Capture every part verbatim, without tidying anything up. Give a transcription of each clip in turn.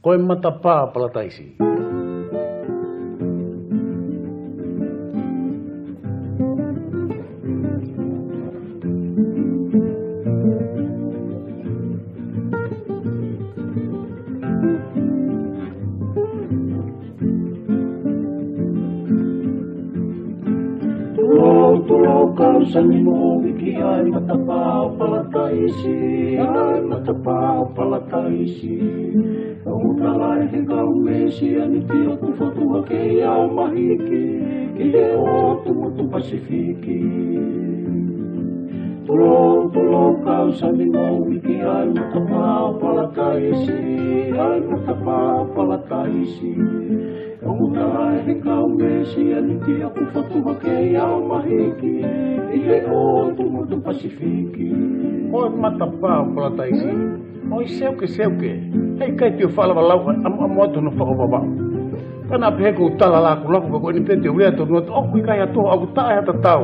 Ko e Matapā Palataisi. Tulou, tulou, kau sani mo viki ai Matapā ʻo Palataisi, ai Matapā ʻo Palataisi. ʻOku tala ʻe he kau Mesianiti ʻoku fotu hake ia ʻo mahiki ki he ʻotu motu Pasifiki. Tulou, tulou, kau sani mo viki ai Matapā ʻo Palataisi, ai Matapā ʻo Palataisi. ʻOku tala ʻe he kau Mesianiti ʻoku fotu hake ia ʻo mahiki ki he ʻotu motu Pasifiki. Ko e Matapā ʻo Palataisi. ʻOi seuke, seuke. Heʻikai te u faʻa lava lau ʻamuʻamu atu hono faʻo Vavaʻu. Ka naʻa pehē ʻoku ou tala lakulaku, ka ko eni pē te u lea tonu atu, ʻoku ʻikai ha toho, ʻoku taʻe ha tatau.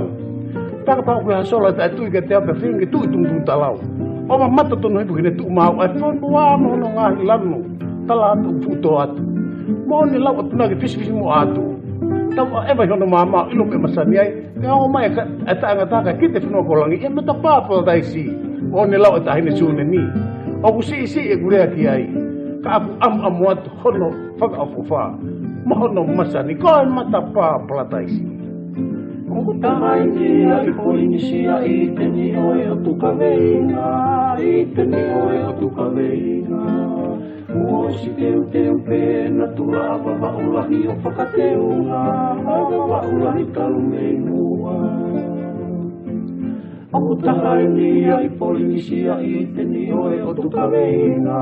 Taka pau ko e ha sola taʻetui kiate au pea feinga ke tuʻu ʻi tuʻutuʻuni talau. ʻO mamata tonu hifo ki heʻene tuʻu maau, ʻa e fonua mo hono ngaahi lanu. Tala atu ʻoku fuʻu tō atu. Moʻoni e lau ʻa e punake fisifisimuʻa atu. Tau ʻaʻeva ʻi hono maama, ʻilo pē masani ai. Pea ongo mai e ka-, e taʻengata kae kite fonua ko langi, ʻi he Matapā Palataisi. Moʻoni e lau ʻa e Taʻahine Sūnemi. ʻOku siʻisiʻi ʻeku lea ki ai. Ka ʻoku ʻamuʻamu atu hono fakaʻofoʻofa mo hono masani, ko e Matapā Palataisi. ʻOku taha ʻi ʻIngia, ʻi Polinisia, ʻi ʻĪteni ʻo e ʻOtu Kaveinga, ʻi ʻĪteni ʻo e ʻOtu Kaveinga. Kuo ʻosi teuteu pē ʻena tula ʻa Vavaʻu lahi ʻo fakateunga, ʻa Vavaʻu lahi talu mei muʻa. ʻOku taha ʻi ʻIngia, ʻi Polinisia, ʻi ʻĪteni ʻo e ʻOtu Kaveinga,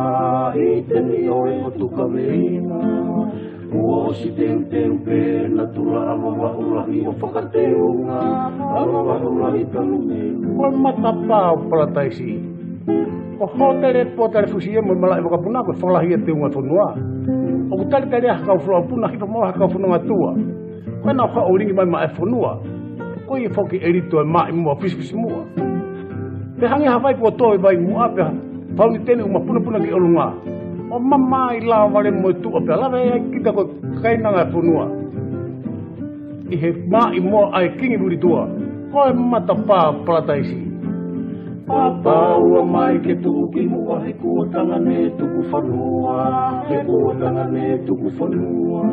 ʻi ʻĪteni ʻo e ʻOtu Kaveinga. Kuo ʻosi teuteu pē ʻena tula ʻa Vavaʻu lahi ʻo fakateunga, ʻa Vavaʻu lahi talu mei muʻa. Ko e Matapā ʻo Palataisi. Ko e hōtele, pōtale fusi ia mo e malaʻe vakapuna, ko e fakalahi ia e teunga fonua. ʻOku talitali ai ha kau folofola puna, hifo mo ha kau fononga tuʻa. Ko ena ʻoku haʻu ʻo lingi mai maʻa e fonua. Ko ia foki e lito e maʻimoa fisifisimuʻa. Pea hangē ha vai kuo tō ʻi vai muʻa, pea fauniteni ʻoku mapunapuna ki ʻolunga. ʻO mamaʻo e lava vale mo e tuʻa pea lave ai kita ko e kainanga e fonua. ʻI he maʻimoa ʻa e kingi Vilitua. Ko e Matapā Palataisi. Pāpā ua mai ke tuʻu ki muʻa he kuo tangane tuku fanua, he kuo tangane tuku fanua.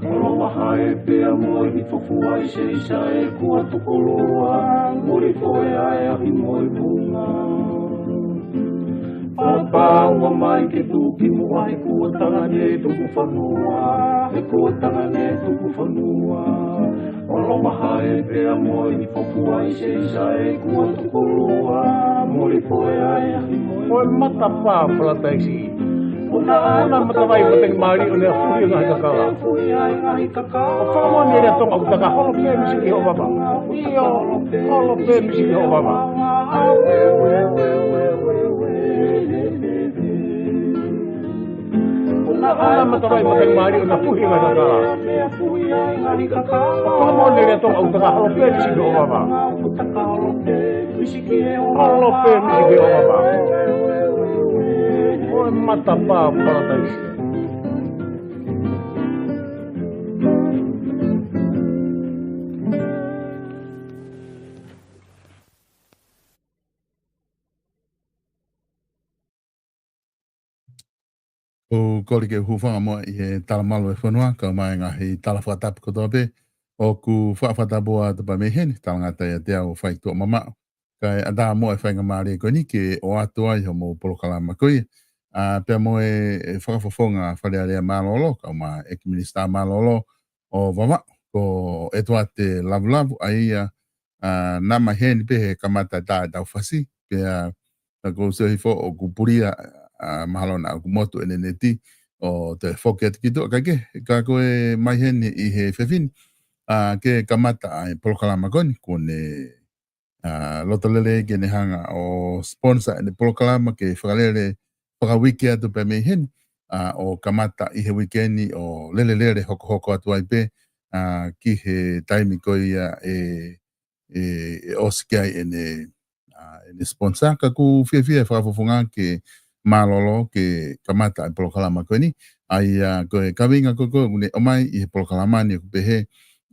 ʻOlo vahae pea mo e hifo fua ʻi Seisae kuo tuku loa, muli foe ʻa e ahi mo e vunga. Pāpā ua mai ke tuʻu ki muʻa he kuo tangane tuku fanua, he kuo tangane tuku fanua. ʻOlo vahae pea mo e hifo fua ʻi Seisae kuo tuku loa, muli foe ʻa e ahi mo e vunga. Ko e Matapā Palataisi. Puna ʻa e matavai matangi mālie ʻo ne afuhi e ngaahi kakala. Afuhi ʻa e ngaahi kakala. ʻO fakamoʻoni e lea Tonga ʻoku taka holo pē misi ki hoʻo vava. ʻIo, holo pē misi ki hoʻo vava. Puna ʻa e matavai matangi mālie ʻo ne afuhi e ngaahi kakala. Afuhi ʻa e ngaahi kakala. ʻO fakamoʻoni e lea Tonga ʻoku taka holo pē misi ki hoʻo vava. Holo pē misi ki hoʻo vava. Ko e Matapā Palataisi. ʻOku ou kole ke u hūfanga muʻa ʻi he talamalu e fonua, kae ʻumaʻā e ngaahi tala fakatapu kotoa pē ʻoku faʻa fakatapu atu pē mei heni, talangata ʻiate au ʻo fai tuʻa mamaʻo. Kae ʻatā muʻa e faingamālie ko eni ke ʻoatu ai hoʻomou polokalama ko ia. ʻA, pea mo e, e fakafofonga Fale Alea mālōlō, kae ʻumaʻā e ʻEiki Minisitā mālōlō ʻo Vavaʻu, ko ʻEtuate Lavulavu, ʻa ia, ʻa, naʻa mai heni pē he kamata tā e tau fasi, pea, ʻa, ko u sio hifo ʻoku pulia, ʻa, mahalo naʻa ʻoku motu ʻene neti, ʻo toe foki atu ki tuʻa kae kehe, ka ko e mai heni ʻi he efiafi ni, ʻa, ke kamata ʻa e polokalama ko eni, kuo ne, ʻa, loto lelei ke ne hanga ʻo sponsor ʻene polokalama ke fakalele fakauike atu pē mei heni, ʻa, ʻo kamata ʻi he uike ni ʻo lele lele hokohoko atu ai pē, ʻa, ki he taimi ko ia ʻe, ʻe, ʻe ʻosi ki ai ʻene, ʻa, ʻene sponsor. Ka ʻoku fiefia e fakafofonga ke mālōlō ke kamata ʻa e polokalama ko eni. ʻA ia ko e kaveinga ko ē ʻoku ne ʻomai ʻi he polokalama ni ʻoku pehē,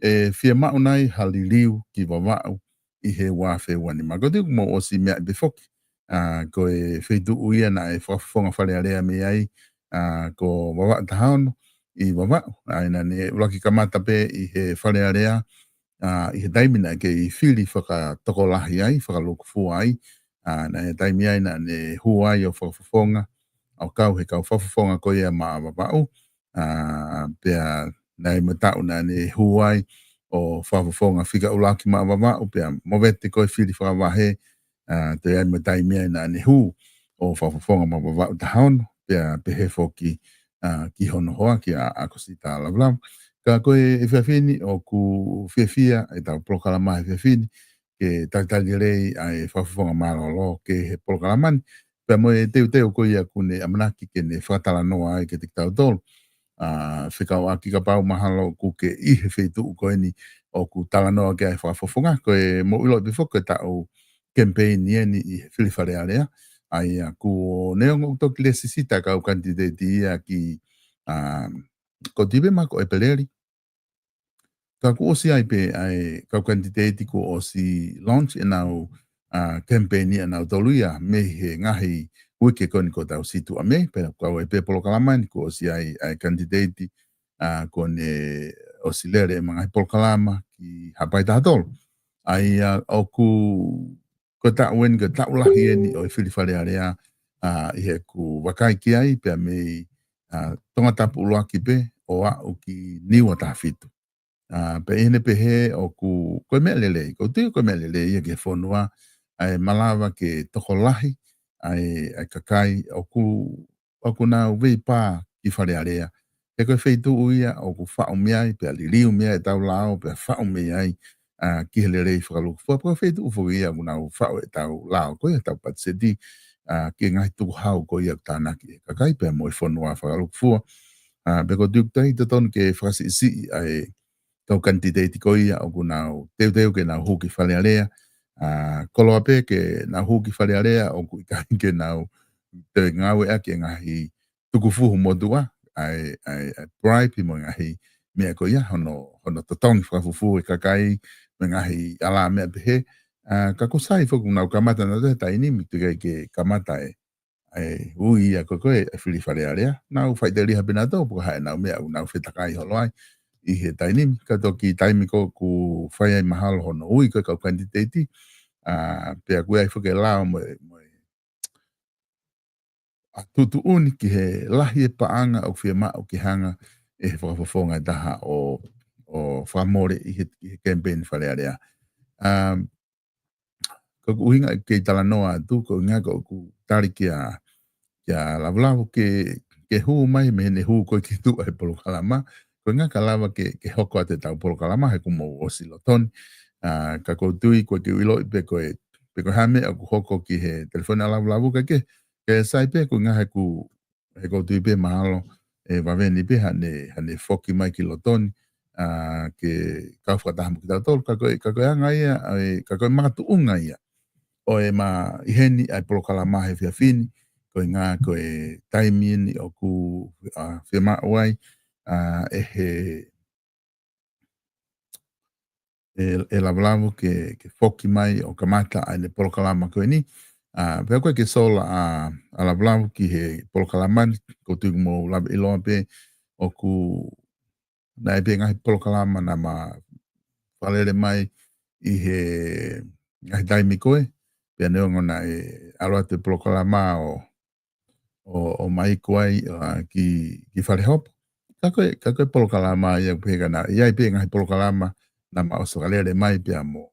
ʻe fiemaʻu nai ha liliu ki Vavaʻu ʻi he ua afe ua nima. Ko e tuʻu mo ʻosi meʻa pē foki. ʻA, ko e feituʻu ia naʻe fakafofonga Fale Alea mei ai, ʻa, ko Vavaʻu taha ono ʻi Vavaʻu. ʻA, naʻa ne ʻuluaki kamata pē ʻi he Fale Alea, ʻa, ʻi he taimi naʻe kei fili fakatokolahi ai, fakalūkufua ai. ʻA, naʻe taimi ai naʻa ne hū ai ʻo fakafofonga, ʻo kau he kau fakafofonga ko ia maʻa Vavaʻu. ʻA, pea naʻe ʻi ai mo e taʻu naʻa ne hū ai ʻo fakafofonga fika ʻuluaki maʻa Vavaʻu, pea movete ko e fili fakavahe, ʻa, toe ʻi ai mo e taimi ai naʻa ne hū ʻo fakafofonga maʻa Vavaʻu taha ono, pea pehē foki, ʻa, ki hono hoa kia ʻAkosita Lavulavu. Ka ko e efiafi ni ʻoku fiefia ʻetau polokalama he efiafi ni, ke talitali lelei ʻa e fakafofonga mālōlō ki he polokalama ni, pea mo e teuteu ko ia ʻoku ne ʻamanaki ke ne fakatalanoa ai kiate kitautolu. ʻA, fekauʻaki kapau mahalo ʻoku ke ʻi he feituʻu ko eni ʻoku talanoa ki ai e fakafofonga, ko e mou ʻilo pē foki ko e taʻu kemipeini eni ʻi he fili Fale Alea. ʻA ia kuo neongo ʻoku toki lēsisita e kau kanititeiti ia ki, ʻa, ko e tuʻu pē mahalo ko ʻEpeleli. Ka kuo ʻosi ʻi ai pē ʻa e kau kanititeiti kuo ʻosi launch ʻenau, ʻa, kemipeini ʻanautolu ia mei he ngaahi uike ko eni kuo tau situʻa mei ai, pea kuo ʻi ai pē polokalama ni kuo ʻosi ʻi ai ʻa e kanititeiti, ʻa, kuo ne ʻosi lele ʻema ngaahi polokalama ki Haʻapai taha tolu. ʻA ia ʻoku ko e taʻu eni, ko e taʻu lahi eni ʻo e fili Fale Alea, ʻa, ʻi heʻeku vakai ki ai, pea mei, ʻa, Tongatapu ʻuluaki pē, ʻo aʻu ki Niua taha fitu. ʻA, pea ʻi heʻene pehē ʻoku, ko e meʻa lelei, ʻoku ou tui ko e meʻa lelei ia ki he fonua, ʻa e malava ke tokolahi ʻa e, ʻa e kakai ʻoku ʻoku nau veipā ki Fale Alea. He ko e feituʻu ia ʻoku faʻu mei ai, pea liliu mei ai ʻetau lao, pea faʻu mei ai, ʻa, ki he lelei fakalūkufua. Pea ko e feituʻu foki ia ʻoku nau faʻu ʻetau lao, ko ia ʻetau patiseti, ʻa, ki he ngaahi tukuhau ko ia ʻoku tānaki ʻe he kakai, pea mo e fonua fakalūkufua. ʻA, pea ʻoku ou tui ʻoku totonu ke fakasiʻisiʻi ʻa e kau kanititeiti ko ia ʻoku nau teuteu ke nau hū ki Fale Alea. ʻA, koloa pē ke nau hū ki Fale Alea, ʻoku ʻikai ke nau toe ngāueʻaki e ngaahi tukufuhu motuʻa, ʻa e, ʻa e, ʻa e bribe mo e ngaahi meʻa ko ia, hono, hono totongi fakafufū e kakai, mo e ngaahi ala meʻa pehē. ʻA, ka ʻoku sai foki ʻoku nau kamata nautolu he taimi ni, ʻoku ʻikai ke kamata e, ʻa e ui ia ko ē ko e fili Fale Alea. Nau faʻiteliha pē nautolu, pe ko e hā ʻenau meʻa ʻoku nau fetakai holo ai ʻi he taimi ni. Ka toki taimi ko ē ʻoku fai ai mahalo hono ui ko ē kau kanititeiti, ʻa, pea ʻoku ʻi ai foki e lao mo e, mo e ʻa, tuʻutuʻuni ki he lahi e paʻanga ʻoku fiemaʻu ke hanga ʻe he fakafofonga ʻe taha ʻo, ʻo fakamole ʻi he, ʻi he kemipeini Fale Alea. Um, ko ʻeku ʻuhinga ʻeku kei talanoa atu, ko e ʻuhinga ko ʻeku tali kia, kia Lavulavu ke, ke hū mai mei heʻene hū ko ē ki tuʻa he polokalama. Ko e ʻuhinga ka lava ke, ke hoko atu ʻetau polokalama, he kuo mou ʻosi lotoni. ʻA, ka ʻoku ou tui, ʻoku ou ʻiloʻi pē ko e, pe ko e hā e meʻa ʻoku hoko ki he telefoni ʻa Lavulavu ka ke, ke sai pē ko e ʻuhinga he ʻoku, he ʻoku ou tui pē mahalo, ʻe vave ni pē haʻane, haʻane foki mai ki lotoni, ʻa, ke kau fakataha mo kitautolu, ka ko e, ka ko e anga ia, ʻa e, ka ko e makatuʻunga ia ʻo ʻema ʻi heni ʻa e polokalama he efiafi ni, ko e ʻuhinga ko e taimi eni ʻoku, ʻa, fiemaʻu ai, ʻa, ʻe he, ʻe, ʻe Lavulavu ke, ke foki mai ʻo kamata ʻa ʻene polokalama ko eni. ʻA, pea ko e ke sola ʻa, ʻa Lavulavu ki he polokalama ni, ʻoku ou tui ʻoku mou lava ʻiloa pē ʻoku naʻe ʻi ai pē ngaahi polokalama naʻa ma fakalele mai ʻi he ngaahi taimi ko ē, pea neongo naʻe ʻalu atu e polokalama ʻo, ʻo, ʻo maiku ai, ʻa, ki, ki Falehopo. Ka ko e, ka ko e polokalama ia pē ka naʻe ʻi ai pē ngaahi polokalama naʻa ma ʻosi fakalele mai pea mo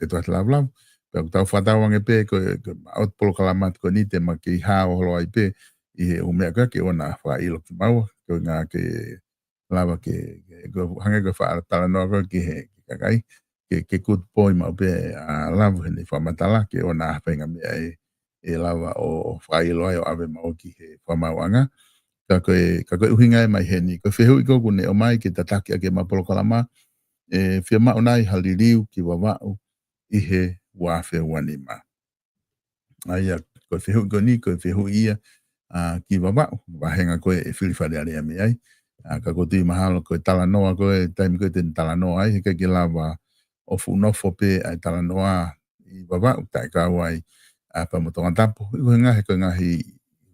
ʻEtuate Lavulavu. Pea ʻoku tau fakatauange pē ko e, ko e ʻotu polokalama ko eni te ma kei hao holo ai pē ʻi he ʻū meʻa ko ē ke ʻoua naʻa fakaʻilo kimaua, ko e ʻuhinga ke lava ke, ke, ko e hangē ko e faʻa talanoa ko ē ki he, ki he kakai, ke, ke kutu poi maʻu pē ʻa Lavu heʻene fakamatala, ke ʻoua naʻa faʻahinga meʻa ʻe, ʻe lava ʻo, ʻo fakaʻilo ai ʻo ʻave maʻu ki he fakamaauʻanga. Ka ko e, ka ko e ʻuhinga ʻema ʻi heni, ko e fehuʻi ko ē ʻoku ne ʻomai ke tataki ʻaki ʻema polokalama, ʻe fiemaʻu nai ha liliu ki Vavaʻu ʻi he ua afe ua nima. ʻA ia, ko e fehuʻi ko eni, ko e fehuʻi ia ʻa, ki Vavaʻu, vahenga ko ē ʻe fili Fale Alea mei ai. ʻA, ka ʻoku ou tui mahalo ko e talanoa ko ē, taimi ko ē te ne talanoa ai, heʻikai ke lava ʻo fuʻu nofo pē ʻa e talanoa ʻi Vavaʻu, taʻekau ai, ʻa, pea mo Tongatapu. Ko e ngaahi, ko e ngaahi,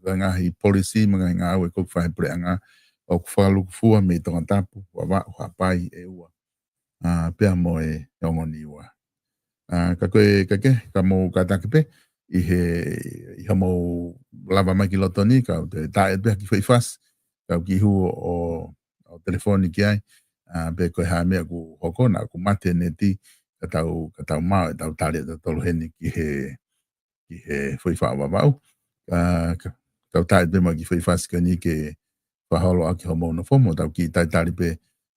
ko e ngaahi policy, mo e ngaahi ngāue ʻoku fai ʻe he puleʻanga, ʻoku fakalūkufua mei Tongatapu, Vavaʻu, Haʻapai, ʻEua, ʻa, pea mo e Ongo Niua. ʻA, ka ko e, ka ke, ka mou kātaki pē, ʻi he, ʻi hoʻomou lava mai ki loto ni, kau toe tā atu pē ha kiʻi foʻi fasi, kau kiʻi hū ʻo, ʻo telefoni ki ai, ʻa, pe ko e hā e meʻa ʻoku hoko, naʻa ʻoku mate e neti, ka tau, ka tau maʻu ʻetau tali ʻatautolu heni ki he, ki he foʻi faʻu Vavaʻu. ʻA, ka, kau tā atu pē mo e kiʻi foʻi fasi ko eni ke fakaholo ʻaki hoʻomou nofo, mo tau kiʻi talitali pē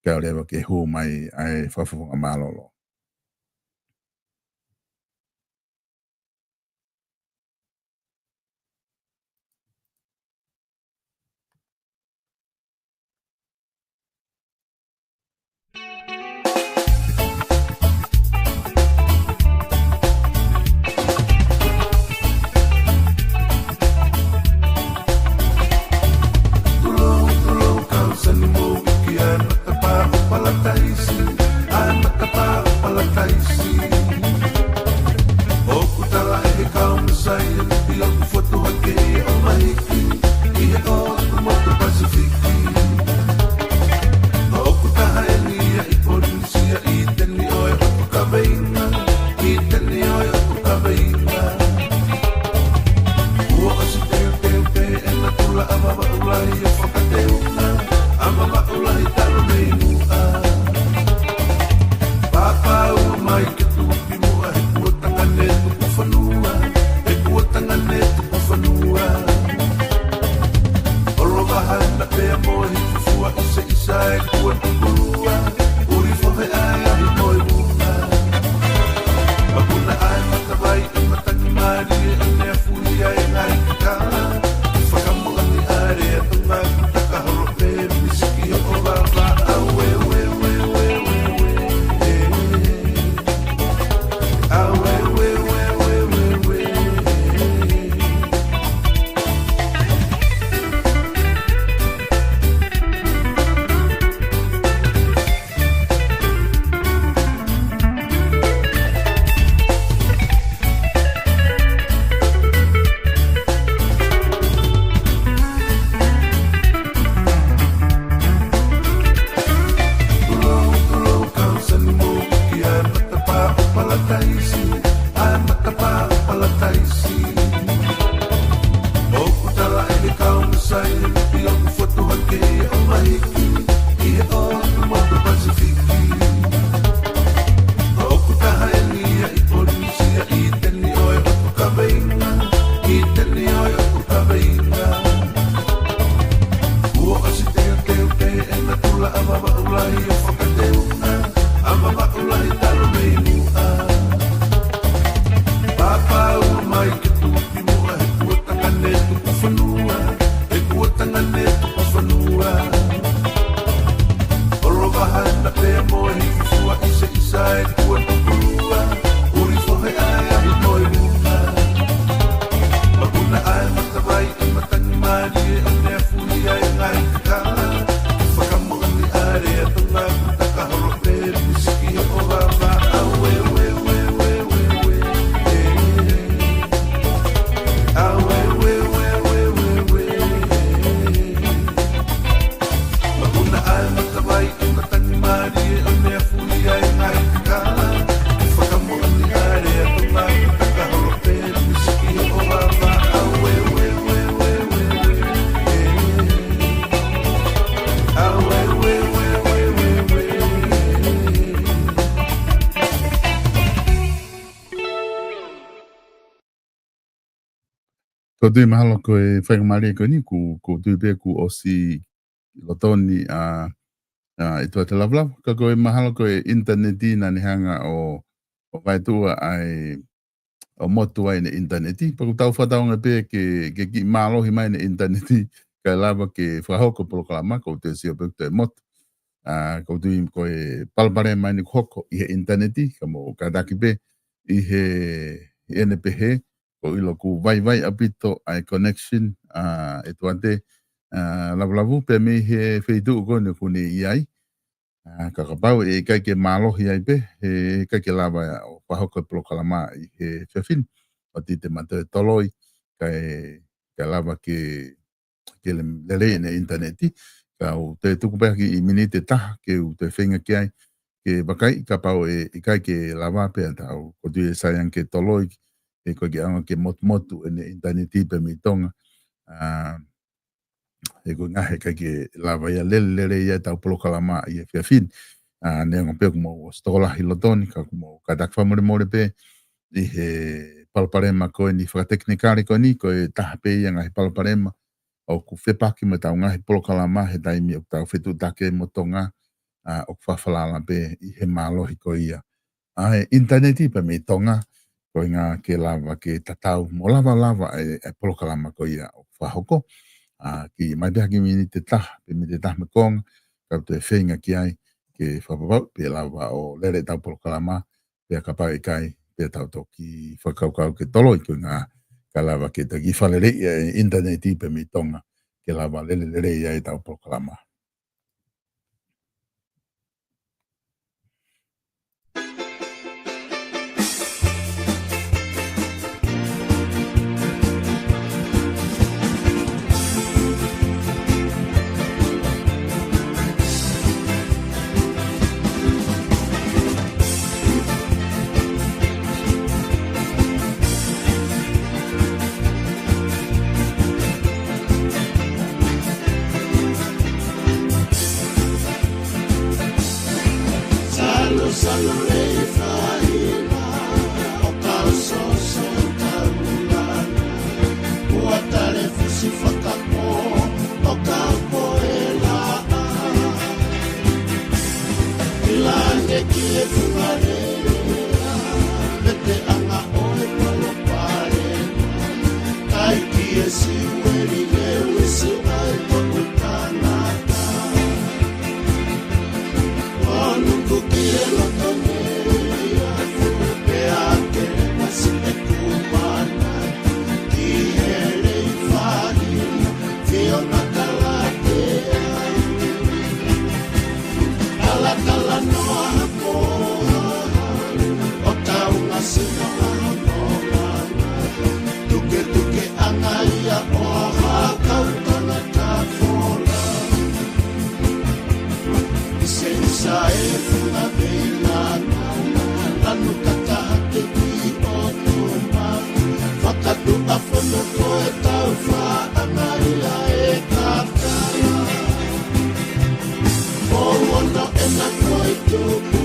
kae ʻoua leva ke hū mai ʻa e fakafofonga mālōlō. Tulou, tulou, kau sani mo wiki ʻa e matapā ʻo Palataisi, ʻa e matapā ʻo Palataisi. ʻOku tala ʻe he kau mīsaia ʻoku fotu hake ʻo mahiki ʻi he ʻotu motu Pasifiki. ʻOku taha eni ia ʻi Polinisia, ʻi teni ʻo e ʻotu kaveinga, ʻi teni ʻo e ʻotu kaveinga. Kuo ʻosi teuteu pē ʻena kula ʻa Vavaʻu Lahi ʻo fakateunga ʻa Vavaʻu Lahi talu mei muʻa. Pāpā ua mai ke tuʻu ki muʻa, he kuo tangane tuku fanua, he kuo tangane tuku fanua. ʻOlovaha na pea mo e hifufua, ʻiseʻisa e kuo tukulua, ʻuli fohe ʻa e ahi mo e vunga. Makuna ʻa e matavai ʻi matangi mālie ʻo Neafuli ʻa e ngaahi kakala. Fakamoʻoni ʻa e lea Tonga, kuta ka holo pē misiki ʻo Vavaʻu. Aue, ue, ue. Tulou, tulou, kau sani mo wiki ʻa e matapā ʻo Palataisi, ʻa e matapā ʻo Palataisi. ʻOku tala ʻe he kau mīsaia ʻoku fotu hake ʻo mahiki ʻi he ʻotu motu Pasifiki. ʻOku taha eni ia ʻi Polinisia, ʻi teni ʻo e ʻotu kaveinga, ʻi teni ʻo e ʻotu kaveinga. Kuo ʻosi teuteu pē ʻena kula ʻa Vavaʻu Lahi ʻo fakateunga ʻa Vavaʻu Lahi talu mei muʻa. Pāpā ua mai ke tuʻu ki muʻa, he kuo tangane tuku fanua, he kuo tangane tuku fanua. ʻOlovaha na pea mo e hifufua, ʻiseʻisa e kuo tukulua, ʻuli fohe ʻa e ahi mo e vunga. Makuna ʻa e matavai ʻi matangi mālie ʻo Neafuli ʻa e ngaahi kakala. Fakamoʻoni ʻa e lea Tonga, kuta ka holo pē misiki ʻo Vavaʻu. Aue, ue, ue. Aue, ue, ue. Makuna ʻa e matavai ʻi matangi mālie ʻo Neafuli ʻa e ngaahi kakala. Fakamoʻoni ʻa e lea Tonga, kuta ka holo pē misiki ʻo Vavaʻu. Aue, ue, ue. Aue, ue, ue. Ko e tui mahalo ko e faingamālie ko eni, ʻoku, ʻoku ou tui pē kuo ʻosi ʻi loto ni ʻa, ʻa e tuʻa te lavalava. Ka ko e mahalo ko e ʻinitaneti naʻa ne hanga ʻo, ʻo vaetuʻa ʻa e, ʻo motu ai ʻene ʻinitaneti. Pea ʻoku tau fakatauange pē ke, ke kiʻi mālohi mai ʻene ʻinitaneti, kae lava ke fakahoko polokalama, ʻoku ou sio pē ʻoku toe motu. ʻA, ʻoku ou tui ko e palopalema eni ʻoku hoko ʻi he ʻinitaneti, ka mou kātaki pē ʻi he, ʻi heʻene pehē, ʻoku ou ʻilo ʻoku vaivai ʻaupito ʻa e connection, ʻa, ʻEtuate, ʻa, Lavulavu pea mei he feituʻu ko eni ʻoku ne ʻi ai. ʻA, ka kapau ʻe ʻikai ke mālohi ai pē, he ʻikai ke lava ʻo fakahoko e polokalama ʻi he efiafi ni. ʻOua te mou toe toloi, kae, kae lava ke, ke le-, lelei ʻene ʻinitaneti. Ka u toe tuku pē ha kiʻi miniti ʻe taha ke u toe feinga ki ai, ke vakai kapau ʻe ʻikai ke lava pea tau, ko tui e sai ange ke toloi, he ko e ke anga ke motumotu ʻene ʻinitaneti pē mei Tonga. ʻA, he ko e ʻuhinga he ʻikai ke lava ia lele, lelei ia ʻetau polokalama ʻi he efiafi ni. ʻA, neongo pē ʻoku mou ʻosi tokolahi ʻi loto ni, ka ʻoku mou kātaki fakamolemole pē ʻi he palopalema ko eni fakatekinikale ko eni, ko e taha pē ia ngaahi palopalema ʻoku fepaki mo ʻetau ngaahi polokalama he taimi ʻoku tau fetuʻutaki mo Tonga, ʻa, ʻoku fakafalala pē ʻi he mālohi ko ia ʻa e ʻinitaneti pē mei Tonga, ko e ʻuhinga ke lava ke tatau mo lava lava e, e polokalama ko ia ʻoku fakahoko. ʻA, kiʻi mai pē ha kiʻi miniti ʻe taha, pe miniti ʻe taha mei he konga, ka u toe feinga ki ai ke fakapapau pe lava ʻo lele ʻetau polokalama, pea kapau ʻe ʻikai, pea tau toki fakakaukau ke toloi, ko e ʻuhinga ka lava ke taki fakalelei e ʻinitaneti pē mei Tonga, ke lava lele, lelei ai ʻetau polokalama. Salo, salo, lei faina, ʻo kau soso taulana, ua tale fusi fakapō, ʻo kau poʻe laʻā. ʻI lange ki he funga lelea, mete anga ʻo e palopalema, kai ki he siueli he uisi ai toku tangata. ʻO nuku ki he loto nei, pea ke masi e kupana, ki he lei faina, fio makalatea. Talatala noa hapo, ʻo tau ngasi noa noa. Tuke tuke anga ia ʻo ha kau tangata fola. ʻI se isa e funga pei na na, lanu kata hake ki ʻOtua. Fakatuʻa fono ko e tau faʻanga ia e kakala. ʻO ono ʻena ko e tupu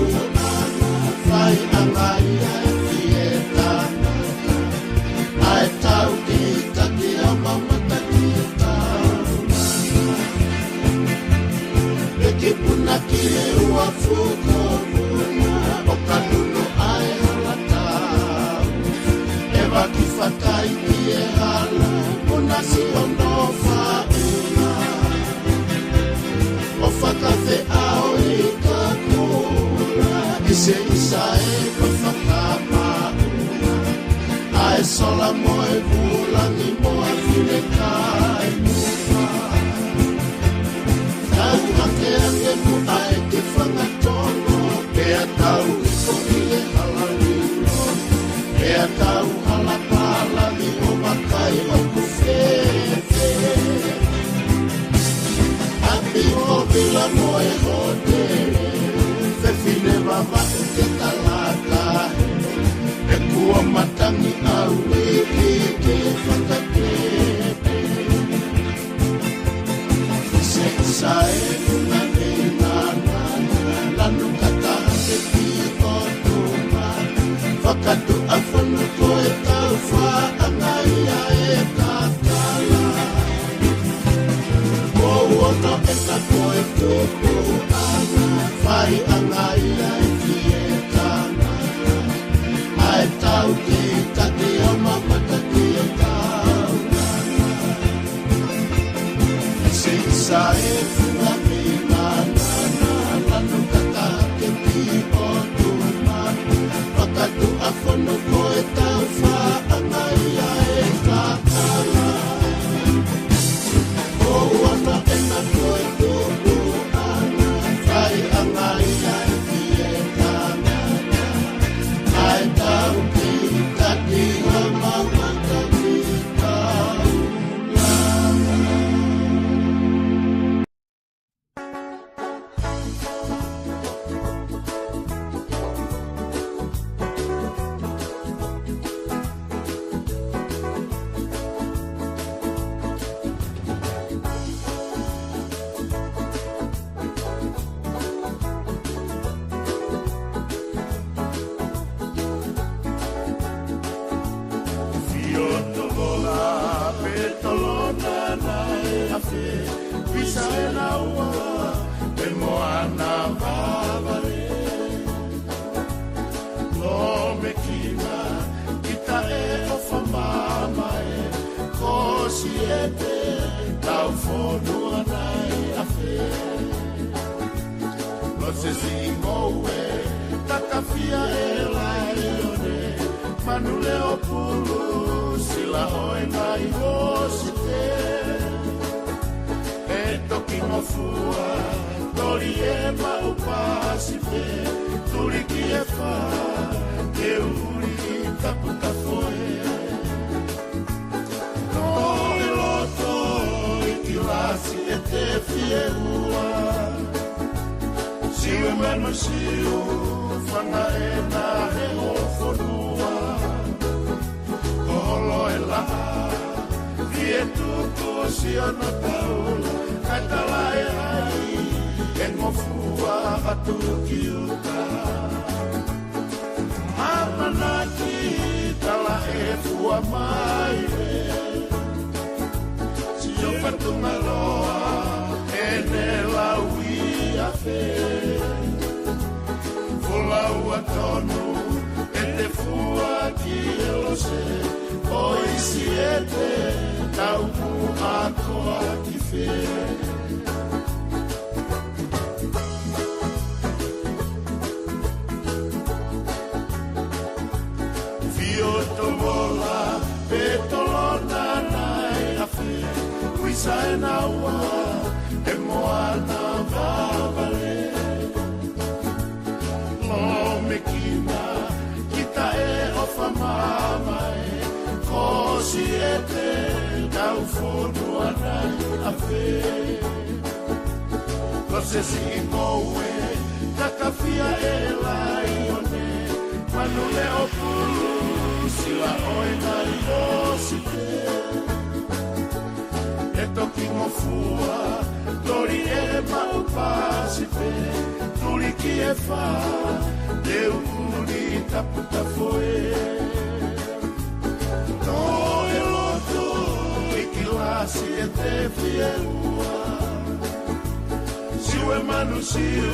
ana, fai anga ia e fie tangata. ʻA e tau ki taki a mamata ki tau. Peki puna ki he ua fuko puna, ʻo ka nuno ʻa e hala tau. ʻE vaki fakai ki he hala, puna si ono faʻuna. ʻO fakafeʻao i ka kula, ʻi se isa e ko fakamaʻuna. ʻA e sola mo e vula ni mo e fine kai muka. Tau hake ake muʻa e ke fanga tono, pea tau iko i e hala lilo, pea tau hala pala ni ʻo makai ʻoku fefe. ʻApi ʻo vila mo e hotele, fefine vavaʻu ke kalaka, e kua matangi au i ki ke fakakepe. Se sa e kuna mei na na na, lanu kata hake ki ʻOtua. Fakatuʻa fono ko e tau faʻanga ia e kakala. ʻO ono ʻena ko e tupu ana, fai anga ia e fie tangata. ʻA e tau ki taki a mamata ki e tau. Se sa e funga mei na na na, lanu kata hake ki ʻOtua. Fakatuʻa fono ko e tau faʻanga ia ʻEnaua, ʻe moana vavale. Lōmekina, kita ʻe ʻofa mamae, ko Siete, tau fonua nai ʻafē. Losesi ʻi ngoue, takafia ʻe laione, manu leʻo pulu, sila ʻo e ngai ʻo Siete. ʻE toki ngofua, toli e maʻu pasi pē, tuliki e fā, ke uli taputapu ē. Noʻe loto ʻi kilasi ʻe te fie ua. Siu e manu Siu, fanga ʻena he ʻo fonua. Ko holo e laʻā, fie tuku Siona Paula, kae tala e ai, ʻe ngofua atu ki uta. ʻAmanaki tala e fua mai ē. Sio fatunga loa, ʻene lau ʻi ʻafē. Folaua tonu, ʻe te fua ki e lose, ʻo ʻi Siete, tau muʻa koa ki fē. Fio tomola, pe tolona nai ʻafē, uisa ʻenaua, ʻe moana vavale. Lōmekina, kita ʻe ʻofa mamae, ko Siete, tau fonua nai ʻafē. Losesi ʻi ngoue, takafia ʻe laione, manu leʻo pulu, sila ʻo e ngai ʻo Siete. ʻE toki ngofua, toli e maʻu pasi pē, tuliki e fā, te uli taputapu ē. Noʻe loto ʻi kilasi ʻe te fie ua. Siu e manu Siu,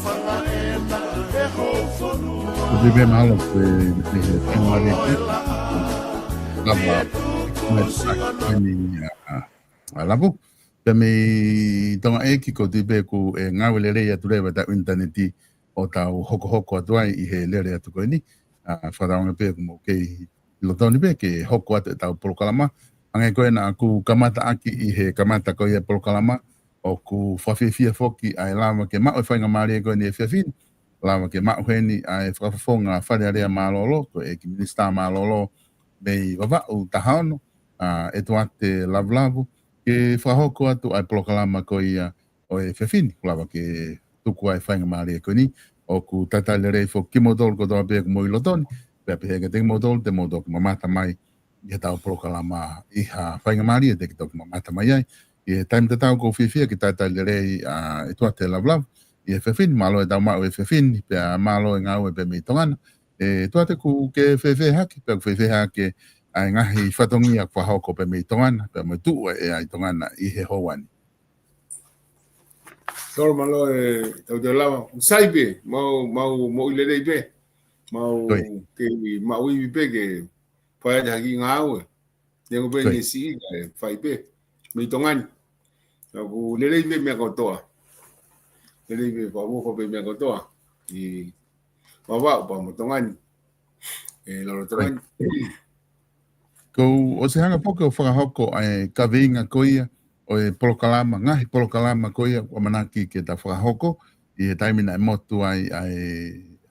fanga ʻena he ʻo fonua. Ko te pē mahalo ko e, e, e, e, e, lava, e, e, e, a, a, a, lava. Pea mei Tonga ʻEiki ko te pē ʻoku ngāue lelei atu leva ʻetau ʻinitaneti ʻo tau hokohoko atu ai ʻi he lele atu ko eni. A, fakatauange pē ʻoku mou kei lotoni pē ke hoko atu ʻetau polokalama. Hangē ko ē naʻa ku kamata ʻaki ʻi he kamata ko ia polokalama, ʻoku fakafiefia foki ʻa e lava ke maʻu e faingamālie ko eni he efiafi ni. Lava ke maʻu heni ʻa e fakafofonga Fale Alea mālōlō, ko e ʻEiki Minisitā mālōlō mei Vavaʻu taha ono, a, ʻEtuate Lavulavu, ke fakahoko atu ʻa e polokalama ko ia ʻo e efiafi ni, ʻoku lava ke tuku ai e faingamālie ko eni. ʻOku talitali lelei foki kimoutolu kotoa pē ʻoku mou ʻi lotoni, pea pehē kiate kimoutolu te mou toki mamata mai ʻi heʻetau polokalama ʻi ha faingamālie te ke toki mamata mai ai. ʻI he taimi tatau ʻoku ou fiefia ke talitali lelei ʻa ʻEtuate Lavulavu ʻi he efiafi ni, mālō ʻetau maʻu e efiafi ni, pea mālō e ngāue pē mei Tonga na. ʻEtuate, ʻoku ke fēfē hake, pea ʻoku fēfē hake ʻa e ngaahi fatongia ʻoku fakahoko pē mei Tonga na, pea mo e tuʻu ʻa e ʻea ʻi Tonga na ʻi he houa ni? Tolo mālō e tau te lava. Sai pē, mau, mau, mau ʻi lelei pē. Mau kei mau ivi pē ke fai atu ha kiʻi ngāue. Neongo pē ni siʻi kae fai pē mei Tonga ni. ʻOku lelei pē meʻa kotoa. Lelei pē, fakaʻofoʻofa pē meʻa kotoa. ʻI Vavaʻu pea mo Tonga ni. ʻE lolotonga ni. Kuo ʻosi hanga foki ʻo fakahoko ʻa e kaveinga ko ia ʻo e polokalama, ngaahi polokalama ko ia ʻoku ʻamanaki ke ta fakahoko ʻi he taimi naʻe motu ai ʻa e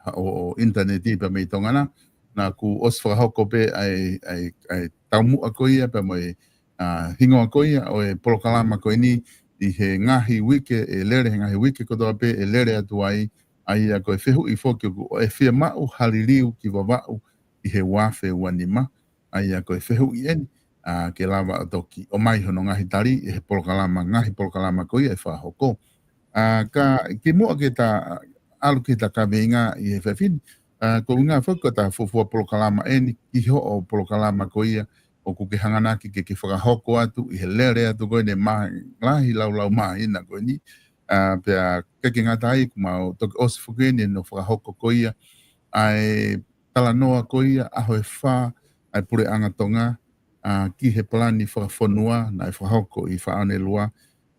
ha-, ʻo, ʻo ʻinitaneti pea mei Tonga na. Naʻa ku ʻosi fakahoko pē ʻa e, ʻa e, ʻa e taumuʻa ko ia pea mo e, a, hingoa ko ia ʻo e polokalama ko eni ʻi he ngaahi uike ʻe lele, he ngaahi uike kotoa pē ʻe lele atu ai, ʻa ia ko e fehuʻi foki ʻoku ʻe fiemaʻu ha liliu ki Vavaʻu ʻi he ua afe ua nima, ʻa ia ko e fehuʻi eni, a, ke lava ʻo toki ʻomai hono ngaahi tali ʻi he polokalama, ngaahi polokalama ko ia ʻe fakahoko. A, ka kimuʻa ke ta ʻalu ki he ta kaveinga ʻi he efiafi ni, a, ko e ʻuhinga foki ko ʻeta fuofua polokalama eni ki hoʻo polokalama ko ia ʻoku ke hanganaki ke ke fakahoko atu ʻi he lele atu ko eni mā-, lahi laulau māhina ko eni. ʻA, pea ʻikai ke ngata ai, ʻoku mau toki ʻosi foki eni ʻene fakahoko ko ia ʻa e talanoa ko ia ʻaho ʻe fā ʻa e Puleʻanga Tonga, ʻa, ki he palani fakafonua naʻe fakahoko ʻi Faʻaonelua.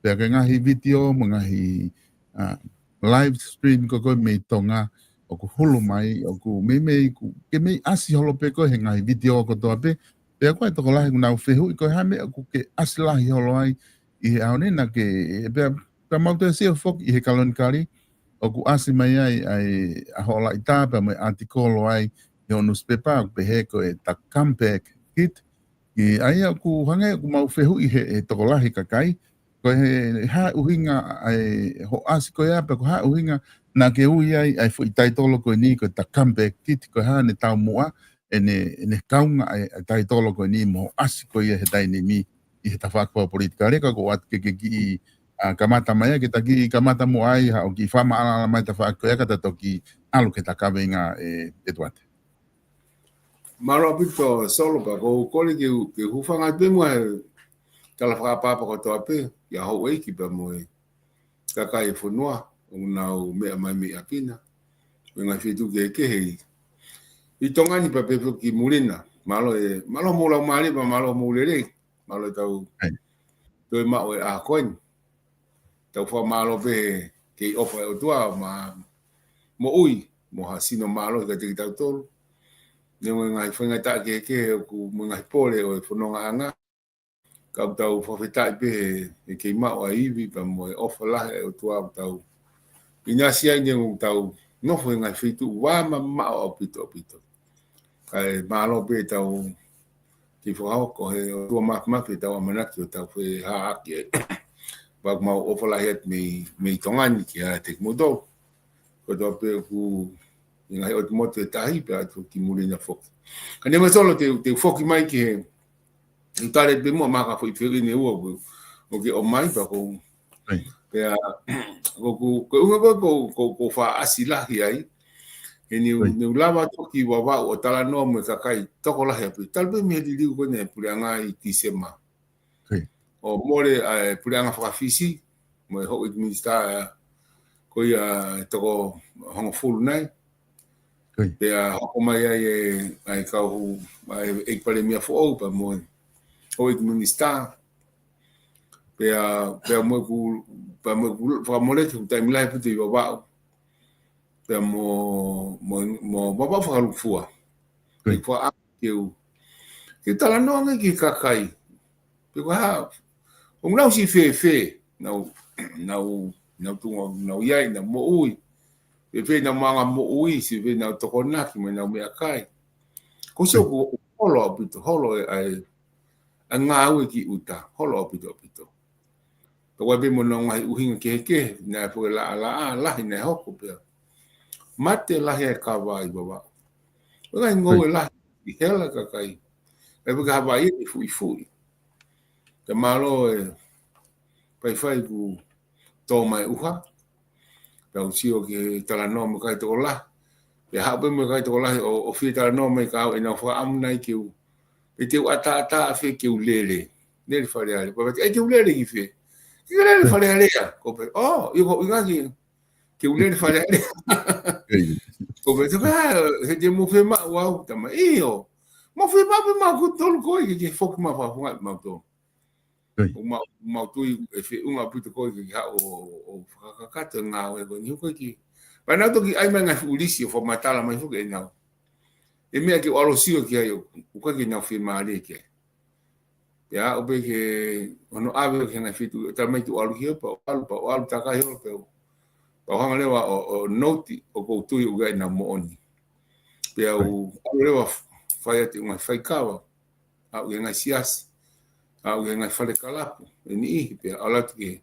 Pea ko e ngaahi vitiō mo e ngaahi, ʻa, live stream ko ē mei Tonga ʻoku hulu mai, ʻoku meimei, ʻoku ke mei ʻasi holo pē ko ē he ngaahi vitiō kotoa pē. Pea ko e tokolahi ʻoku nau fehuʻi ko e hā e meʻa ʻoku ke ʻasi lahi holo ai ʻi he ʻaho ni, naʻa ke, pea, pea mau toe sio foki ʻi he Kalonikali, ʻoku ʻasi mai ai ʻa e, ʻa hoʻo laʻitā pea mo e ʻatikolo ai ʻi hoʻo nusipepa, ʻoku pehē ko e The Comeback Kid. ʻA ia ʻoku hangē ʻoku mau fehuʻi he, he tokolahi kakai, ko e hā e ʻuhinga ʻa e hoʻo ʻasi ko ia, pea ko e hā e ʻuhinga naʻa ke ui ai ʻa e foʻi taitolo ko eni ko e The Comeback Kid, ko e hā ʻene taumuʻa, ʻene, ʻene kaunga ʻa e, ʻa e taitolo ko eni mo hoʻo ʻasi ko ia he taimi ni ʻi he tafaʻaki fakapolitikale. Ka ʻoku ou ʻoatu ke ke kiʻi, ʻa, kamata mai, ke ta kiʻi kamata muʻa ai haʻo kiʻi fakamaʻalaʻala mai tafaʻaki ko ia ka ta toki ʻalu ki he kaveinga, ʻe, ʻEtuate. Mālō ʻaupito Solo, pea ʻoku ou kole ke u, ke u hūfanga pē muʻa he tala fakaʻapaʻapa kotoa pē, ʻia houʻeiki pea mo e kakai e fonua, ʻoku nau meʻa mai mei ʻapi na, mei he ngaahi feituʻu kehekehe ʻi, ʻi Tonga ni pea pehē foki ki muli na. Mālō e, mālō hoʻomou laumālie, pea mālō hoʻomou lelei, mālō e tau ʻEi. toe maʻu e ʻaho ko eni. Tau fakamālō pē he kei ʻofa e ʻOtua maʻa moʻui, mo ha sino mālohi kiate kitautolu. Neongo e ngaahi faingataʻa kehekehe ʻoku mo e ngaahi pole ʻo e fonongaʻanga. Ka ʻoku tau fakafetaʻi pē he, he kei maʻu ʻa e ivi pea mo e ʻofa lahi ʻa e ʻOtua ʻoku tau ʻinasi ai neongo ʻoku tau nofo he ngaahi feituʻu vā mamaʻo ʻaupito ʻaupito. Kae mālō pē tau kei fakahoko he ʻOtua Māfimafi ʻetau ʻamanaki ʻo tau fehaʻaki ai. Pea ʻoku mau ʻofa lahi atu mei, mei Tonga ni kiate kimoutolu. Kotoa pē ʻoku ʻi he ngaahi ʻotu motu ʻe taha pea ʻoatu ki muli na foki. Ka neongo Solo te, te u foki mai ki he, u tali pē muʻa mahalo ko e foʻi fehuʻi ʻe ua ʻoku, ʻoku ke ʻomai pea ʻoku ou ʻEi. Pea, ko, ko, ko e ʻuhinga ko, ko, ko e faʻa ʻasi lahi ai, he ne u, ʻEi. ne u lava toki Vavaʻu ʻo talanoa mo e kakai tokolahi ʻaupito. Talu pē mei he liliu ko eni ʻa e Puleʻanga ʻi Tīsema. ʻEi. ʻO mole ʻa e Puleʻanga Faka-Fisi, mo e Houʻeiki Minisitā, ko ia toko hongofulu nai. ʻEi. Pea hoko mai ai e, ʻa e kau, ʻa e ʻEiki Palēmia foʻou, pea mo e Houʻeiki Minisitā. Pea, pea mo ʻeku, pea mo ʻeku fakamoleki ʻeku taimi lahi ʻaupito ʻi Vavaʻu. Pea mo, mo, mo Vavaʻu fakalūkufua. ʻEi. ʻEku faʻa ke u, ke u talanoa ange ki he kakai. Pe ko e hā, ʻoku nau siʻi fēfē, nau, nau, nau tuʻunga, nau ʻi ai, nau moʻui. Fēfē nau maʻuʻanga moʻui, siʻi fēfē nau tokonaki mo ʻenau meʻakai. Ko e sio ʻEi. ʻoku holo ʻaupito, holo e, ʻa e, ʻa e ngāue ki ʻuta, holo ʻaupito ʻaupito. Pea ʻoku ʻi ai pē mo hono ngaahi ʻuhinga kehekehe, naʻe foʻi laʻalaʻā lahi naʻe hoko pea mate lahi ʻa e kava ʻi Vavaʻu. ʻOku ʻi ai e ngoue ʻEi. lahi ʻi hela kakai. ʻE pē ka Havaiʻi ʻi fuʻifuʻi. Pea mālō e faifai ʻoku tō mai ʻuha. Pea u sio ki he talanoa mo e kakai tokolahi. Pea haʻu pē mo e kakai tokolahi ʻo, ʻo fie talanoa mai ka au ʻenau fakaʻamu nai ke u, pe te u ʻataʻatā ʻafē ke u lele. Lele Fale Alea. Pea pehē atu, ʻai ke u lele ki fē? Ke u lele ʻEi. Fale Alea. Ko e pehē, ʻō, ʻio ko e ʻuhinga ke, ke u lele Fale Alea. ʻEi. Ko e pehē, he te mou fiemaʻu au, tama, ʻio. Mou fiemaʻu pē maʻa kimoutolu ko ē ke, ke foki mai fakafofongaʻi mautolu. ʻEi. ʻOku mau, mau tui ʻe feʻunga ʻaupito ko ē ke ke haʻu ʻo, ʻo, ʻo fakakakato e ngāue ko eni, ʻoku ʻikai ke. Pea nau toki ʻai mai e ngaahi fuʻu lisi ʻo fakamatala mai foki ʻenau. ʻE meʻa ke u ʻalu ʻo sio ki ai ʻo, ʻoku ʻikai ke nau fiemālie ki ai. Pea aʻu pē ki hono ʻave ki he ngaahi feituʻu, talamai ke u ʻalu ki ai, pea u ʻalu, pea u ʻalu takai holo, pea u, pea u hanga leva ʻo, ʻo note ʻoku ou tui ʻoku ʻi ai ʻenau moʻoni. Pea u ʻalu leva fai atu e ngaahi faikava. Aʻu ki he ngaahi siasi, aʻu ki he ngaahi fale kalapu, ʻe niʻihi pea ʻalu atu ki he.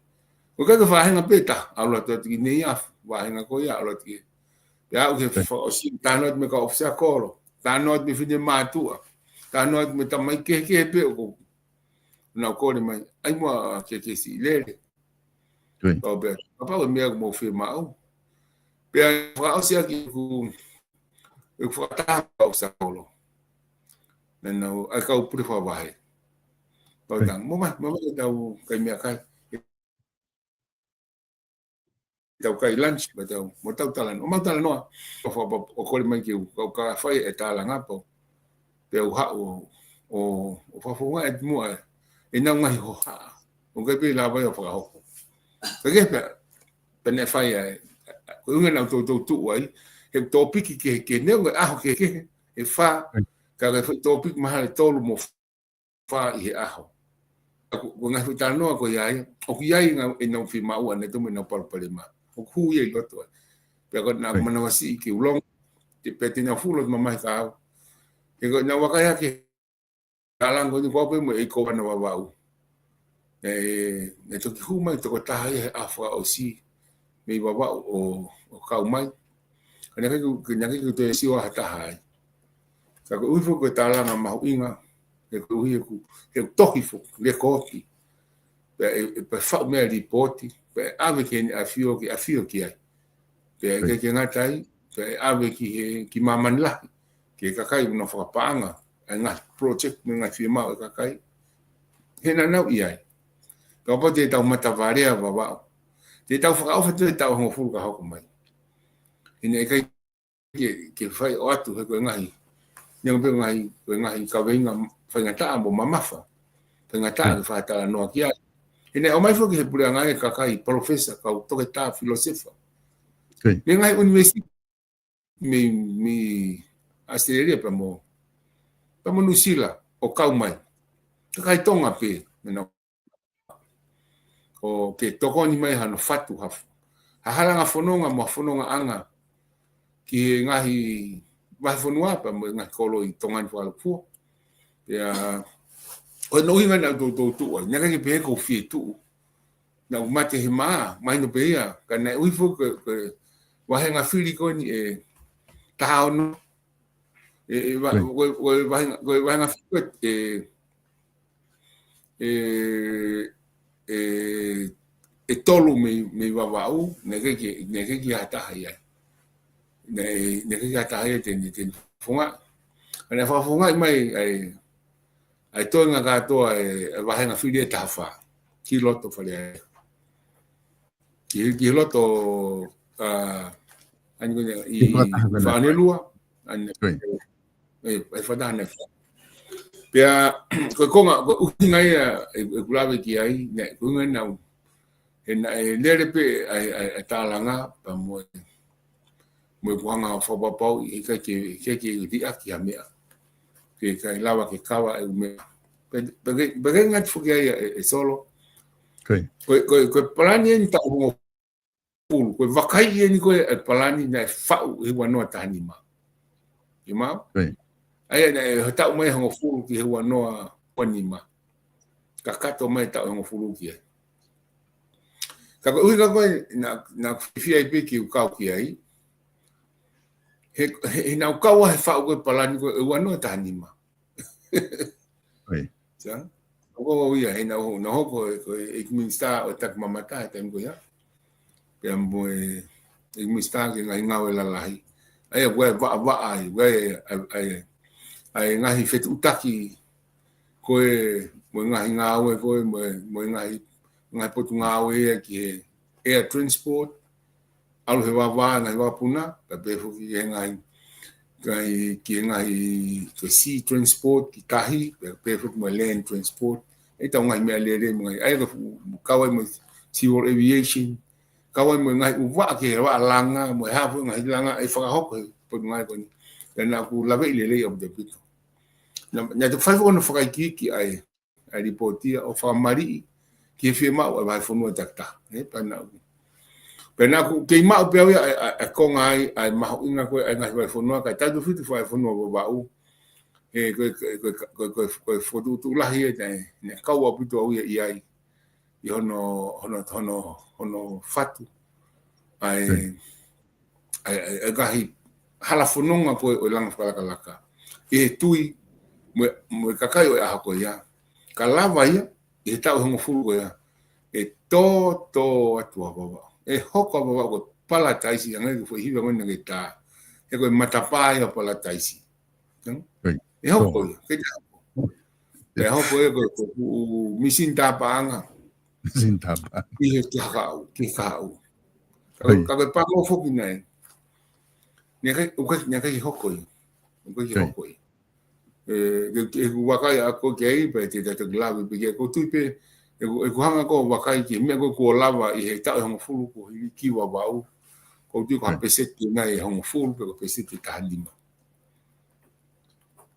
ʻOku ʻikai ke vāhenga pē taha, ʻalu atu atu ki Neiafu, vāhenga ko ia, ʻalu atu ki he. Pea aʻu ki he fakaʻosi, talanoa atu mo e kau ʻōfisa kolo, talanoa atu mo e finemātuʻa, talanoa atu mo e tamai kehekehe pē ʻoku nau kole mai, ʻai muʻa ke ke siʻi lele. ʻIo. Pau pē, kapau ko e meʻa ʻoku mou fiemaʻu. Pea fakaʻosi ʻaki ʻeku, ʻeku fakataha mo e kau ʻōfisa kolo. Naʻa nau, ʻa e kau pule fakavahe. Pau tanga, mo mai, mo mai tau kai meʻakai. Tau kai lunch, mo tau, mo tau talanoa. ʻO mau talanoa, ʻo fa-, ʻo, ʻo kole mai ke u, kau ka fai e talanga pau. Pea u haʻu ʻo, ʻo, ʻo fakafofonga e muʻa, ʻenau ngaahi hohaʻa. ʻOku ʻikai pē lava ia ʻo fakahoko. Ka ke pea, pea ne fai ai, ko e ʻuhinga naʻa ku toutou tuʻu ai, he tōpiki kehekehe, neongo e ʻaho kehekehe, ʻe fā, ka ko e tōpiki mahalo ʻe tolu mo fā ʻi he ʻaho. Ko, ko e ngaahi foʻi talanoa ko ia ia, ʻoku ʻi ai ngaahi, ʻenau fiemaʻu ʻanautolu mo ʻenau palopalema. ʻOku hū ia ʻi loto ai. Pea ko ʻenau manavasiʻi ke u longo, te, pea te nau fuʻu loto mamahi kia au. He ko ʻenau vakai hake, talanga ko eni ko au pē mo e ʻEiki Kōvana Vavaʻu. ʻE, ʻe toki hū mai tokotaha ia he ʻaho fakaʻosi mei Vavaʻu ʻo, ʻo kau mai. Ka naʻe ʻikai ke, naʻe ʻikai ke u toe sio ha taha ai. Ka koeʻuhi foki ko e talanga mahuʻinga, he koeʻuhi he ʻoku, he ʻoku tohi foki, lekooti. Pea ʻe, ʻe, pea faʻu mei ai lipooti, pea ʻave ki heʻene ʻafio, ke ʻafio ki ai. Pea ʻe ʻikai ke ngata ai, pea ʻe ʻave ki he, ki māmani lahi, ki he kakai ʻoku nau fakapaʻanga ʻa e ngaahi project mo e ngaahi fiemaʻu ʻa e kakai. He naʻa nau ʻi ai. Kapau te tau matavalea Vavaʻu, te tau fakaʻofa atu e taʻu hongofulu ka hoko mai. He naʻe ʻikai ke, ke fai ʻo atu he ko e ngaahi, neongo pē ngaahi, ko e ngaahi kaveinga faingataʻa mo mamafa. Faingataʻa ke fakatalanoa ki ai. He naʻe ʻomai foki he puleʻanga e kakai palōfesa, kau toketā filōsefa. Mei he ngaahi ʻunivēsiti mei, mei ʻAositelēlia pea mo, pea mo Nuʻusila ʻo kau mai. Kakai Tonga pē, mena ʻo ke tokoni mai hano fatu ha, ha halanga fononga mo ha fonongaʻanga ki he ngaahi vahefonua pea mo e ngaahi kolo ʻi Tonga ni fakalūkufua. Pea, ko hono ʻuhinga naʻa ku toutou tuʻu ai, naʻe ʻikai ke pehē ʻoku ou fie tuʻu. Naʻa ku mate he mā, mahino pē ia, ka naʻe ʻuhi foki ko e, ko e vahenga fili ko eni ʻe taha ono, ʻe, ʻe va-, ko e, ko e vahenga, ko e vahenga fili ko e, ʻe, ʻe, ʻe, ʻe tolu mei, mei Vavaʻu, naʻe ʻikai ke, naʻe ʻikai ke ʻi ai ha taha ia. Naʻe, naʻe ʻikai ke ʻi ai ha taha ia te ne, te ne fofonga. Ka naʻe fakafofongaʻi mai ʻa e, ʻa e toenga kātoa e, e vahenga fili ʻe taha fā. Ki loto Fale Alea. Ki, ki loto, ʻa, ʻa eni ko eni ʻi Fakaʻanelua, ʻa eni, ʻe, ʻe Fakaʻanelua. Pea, ko e konga, ko e ʻuhinga ia, ʻe, ʻeku lave ki ai, naʻe, ko e ʻuhinga naʻa ku, he naʻe lele pē ʻa e, ʻa e, ʻa e talanga, pea mo e, mo e kuonga fakapapau, ʻikai ke, ʻikai ke liʻaki ha meʻa. Ke ʻikai lava ke kava e meʻa. Pea, pea ke, pea ke ngati foki ai ʻe, ʻe Solo. Ko e, ko e, ko e palani eni taʻu hongofulu, ko e vakai eni ko e, e palani naʻe faʻu he ua noa taha nima. ʻIo mau? ʻA ia naʻe taʻu mai hongofulu ki he ua noa ua nima. Kakato mai taʻu hongofulu ki ai. Ka ko e ʻuhinga ko ē, naʻa, naʻa ku fiefia ai pē ke u kau ki ai. He, he, he naʻa ku kau ai he faʻu ko e palani ko e ua noa taha nima. Sai. ʻOku ou ʻi ai, he naʻa ku, naʻa ku hoko ko e, ko e ʻEiki Minisitā ʻo e Taki Mamata he taimi ko ia. Pea mo e ʻEiki Minisitā ki he Ngaahi Ngāue Lalahi. ʻA ia, ʻoku ʻi ai e vaʻavaʻa ai, ʻoku ʻi ai e, ʻa e, ʻa e, ʻa e ngaahi fetuʻutaki ko ē, mo e ngaahi ngāue ko ē, mo e, mo e ngaahi, ngaahi potungāue ia ki he air transport, ʻalu he vavā, ngaahi vakapuna, pea pehē foki ki he ngaahi, ngaahi, ki he ngaahi, ki he sea transport, ki tahi, pea pehē foki mo e land transport. ʻEtau ngaahi meʻalele, mo e ngaahi, ʻa ia ka fu-, kau ai mo e civil aviation, kau ai mo e ngaahi ʻū vaʻa ki he vaʻa langa, mo e hā foki e ngaahi langa ʻe fakahoko he potungāue ko eni. Pea naʻa ku laveʻi lelei ʻaupito ʻaupito. Naʻa, naʻa te fai foki hono fakaikiiki ʻa e, ʻa e lipooti ia ʻo fakamaliʻi ki he fiemaʻu ʻa e vahefonua takitaha. Ē, pea naʻa ku, pea naʻa ku kei maʻu pē au ia ʻa e, ʻa e, ʻa e konga ai, ʻa e mahuʻinga ko ē ʻa e ngaahi vahefonua, kae tautefito ki he vahefonua Vavaʻu. He ko e, ko e, ko e, ko e, ko e, ko e fokotuʻutuʻu lahi ē, naʻe, naʻe kau ʻaupito au ia ʻi ai. ʻI hono, hono, hono, hono fatu. ʻA e, ʻa e, ʻa e, ʻa e ngaahi hala fononga ko ē ʻo e langa fakalakalaka. ʻI he tui, mo e, mo e kakai ʻo e ʻaho ko ia. Ka lava ia, ʻi he taʻu hongofulu ko ia. ʻE tō, tō atu ʻa Vavaʻu. ʻE hoko ʻa Vavaʻu ko e palataisi, hangē ko e foʻi hiva ko ena ke tā. He ko e matapā ia ʻo palataisi. Kan? ʻE hoko ia, ke te hoko. ʻE hoko ia ko, ko, ko e misini tāpaʻanga. Misini tāpaʻanga. ʻI he kahaʻu, ke kahaʻu. Ka, ka ko e pango foki nai. Naʻe ʻikai, ʻoku ʻikai, naʻe ʻikai hoko ia. ʻOku ʻikai hoko ia. ʻE, ke, ke, ʻeku vakai ʻaʻaku ki ai, pea te tau toki lave pē ki ai. ʻOku ou tui pē, ʻeku, ʻeku hanga ko ē ʻo vakai ki he meʻa ko ē kuo lava ʻi he taʻu ʻe hongofulu kuo hili ki Vavaʻu. ʻOku ou tui ko ha peseti nai ʻe hongofulu, pe ko e peseti ʻe taha nima.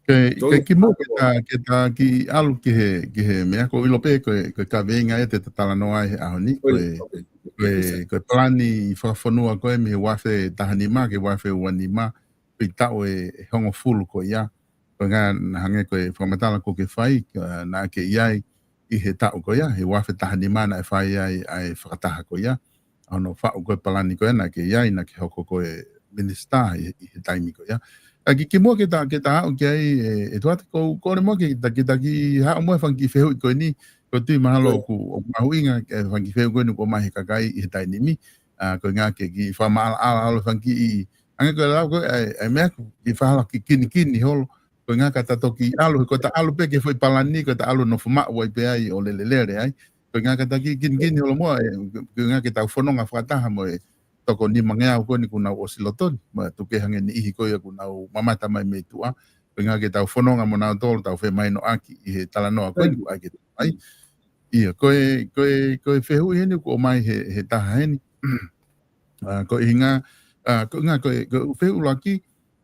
Ke, ke kimuʻa ke ta, ke ta kiʻi ʻalu ki he, ki he meʻa ʻoku ou ʻilo pē ko e, ko e kaveinga ē te ta talanoa ai he ʻaho ni, ko e, ko e, ko e palani fakafonua ko ē mei he ua afe taha nima ki he ua afe ua nima, ʻi he taʻu ʻe, ʻe hongofulu ko ia. Ko e ʻuhinga naʻa hangē ko e fakamatala ʻoku ke fai, ʻa, naʻa ke ʻi ai ʻi he taʻu ko ia, he ua afe taha nima naʻe fai ai ʻa e fakataha ko ia. ʻA hono faʻu ko ē palani ko ē naʻa ke ʻi ai, naʻa ke hoko ko e minisitā ʻi, ʻi he taimi ko ia. ʻA, ki, kimuʻa ke ta, ke ta aʻu ki ai, ʻe, ʻe Tuate, ʻoku ou kole muʻa ke ta, ke ta kiʻi haʻu muʻa he fanga kiʻi fehuʻi ko eni, ʻoku ou tui mahalo ʻoku, ʻoku mahuʻinga e fanga kiʻi fehuʻi ko eni ʻoku ʻomai he kakai ʻi he taimi ni. ʻA, ko e ʻuhinga ke kiʻi fakamaʻalaʻala holo fanga kiʻi, hangē ko e lau ko ē, ʻa e, ʻa e meʻa ʻoku kiʻi fakahā kiʻi kinikini holo, ko e ʻuhinga ka ta toki ʻalu, ko ʻeta ʻalu pē ki he foʻi palani, ko ʻeta ʻalu ʻo nofo maʻu ai pē ai ʻo lelelele ai. Ko e ʻuhinga ka ta kiʻi kinikini holo muʻa, ʻe, ko e ʻuhinga ke tau fononga fakataha mo e toko nimangeau ko eni kuo nau ʻosi loto ni, mo e tuku kehe hangē niʻihi ko ia kuo nau mamata mai mei tuʻa. Ko e ʻuhinga ke tau fononga mo nautolu, tau femahinoʻaki ʻi he talanoa ko eni, ʻa ia ke tau mai. ʻIa, ko e, ko e, ko e fehuʻi heni ʻoku ʻomai he, he taha heni. ʻA, ko e ʻuhinga, ʻa, ko e ʻuhinga ko e, ko e fehuʻi ʻuluaki,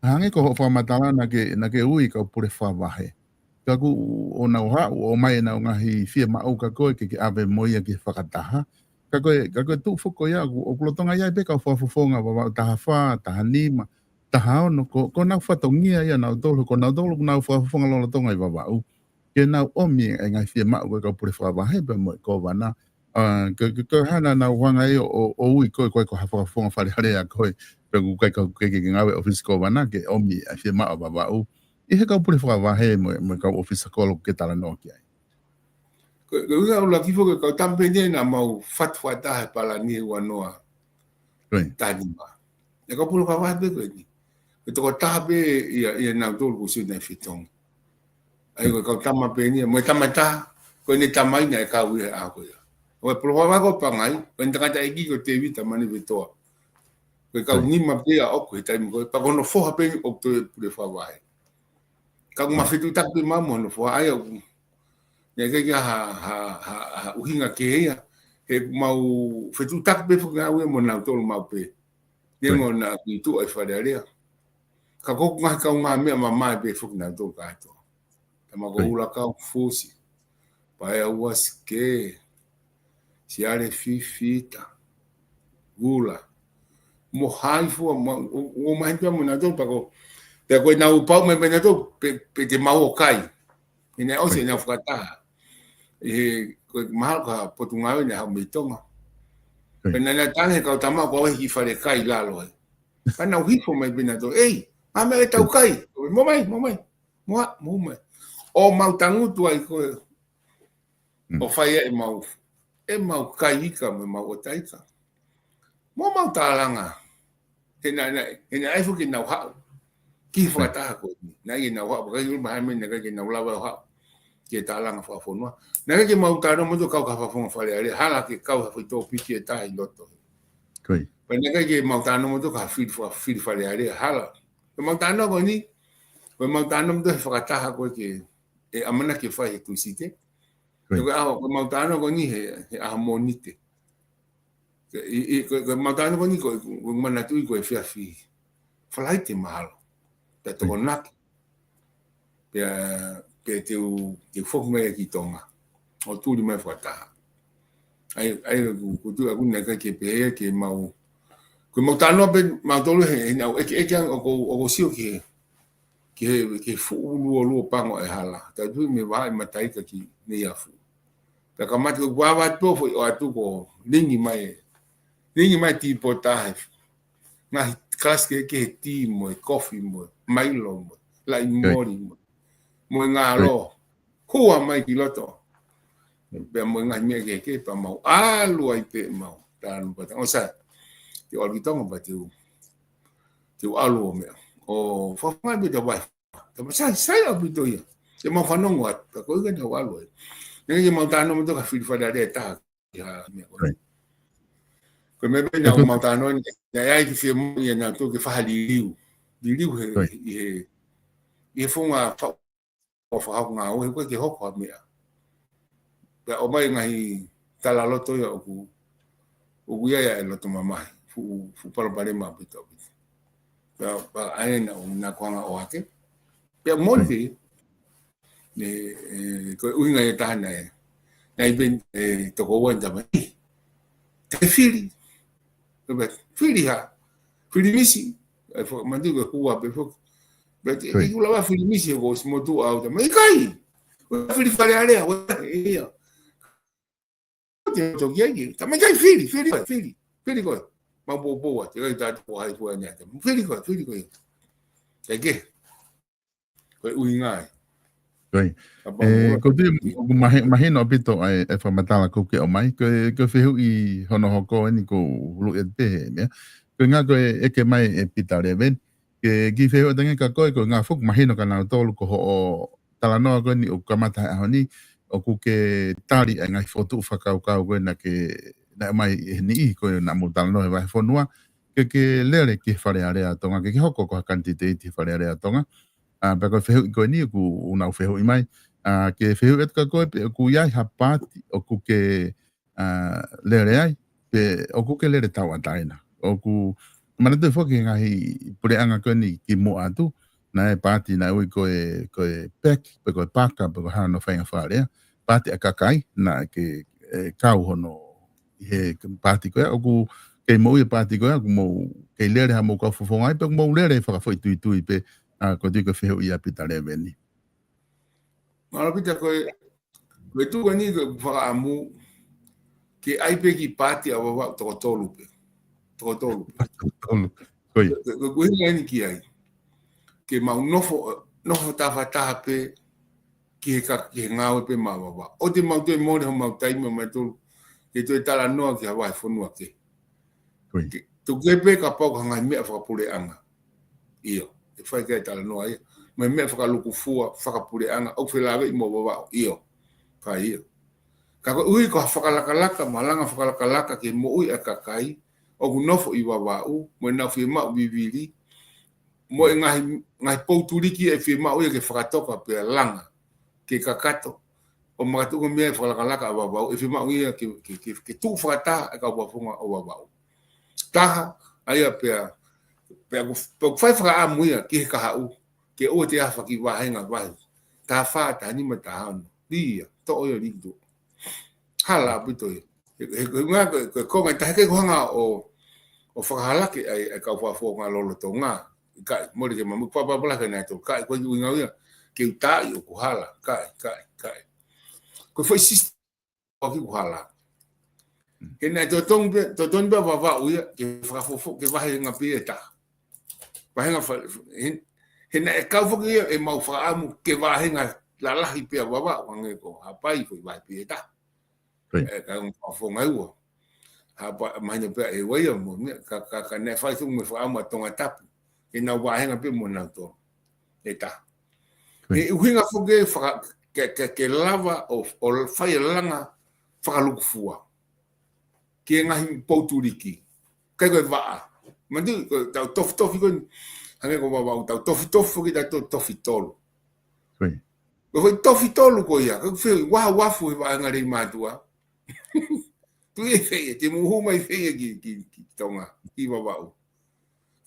hangē ko hoʻo fakamatala naʻa ke, naʻa ke ui kau pule fakavahe. Ka kuo nau haʻu ʻo ʻomai ʻenau ngaahi fiemaʻu kia koe ke ke ʻave mo ia ki he fakataha. Ka ko e, ka ko e tuʻu foki ko ia ʻoku, ʻoku lolotonga ʻi ai pē kau fakafofonga Vavaʻu taha fā, taha nima, taha ono, ko, ko honau fatongia ia nautolu, ko nautolu ʻoku nau fakafofonga lolotonga ʻi Vavaʻu. Ke nau ʻomi e ngaahi fiemaʻu ko ē kau pule fakavahe pea mo e kōvana. ʻA, ko, ko, ko e hā naʻa nau hanga ai ʻo, ʻo, ʻo ui koe, koe ko ha fakafofonga Fale Alea koe, pea ʻoku ʻikai ke, ke, ke ngāue ʻi he ʻōfisi kōvana ke ʻomi e fiemaʻu ʻa Vavaʻu ʻi he kau pule fakavahe mo, mo e kau ʻōfisa kolo ʻoku ke talanoa ki ai. Ko, ko e ʻuhinga ʻuluaki foki ko e kau tama pē eni naʻa mau fatu fakataha he palani ua noa taha nima. ʻE kau pule fakavahe pē ko eni. Ko e tokotaha pē ia, ia nautolu kuo ʻosi ʻi ai e fetongi. ʻA ia ko e kau tama pē eni ia, mo e tama ʻe taha, ko ʻene tamai naʻe kau ia he ʻaho ko ia. ʻO e pule fakavahe ko Pangai, ko ʻene tangataʻeiki ko Tēvita Manivetoa. Ko e kau nima pē ia ʻoku he taimi ko ē, pea ko hono foha pē eni ʻoku toe pule fakavahe. Ka ʻoku ma fetuʻutaki pē mau mo hono foha, ʻa ia ʻoku, naʻe ʻikai ke ʻi ai ha, ha, ha, ha ʻuhinga kehe ia, he mau fetuʻutaki pē foki ʻa ia mo nautolu maʻu pē. Neongo naʻa ku ʻi tuʻa ʻi Fale Alea. Ka ko ʻeku ngaahi kaungāmeʻa mamae pē foki nautolu kātoa. Tama ko Ula Kaufusi, Paea Uasikē, Siale Fifita, Ula. Mo hai fua, mo, ʻo, ʻo maheni pē mo nautolu pea ko, pea ko ʻenau pau mai pē nautolu, pe, pe te mau ō kai. ʻI he ʻosi ʻenau fakataha. ʻI he, ko e mahalo ko ha potungāue naʻe haʻu mei Tonga. Pea naʻa na tangi he kau tama ko ē ki Fale Kai lalo ai. Pea nau hifo mai pē nautolu, ʻEi, ʻa meʻa ʻe tau kai. Mo mai, mo mai. Mo a, mo mai. ʻO mau tangutu ai ko ē. ʻO fai ai ʻemau, ʻemau kai ika mo ʻemau ʻota ika. Mo mau tālanga. He naʻe, naʻe, he naʻe ʻai foki ke nau haʻu ki he fakataha ko eni. Naʻe ʻikai ke nau haʻu, pea ʻikai ke ʻi ai ha meʻa naʻe ʻikai ke nau lava ʻo haʻu ki he tālanga fakafonua. Naʻe ʻikai ke mau talanoa mo nautolu kau ki ha fakafofonga Fale Alea, hala ke kau ha foʻi tōpiki ʻe taha ʻi loto. Pea naʻe ʻikai ke mau talanoa mo nautolu ki ha fili fa-, fili Fale Alea, hala. Ko ʻemau talanoa ko eni, ko ʻemau talanoa mo nautolu he fakataha ko ē ke, ʻe ʻamanaki ke fai he Tuʻisite. Ko e ʻaho, ko ʻemau talanoa ko eni he, he ʻaho Mōnite. Ko e, ʻi, ʻi, ko e, ko ʻemau talanoa ko eni ko e, ko e manatuʻi ko e efiafi Falaite mahalo. Pea tokonaki. Pea, pea te u, te u foki mai ki Tonga. ʻO tuli mai fakataha. ʻA ia, ʻa ia ʻoku, ʻoku ou tui ʻaku naʻe ʻikai ke pehē ke mau, ko ʻemau talanoa pē mautolu he, he naʻa ku ʻeke, ʻeke ange ʻoku, ʻoku ou sio ki he, ki he, ki he fuʻu ʻuluʻulu pango ʻo e hala. Tautefito mei he vahaʻa ʻi Mataika ki Neiafu. Pea ka mate ko ʻeku vāvātipofo ʻo ʻoatu ko e lingi mai, lingi mai tīpota he ngaahi kalasi kehekehe, tī mo e kofi mo e mailo mo e laʻi moli mo e, mo e ngalo. Hua mai ki loto. Pea mo e ngaahi meʻa kehekehe pea mau ʻalu ai pē mau. Talu pata. ʻO sai, te u ʻalu ki Tonga pea te u, te u ʻalu ʻo meʻa. ʻO fafanga pē te vai. Tama sai, sai ʻaupito ia. Te mau fanongo atu, ka ko ia naʻa ku ʻalu ai. Naʻe ʻikai ke mau talanoa mo e toka fili Fale Alea ʻe taha ki ha meʻa ko ē. Right. Ko e meʻa pē naʻa ku mau talanoa ni, naʻe ʻi ai e kiʻi fiemaʻu ia naʻa tau ke fakaliliu. Liliu he, right, ʻi he, ʻi he founga fa-, ʻo fakahoko ngāue, he ʻoku ʻikai ke hoko ha meʻa. Pea ʻomai e ngaahi talaloto ia ʻoku, ʻoku ʻi ai ʻa e loto mamahi, fuʻu, fuʻu palopalema ʻaupito ʻaupito. Pea, pea ʻa ena ʻoku na kuanga ʻohake. Pea moʻoni pē, ne, ē, ko e ʻuhinga ia ʻe taha naʻe, naʻe pehē ʻe he tokoua ni, tama, ʻi, te fili. Pea fili hā? Fili misi. ʻAi fo-, manatu ko e hua pē foki. Pea te, right, ʻikai ke u lava fili misi he kuo ʻosi motuʻa au, tama, ʻikai. ʻOua fili Fale Alea, ʻoua, ia. Te toki ai ke, tama, ʻikai, fili, fili koe, fili. Fili koe. Mau poupou atu, ʻikai taʻu ko hai fua ni atu. Fili koe, fili koe. Kae kehe. Ko e ʻuhinga ia. Right. Ka pau ē, mo-, ko e tui, ʻoku mahi-, mahino ʻaupito ʻa e, e fakamatala ʻoku ke ʻomai. Ko e, ko e fehuʻi hono hoko eni ʻoku ou ʻuluʻi atu pē he meʻa. Ko e ʻuhinga ko e ʻeke mai ʻe Pita Leveni. Ke kiʻi fehuʻi atu ange kia koe, ko e ʻuhinga foki mahino kia nautolu ko hoʻo talanoa ko eni ʻoku kamata he ʻaho ni, ʻoku ke tali ʻa e ngaahi fokotuʻu fakakaukau ko ē naʻa ke, naʻe ʻomai ʻe he niʻihi ko ē naʻa mou talanoa he vahefonua, ke ke lele ki he Fale Alea ʻo Tonga, ke ke hoko ko ha kanititeiti he Fale Alea ʻo Tonga. ʻA, pea ko e fehuʻi ko eni ʻoku, ʻoku nau fehuʻi mai. ʻA, ke fehuʻi atu kia koe pe ʻoku ʻi ai ha paati ʻoku ke, ʻa, lele ai, pe ʻoku ke lele tauʻatāina. ʻOku manatu foki he ngaahi puleʻanga ko eni kimuʻa atu, naʻe paati naʻe ui ko e, ko e PAC, pe ko e PACA, pe ko e hā hono faʻahinga Fale Alea, paati ʻa e kakai, naʻe ʻikai ke, ē, kau hono, ʻi he paati ko ia, ʻoku kei moʻui e paati ko ia, ʻoku mou kei lele ha mou kau fofonga ai, pe ʻoku mou lele fakafoʻituitui pē, ʻa, ko e tui ko e fehuʻi ʻa Pita Leveni. Mālō Pita, ko e, ko e tuʻu ko eni ko e fakaʻamu ke ʻai pē kiʻi paati ʻa Vavaʻu toko tolu pē. Toko tolu pē. Toko tolu. Ko ia. Ko e, ko e ʻuhinga eni ki ai. Ke mau nofo, nofo tafataha pē ki he ka-, ki he ngāue pē maʻa Vavaʻu. ʻOua te mau toe mole homau taimi ʻo mautolu ke toe talanoa ki ha vahefonua kehe. Ko ia. Ke, tuku pē kapau ko ha ngaahi meʻa fakapuleʻanga. ʻIo, ʻe fai ki ai e talanoa ia. Mo e meʻa fakalūkufua, fakapuleʻanga, ʻoku felāveʻi mo Vavaʻu. ʻIo, fai ia. Ka koeʻuhi ko ha fakalakalaka, malanga fakalakalaka ki he moʻui ʻa e kakai ʻoku nofo ʻi Vavaʻu, mo ʻenau fiemaʻu vivili, mo e ngaahi, ngaahi poutuliki ʻe fiemaʻu ia ke fakatoka pea langa, ke kakato, ʻo makatuʻunga mei ai e fakalakalaka ʻa Vavaʻu, ʻe fiemaʻu ia ke, ke, ke, ke tuʻu fakataha e kau fakafofonga ʻo Vavaʻu. Taha, ʻa ia pea, pea ʻoku, pea ʻoku fai fakaʻamu ia ki he kahaʻu, ke ʻoua te ʻi ai ha kiʻi vāhenga vahe. Taha fā, taha nima, taha ono. Lī ia, toʻo ia lī tuʻo. Hala ʻaupito ia. He, he, he ngā, ko, ko, ko ngā taha ke ko hanga ʻo, ʻo fakahalaki ai, ʻa e kau fakafofonga lolotonga. ʻIkai, mole ke mamu, papapala ke nai tō, ʻikai, ko e ʻuhinga ia, ke u taaʻi ʻoku hala, ʻikai, ʻikai, ʻikai. Ko e foʻi system ʻoku hala. He naʻe totonu pē, totonu pē Vavaʻu ia, ke fakafofo, ke vāhenga pē ʻe taha. Vāhenga fa-, he, he naʻe kau foki ia ʻemau fakaʻamu ke vāhenga lalahi pē ʻa Vavaʻu, hangē ko Haʻapai ko e vahe pē ʻe taha. Right. ʻE, ka ongo fakafofonga ua. Haʻapai, mahino pē ʻe ua ia mo, ne, ka, ka, ka naʻe fai tuʻu mo e fakaʻamu ʻa Tongatapu. Ke nau vāhenga pē mo nautolu. ʻE taha. Right. ʻE ʻuhinga foki faka-, ke, ke, ke lava ʻo, ʻo fai e langa fakalūkufua ki he ngaahi poutuliki. ʻIkai ko e vaʻa. Manatu, ko e tau tofitofi ko eni, hangē ko Vavaʻu, tau tofitofi foki, tau to-, tofi tolu. Right. Ko e foʻi tofi tolu ko ia, ko e fē, ʻoku uafu he vāhenga Leimātuʻa. Tuʻi ʻe fē ia, te mou hū mai fē ia ki, ki, ki Tonga, ki Vavaʻu.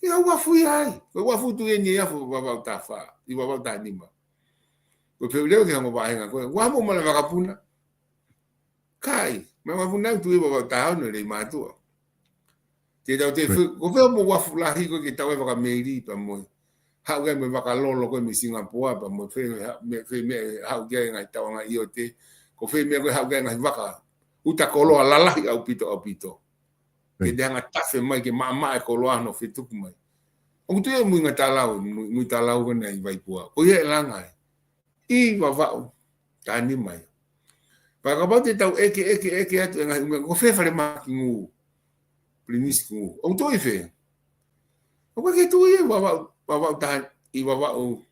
ʻE uafu ia ai. Ko e uafu tuʻi eni ia fo Vavaʻu taha fā, ʻi Vavaʻu taha nima. Ko e fē leva ke hanga ʻo vāhenga, ko e uafu mo mala vakapuna. ʻIkai, mo e uafu naʻe tuʻi Vavaʻu taha ono Leimātuʻa. Te tau te fē, ko fē mo e uafu lahi ko ē ke tau ʻai e vaka meili pea mo e haʻu ki ai mo e vaka lolo ko ē mei Singapoa pea mo e fē, me, fē meʻa haʻu ki ai e ngaahi tauʻanga ʻiote. Ko fē meʻa ko ē haʻu ki ai e ngaahi vaka uta koloa lalahi ʻaupito, ʻaupito. Ke te hanga tafe mai ke maʻamaʻa e koloa hono fetuku mai. ʻOku tuʻi e Muinga Talau, Mui-, Muinga Talau ko ena ʻi Vaipua. Ko ia ʻe langa ai. ʻI Vavaʻu, taha nima ia. Pea kapau te tau ʻeke, ʻeke, ʻeke atu e ngaahi ʻū meʻa, ko fē falemahaki ngū, Pilinisi ngū. ʻOku tuʻi fē? ʻOku ʻikai ke tuʻi ʻi Vavaʻu, Vavaʻu taha, ʻi Vavaʻu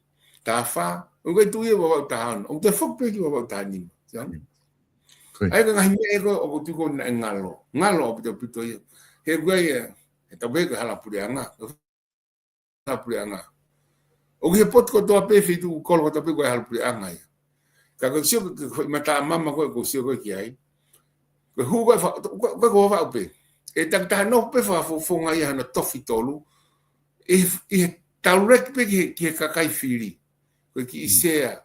taha fā, ʻoku ʻikai tuʻu ia Vavaʻu taha ono, ʻoku toe foki pē ki Vavaʻu taha nima. Sio? ʻA ia ko e ngaahi meʻa ia ko ē ʻoku tuku naʻe ngalo. Ngalo ʻaupito ʻaupito ia. He ʻoku ʻi ai, ʻe tau pehē ko e hala puleʻanga. Hala puleʻanga. ʻOku ʻi he potu kotoa pē, feituʻu kolo kotoa pē ko e hala puleʻanga ia. Ka ko e sio ko e, ko e mata mama ko ē, ko e sio ko ē ki ai. Ko e hū ko ē fa-, ko e, ko e Vavaʻu pē. ʻE takitaha nofo pē fakafofonga ia hano tofi tolu. ʻI, ʻi he tauleki pē ki he, ki he kakai fili. Ko e kiʻi sea.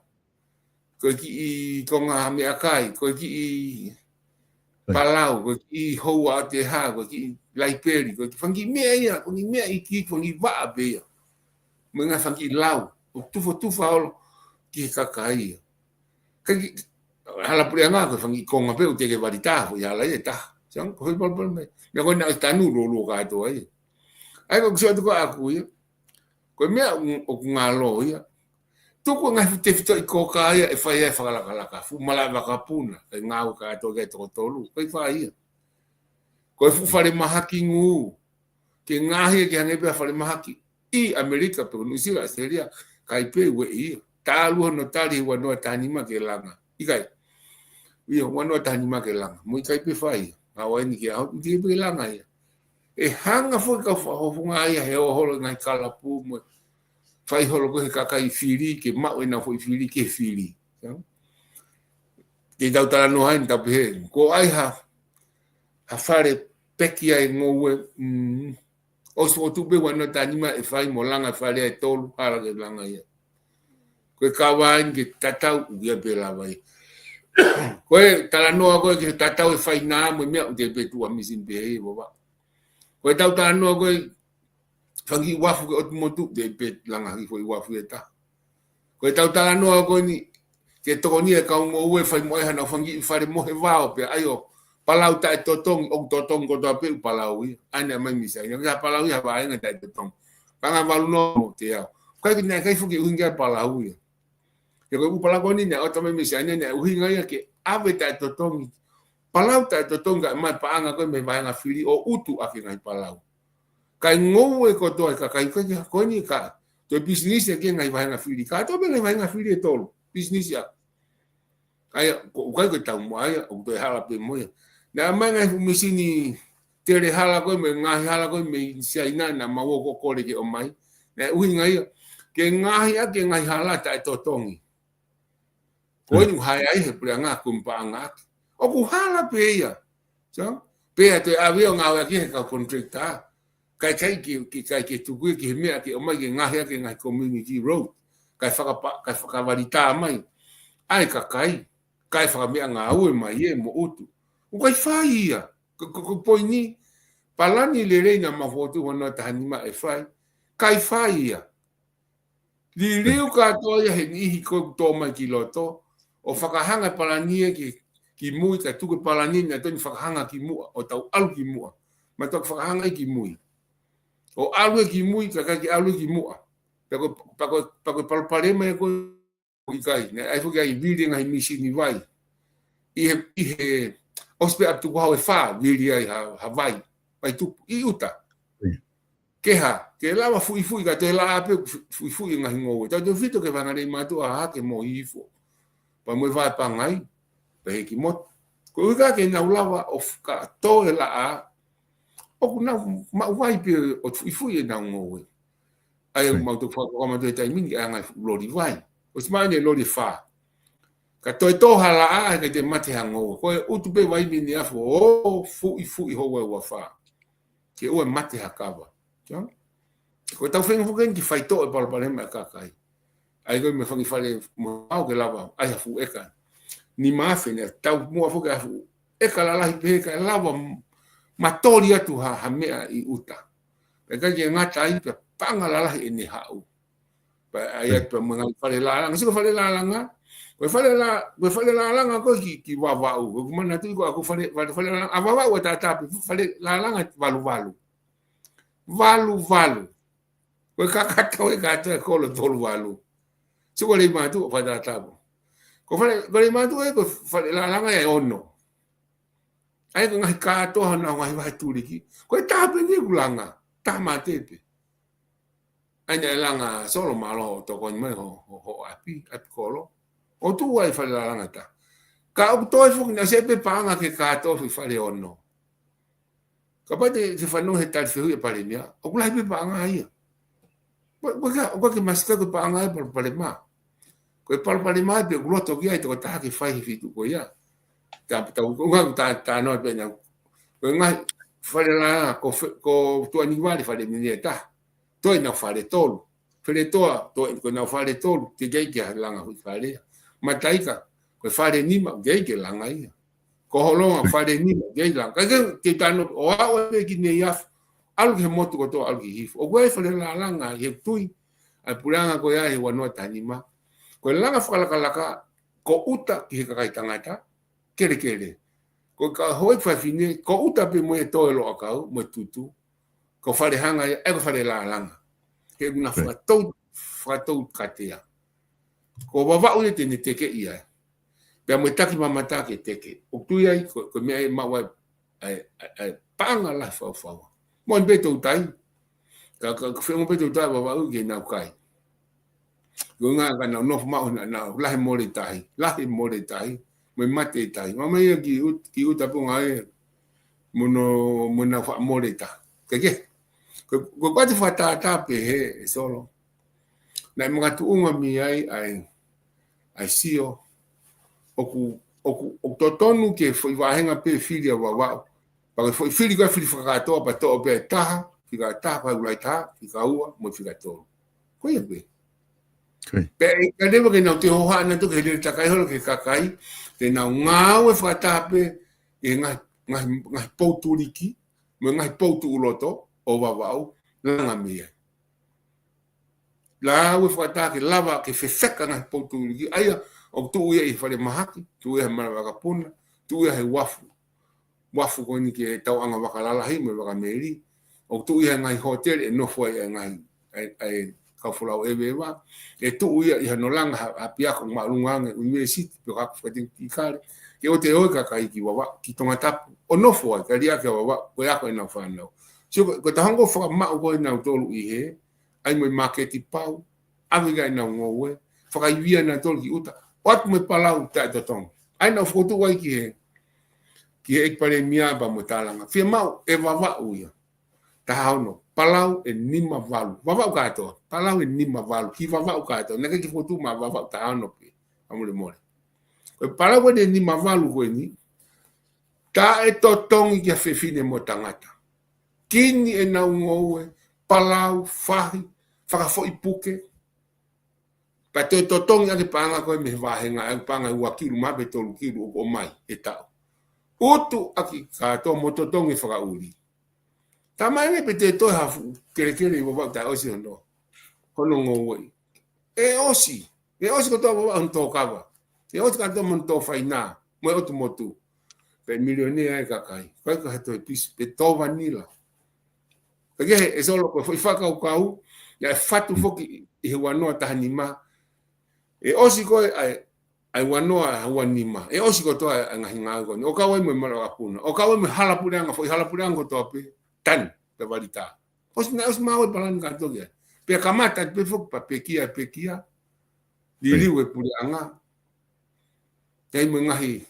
Ko e kiʻi konga meʻakai, ko e kiʻi palau, ko e kiʻi houa ʻo te hā, ko e kiʻi laipeli, ko e kiʻi fanga kiʻi meʻa ia, ko e kiʻi meʻa iiki, ko e kiʻi vaʻa pē ia. Mo e ngaahi fanga kiʻi lau, ʻo tufotufa holo ki he kakai ia. Ka ki, hala puleʻanga, ko e fanga kiʻi konga pē ʻoku teʻeki vali taha, foʻi hala ia ʻe taha. Sio, ko e foʻi palopalema ia. Meʻa ko ē naʻe tanu lōloa kātoa ia. ʻA ia ko e sio atu ko ē ʻaku ia. Ko e meʻa ʻoku, ʻoku ngalo ia. Tuku e ngaahi fuʻu tefitoʻi koka ia ʻe fai ai e fakalakalaka. Fuʻu malaʻe vakapuna, ʻe ngāue kātoa ki ai e toko tolu. Ko e fai ia. Ko e fuʻu falemahaki ngū. Ke ngaohi ia ke hangē pē ha falemahaki ʻi ʻAmelika pe ko Nuʻusila, ʻAositelēlia, ʻikai pē ueʻi ia. Talu hono tali he ua noa taha nima ke langa. ʻIkai. ʻIo, ua noa taha nima ke langa. Mo ʻikai pē fai ia. Ngāue eni ke ʻaho, ʻikai pē langa ia. ʻE hanga foki e kau fakafofonga ia he ō holo e ngaahi kalapu mo e fai holo ko ē he kakai fili, ke maʻu ʻenau foʻi fili, ke fili. Ke tau talanoa ai, tau pehē. Ko ai ha, ha fale peki ai ngoue, mm, ʻosi fokotuʻu pē ua noa taha nima ʻe fai mo langa e fale ʻe tolu, hala ke langa ia. Ko e kava eni ke tatau ʻukia pē lava ia. Ko e talanoa ko ē ke tatau e fai nā mo e meʻa ʻoku teʻeki pē tuʻu ha misini pē ʻi Vavaʻu. Ko e tau talanoa ko ē fanga kiʻi uafu ke ʻotu motu, teʻeki pē langa ha kiʻi foʻi uafu ʻe taha. Ko e tau talanoa ko eni ke tokoni e kau ngoue fai mo ai hanau fanga kiʻi fale mohe vao pea ʻai ʻo palau taʻetotongi, ʻoku totongi kotoa pē ʻū palau ia. ʻA ia naʻe ʻomai mei Siaina, ko e palau ia ha vaʻinga taʻetotongi. Paʻanga valu noa mo teau. ʻIkai ke, naʻe ʻikai foki ʻuhinga e palau ia. He ko e ʻū palau ko eni naʻe ʻoatu mai mei Siaina naʻe ʻuhinga ia ke ʻave taʻetotongi. Palau taʻetotongi kae ʻomai paʻanga ko ē mei he vahenga fili ʻo utu ʻaki e ngaahi palau. Kae ngoue kotoa e kakai ko ē ki ha ko eni ka. Toe pisinisi ʻaki e ngaahi vahenga fili. Kātoa pē ngaahi vahenga fili ʻe tolu. Pisinisi ʻaki. ʻA ia, ko, ʻoku ʻikai ko e taumuʻa ia, ʻoku toe hala pē mo ia. Naʻe ʻomai ngaahi fuʻu misini tele hala ko ē, mo e ngaahi hala ko ē mei Siaina naʻa mau ō ʻo kole ke ʻomai. Naʻe ʻuhinga ia, ke ngaohi ʻaki e ngaahi hala taʻetotongi. Ko eni ʻoku hae ai he puleʻanga ko e paʻanga ʻaki. ʻOku hala pē ia. So, pea toe ʻave ʻo ngāueʻaki he kau contractor. Kae ʻikai ke, ke, ʻikai ke tuku ia ki he meʻa ke ʻomai ke ngaohi ʻaki e ngaahi community road. Kae fakapa-, kae fakavalitā mai ʻa e kakai. Kae fakameʻangāue mai ē mo utu. ʻOku ʻikai fai ia. Ko, ko, ko e poini, palani lelei naʻa mau fokotuʻu ua noa taha nima ʻe fai. ʻIkai fai ia. Liliu kātoa ia he niʻihi ko ē ʻoku tō mai ki loto, ʻo fakahanga e palani ē ki, ki mui, kae tuku e palani naʻe totonu fakahanga ki muʻa, ʻo tau ʻalu ki muʻa. Mau toe fakahanga ia ki mui. ʻO ʻalu ia ki mui, kae ʻikai ke ʻalu ia ki muʻa. Pea ko, pea ko, pea ko e palopalema ia ko ē ʻikai, naʻe ʻai foki ai vili e ngaahi misini vai. ʻI he, ʻi he, ʻosi pē ʻapi tukuhau ʻe fā, vili ai ha, ha vai, vai tupu, ʻi ʻuta. Ke hā, ke lava fuʻifuʻi ka toe laʻā pē fu-, fuʻifuʻi e ngaahi ngoue. Tautefito ke fanga lei mātuʻa hake mo hihifo. Pea mo e vae pangai, pea hiki motu. Ko e ʻuhi ka ke nau lava ʻo fakatō e laʻā, ʻoku nau maʻu vai pē ʻo fuʻifuʻi ʻenau ngoue. ʻA ia mau toki fakakama toe taimi ni ke ʻai e ngaahi fuʻu loli vai. ʻOsi mai ʻene loli ʻe fā. Ka toe tō ha laʻā, he ʻikai te mate ha ngoue. Ko e utu pē vai mini afo, ʻo fuʻifuʻi houa ʻe ua fā. Ke ʻoua ʻe mate ha kava. Sio? Ko e tau feinga foki eni ke faitoʻo e palopalema e kakai. ʻA ia ko e mei he fanga kiʻi fale mo au ke lava, ʻai ha fuʻu ʻeka. Nima afe naʻe tau muʻa foki ha fuʻu ʻeka lalahi pē kae lava m-, matoli atu ha, ha meʻa ʻi ʻuta. Pea ʻikai ke ngata ai pea paʻanga lalahi ʻene haʻu. Pea ʻai atu pea mo e ngaahi fale lālanga. Sio ko e fale lālanga. Ko e fale lā-, ko e fale lālanga ko ē ki, ki Vavaʻu. Ko ʻeku manatuʻi ko ʻeku fale, fale, fale lālanga. ʻA Vavaʻu ʻa Tatape, fale lālanga Valuvalu. Valuvalu. Ko e kakato e kātoa e kolo tolu valu. Sio ko Leimātuʻa ʻo Fatatavo. Ko fale, ko Leimātuʻa ē ko e fale lālanga ʻe ono. ʻA ia ko e ngaahi kātoa honau ngaahi vahe tuliki. Ko e taha pē eni ʻeku langa. Taha mate pē. ʻA ia naʻe langa Solo mālō ʻo tokoni mai ho, ho, ho ʻapi, ʻapi kolo. ʻO tuʻu ai fale lālanga ʻe taha. Ka ʻoku toe foki naʻe ʻosi pē paʻanga ke kātoa foʻi fale ono. Kapau te, te fanongo he tali fehuʻi ʻa e Palēmia, ʻoku lahi pē paʻanga ia. Ko, ko ka, ko ke masika ko e paʻanga ia palopalema. Ko e palopalema ia pē ʻoku loto ki ai tokotaha ke fai he feituʻu ko ia. Ta, ta, ko nga ta, ta no pē na. Ko e ngaahi fale lā, ko fe, ko Tuʻanivale fale minia ʻe taha. Toe nau fale tolu. Feletoa, toe ko nau fale tolu, teʻeki ai ke langa foʻi fale ia. Mataika, ko e fale nima, teʻeki ai ke langa ia. Ko Holonga, fale nima, teʻeki ai langa. Ka ke, ke tano, ʻo aʻu ai pē ki Neiafu, ʻalu ki he motu kotoa, ʻalu ki Hihifo. ʻOku ʻi ai fale lālanga, he tui, ʻa e puleʻanga ko ia he ua noa taha nima. Ko e langa fakalakalaka, ko ʻuta ki he kakai tangata, kelekele. Ko e kakai fefine, ko ʻuta pē mo e toe loʻakau, mo e tutu. Ko e fale hanga ia, ʻa ia ko e fale lālanga. He ʻoku na fakatou, fakatou katea. Ko Vavaʻu ia te ne teke ia. Pea mo e taki mamata ke teke. ʻOku tui ai, ko, ko e meʻa ʻe maʻu ai, ʻa e, ʻa e, ʻa e paʻanga lahi faufaua. Mo e pē toutai. Ka, ka, ka fengo pē toutai Vavaʻu ke nau kai. Ko e ʻuhinga ka nau nofo maʻu na, na, lahi mole tahi, lahi mole tahi, mo e mate tahi. Mamahi ia ki ʻuta, ki ʻuta pē ngā e, mo no, mo nau faʻa mole tahi. Ke ke, ko, ko e pati fakatātā pē he, ʻe Solo. Naʻe makatuʻunga mei ai, ʻa e, ʻa e sio, ʻoku, ʻoku, ʻoku totonu ke foʻi vāhenga pē fili ʻa Vavaʻu. Pea ko e foʻi fili ko e fili fakakātoa pea toʻo pē ʻe taha, fika taha, pea ʻuluaki taha, fika ua, mo e fika tolu. Ko ia pē. Ko ia. Pea ʻe ʻikai leva ke nau toe hohaʻa nautolu ke lele takai holo ki he kakai, te nau ngāue fakataha pē, ʻi he ngaahi, ngaahi, ngaahi pou tuliki, mo e ngaahi pou tuʻuloto, ʻo Vavaʻu, langa mei ai. Lāue fakataha ke lava ke fefeka ngaahi pou tuliki, ʻa ia, ʻoku tuʻu ia ʻi he falemahaki, tuʻu ia he mala vakapuna, tuʻu ia he uafu. Uafu ko eni ki he tauʻanga vakalalahi mo e vakameli. ʻOku tuʻu ia he ngaahi hōtele ʻe nofo ai ʻa e ngaahi, ʻa e, ʻa e kau folau ʻeveʻeva. ʻE tuʻu ia ʻi hano langa ha, ha ʻapiako māʻolunga ange ʻunivēsiti pe ko ha fakatikikale. Ke ʻoua te ʻoe kakai ki Vavaʻu, ki Tongatapu. ʻO nofo ai, kae liʻaki ʻa Vavaʻu, ko e ako ʻenau fānau. Sio, ko, ko e taha ongo fakamaʻu ko ē ʻa nautolu ʻi he, ʻai mo e māketi pau, ʻave ki ai ʻenau ngoue, fakaivia nautolu ki ʻuta, ʻo atu mo e palau taʻetotongi. ʻA ia naʻa ku fokotuʻu ai ki he, ki he ʻEiki Palēmia pea mo e tālanga. Fiemaʻu ʻe Vavaʻu ia. Taha ono, palau ʻe nima valu. Vavaʻu kātoa, palau ʻe nima valu. Ki Vavaʻu kātoa, naʻe ʻikai ke fokotuʻu maʻa Vavaʻu taha ono pē, ʻa mole mole. Ko e palau ʻe nima valu ko eni, taʻetotongi ki he fefine mo e tangata. Kini ʻenau ngoue, palau, fahi, fakafoʻi puke. Pea toe totongi ʻaki e paʻanga ko ē mei he vāhenga, ʻa e paʻanga ua kilu maʻa pē tolu kilu ʻoku ʻomai ʻe taʻu. ʻUtu ʻaki kātoa mo totongi fakaʻuli. Talamai ange pē te toe ha fuʻu kelekele ʻi Vavaʻu taʻe ʻosi hono, hono ngoue. ʻE ʻosi, ʻe ʻosi kotoa Vavaʻu hono tōkava. ʻE ʻosi kātoa mo hono tō faina, mo e ʻotu motu. Pea milionea e kakai. Kae ʻikai ha toe pisi, pe tō vanila. Ka ke he, ʻe Solo ko e foʻi fakakaukau, naʻe fatu foki ʻi he ua noa taha nima. ʻE ʻosi ko ē, ʻa e, ʻa e ua noa ua nima. ʻE ʻosi kotoa ʻa e ngaahi ngāue ko eni. ʻO kau ai mo e mala vakapuna. ʻO kau ai mo e hala puleʻanga, foʻi hala puleʻanga kotoa pē. Tanu, pea vali tā. ʻOsi naʻe ʻosi maʻu e palani kātoa ki ai. Pea kamata pē foki pea pekia, pekia. Liliu e puleʻanga. Pea ʻi ai mo e ngaahi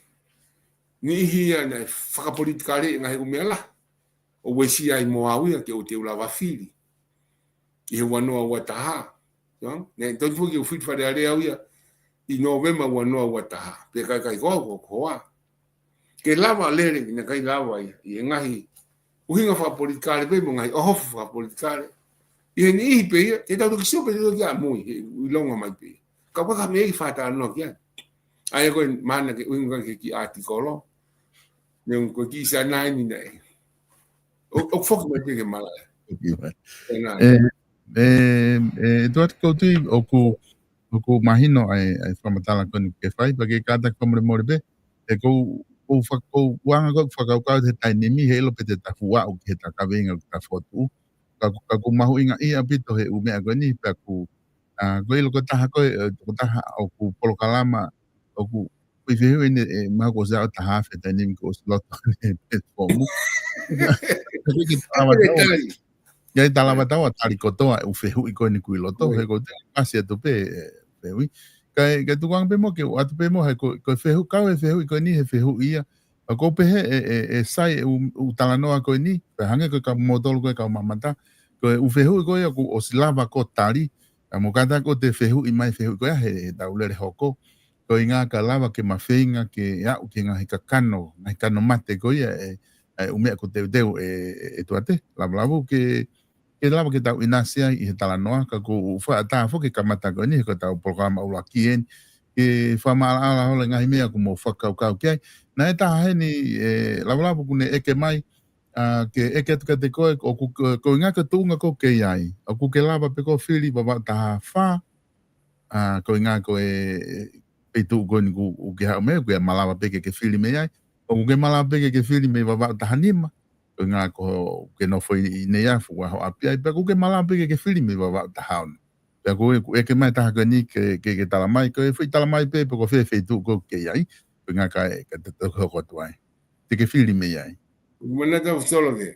niʻihi ia naʻe fakapolitikale e ngaahi ʻū meʻa lahi. ʻO uesia ai mo au ia ke ʻoua te u lava fili. ʻI he ua noa ua taha. Ia, naʻe tonu foki ke u fili Fale Alea au ia. ʻI Nōvema ua noa ua taha. Pea ʻikai ko au ko, ko au. Ke lava lele, naʻe ʻikai lava ia. ʻI he ngaahi ʻuhinga fakapolitikale pē mo e ngaahi ʻohofi fakapolitikale. ʻI he niʻihi pē ia, te tau toki sio pē te tau toki ʻamui, he ʻilonga mai pē ia. Ka ʻoku ʻikai ha meʻa ʻi fata noa ki ai. ʻA ia ko e mana ke ʻuhinga ki he kiʻi ʻātikolo. Neongo ko e kiʻi siana eni naʻe. ʻO, ʻo foki mai pē ke malaʻe. Foki mai. Siana. ʻE, ʻe, ʻe, tuʻa te kou tui, ʻoku, ʻoku mahino ʻa e, ʻa e fakamatala ko eni ke fai, pea ke kātaki fakamolemole pē, ʻe kou, kou fak-, kou anga kou fakakaukau he taimi ni, heiʻilo pē te ta fuʻu aʻu ki he ta kaveinga ʻoku ta fokotuʻu. Ka, ka ʻoku mahuʻinga ʻaupito he ʻū meʻa ko eni, pea ʻoku, ʻa, ko e ʻilo ko e taha ko e, ʻe, ko e taha ʻoku polokalama, ʻoku, ko e fehuʻi eni, ʻe, mahalo kuo ʻosi aʻu taha afe taimi ni kuo ʻosi loto ʻene pē fomu. Ka ko e ke tava tau. ʻIkai te lava ʻe taua ʻo tali kotoa e ʻū fehuʻi ko eni ʻoku ʻi loto, he ʻoku ou tui ʻe ʻasi atu pē e fehuʻi. Kae, kae tukuange pē muʻa ke u ʻoatu pē muʻa he ko, ko e fehuʻi, kau e fehuʻi ko eni he fehuʻi ia. ʻOku ou pehē ʻe, ʻe, ʻe sai e ʻū, ʻū talanoa ko eni, pea hangē ko e kau moutolu ko e kau mamata. Ko e ʻū fehuʻi ko ia kuo ʻosi lava ʻo tali, ʻa mo kātaki ʻo te fehuʻi mai fehuʻi ko ia he, he tau lele hoko. Ko e ʻuhinga ka lava ke mafeinga ke aʻu ki he ngaahi kakano, ngaahi kano mate ko ia e, e ʻū meʻa ʻoku teuteu ʻe, ʻe, ʻe Tuate. Lavulavu ke, ke lava ke tau ʻinasi ai ʻi he talanoa, ka ʻoku ou fakaʻatā foki ke kamata ko eni, he ko e tau polokalama ʻuluaki eni, ke fakamaʻalaʻala holo e ngaahi meʻa ʻoku mou fakakaukau ki ai. Naʻe taha heni, e, Lavulavu ʻoku ne ʻeke mai, ʻa, ke ʻeke atu kiate koe, ʻoku, ko, ko e ʻuhinga ko e tuʻunga ʻoku ke ʻi ai. ʻOku ke lava pē ʻo fili Vavaʻu taha fā, ʻa, ko e ʻuhinga ko e, e, e tuʻu ko eni ʻoku, ʻoku ke haʻu mei ai, ʻoku ke malava pē ke ke fili mei ai. ʻOku ke malava pē ke ke fili mei Vavaʻu taha nima. Ko e ʻuhinga ʻoku ke nofo ʻi, ʻi Neiafu, ʻoku ke ʻi ʻapi ai, pea ʻoku ke malava pē ke ke fili mei Vavaʻu taha ono. Pea ko e, ʻoku ʻeke mai taha ko eni ke, ke, ke tala mai, ko e foʻi tala mai pē, pe ko fē feituʻu ʻoku ke ʻi ai, ko e ʻuhinga kae, ka te, te hoko atu ai. Te ke fili mei ai. Manatu ʻa Fusolo ke,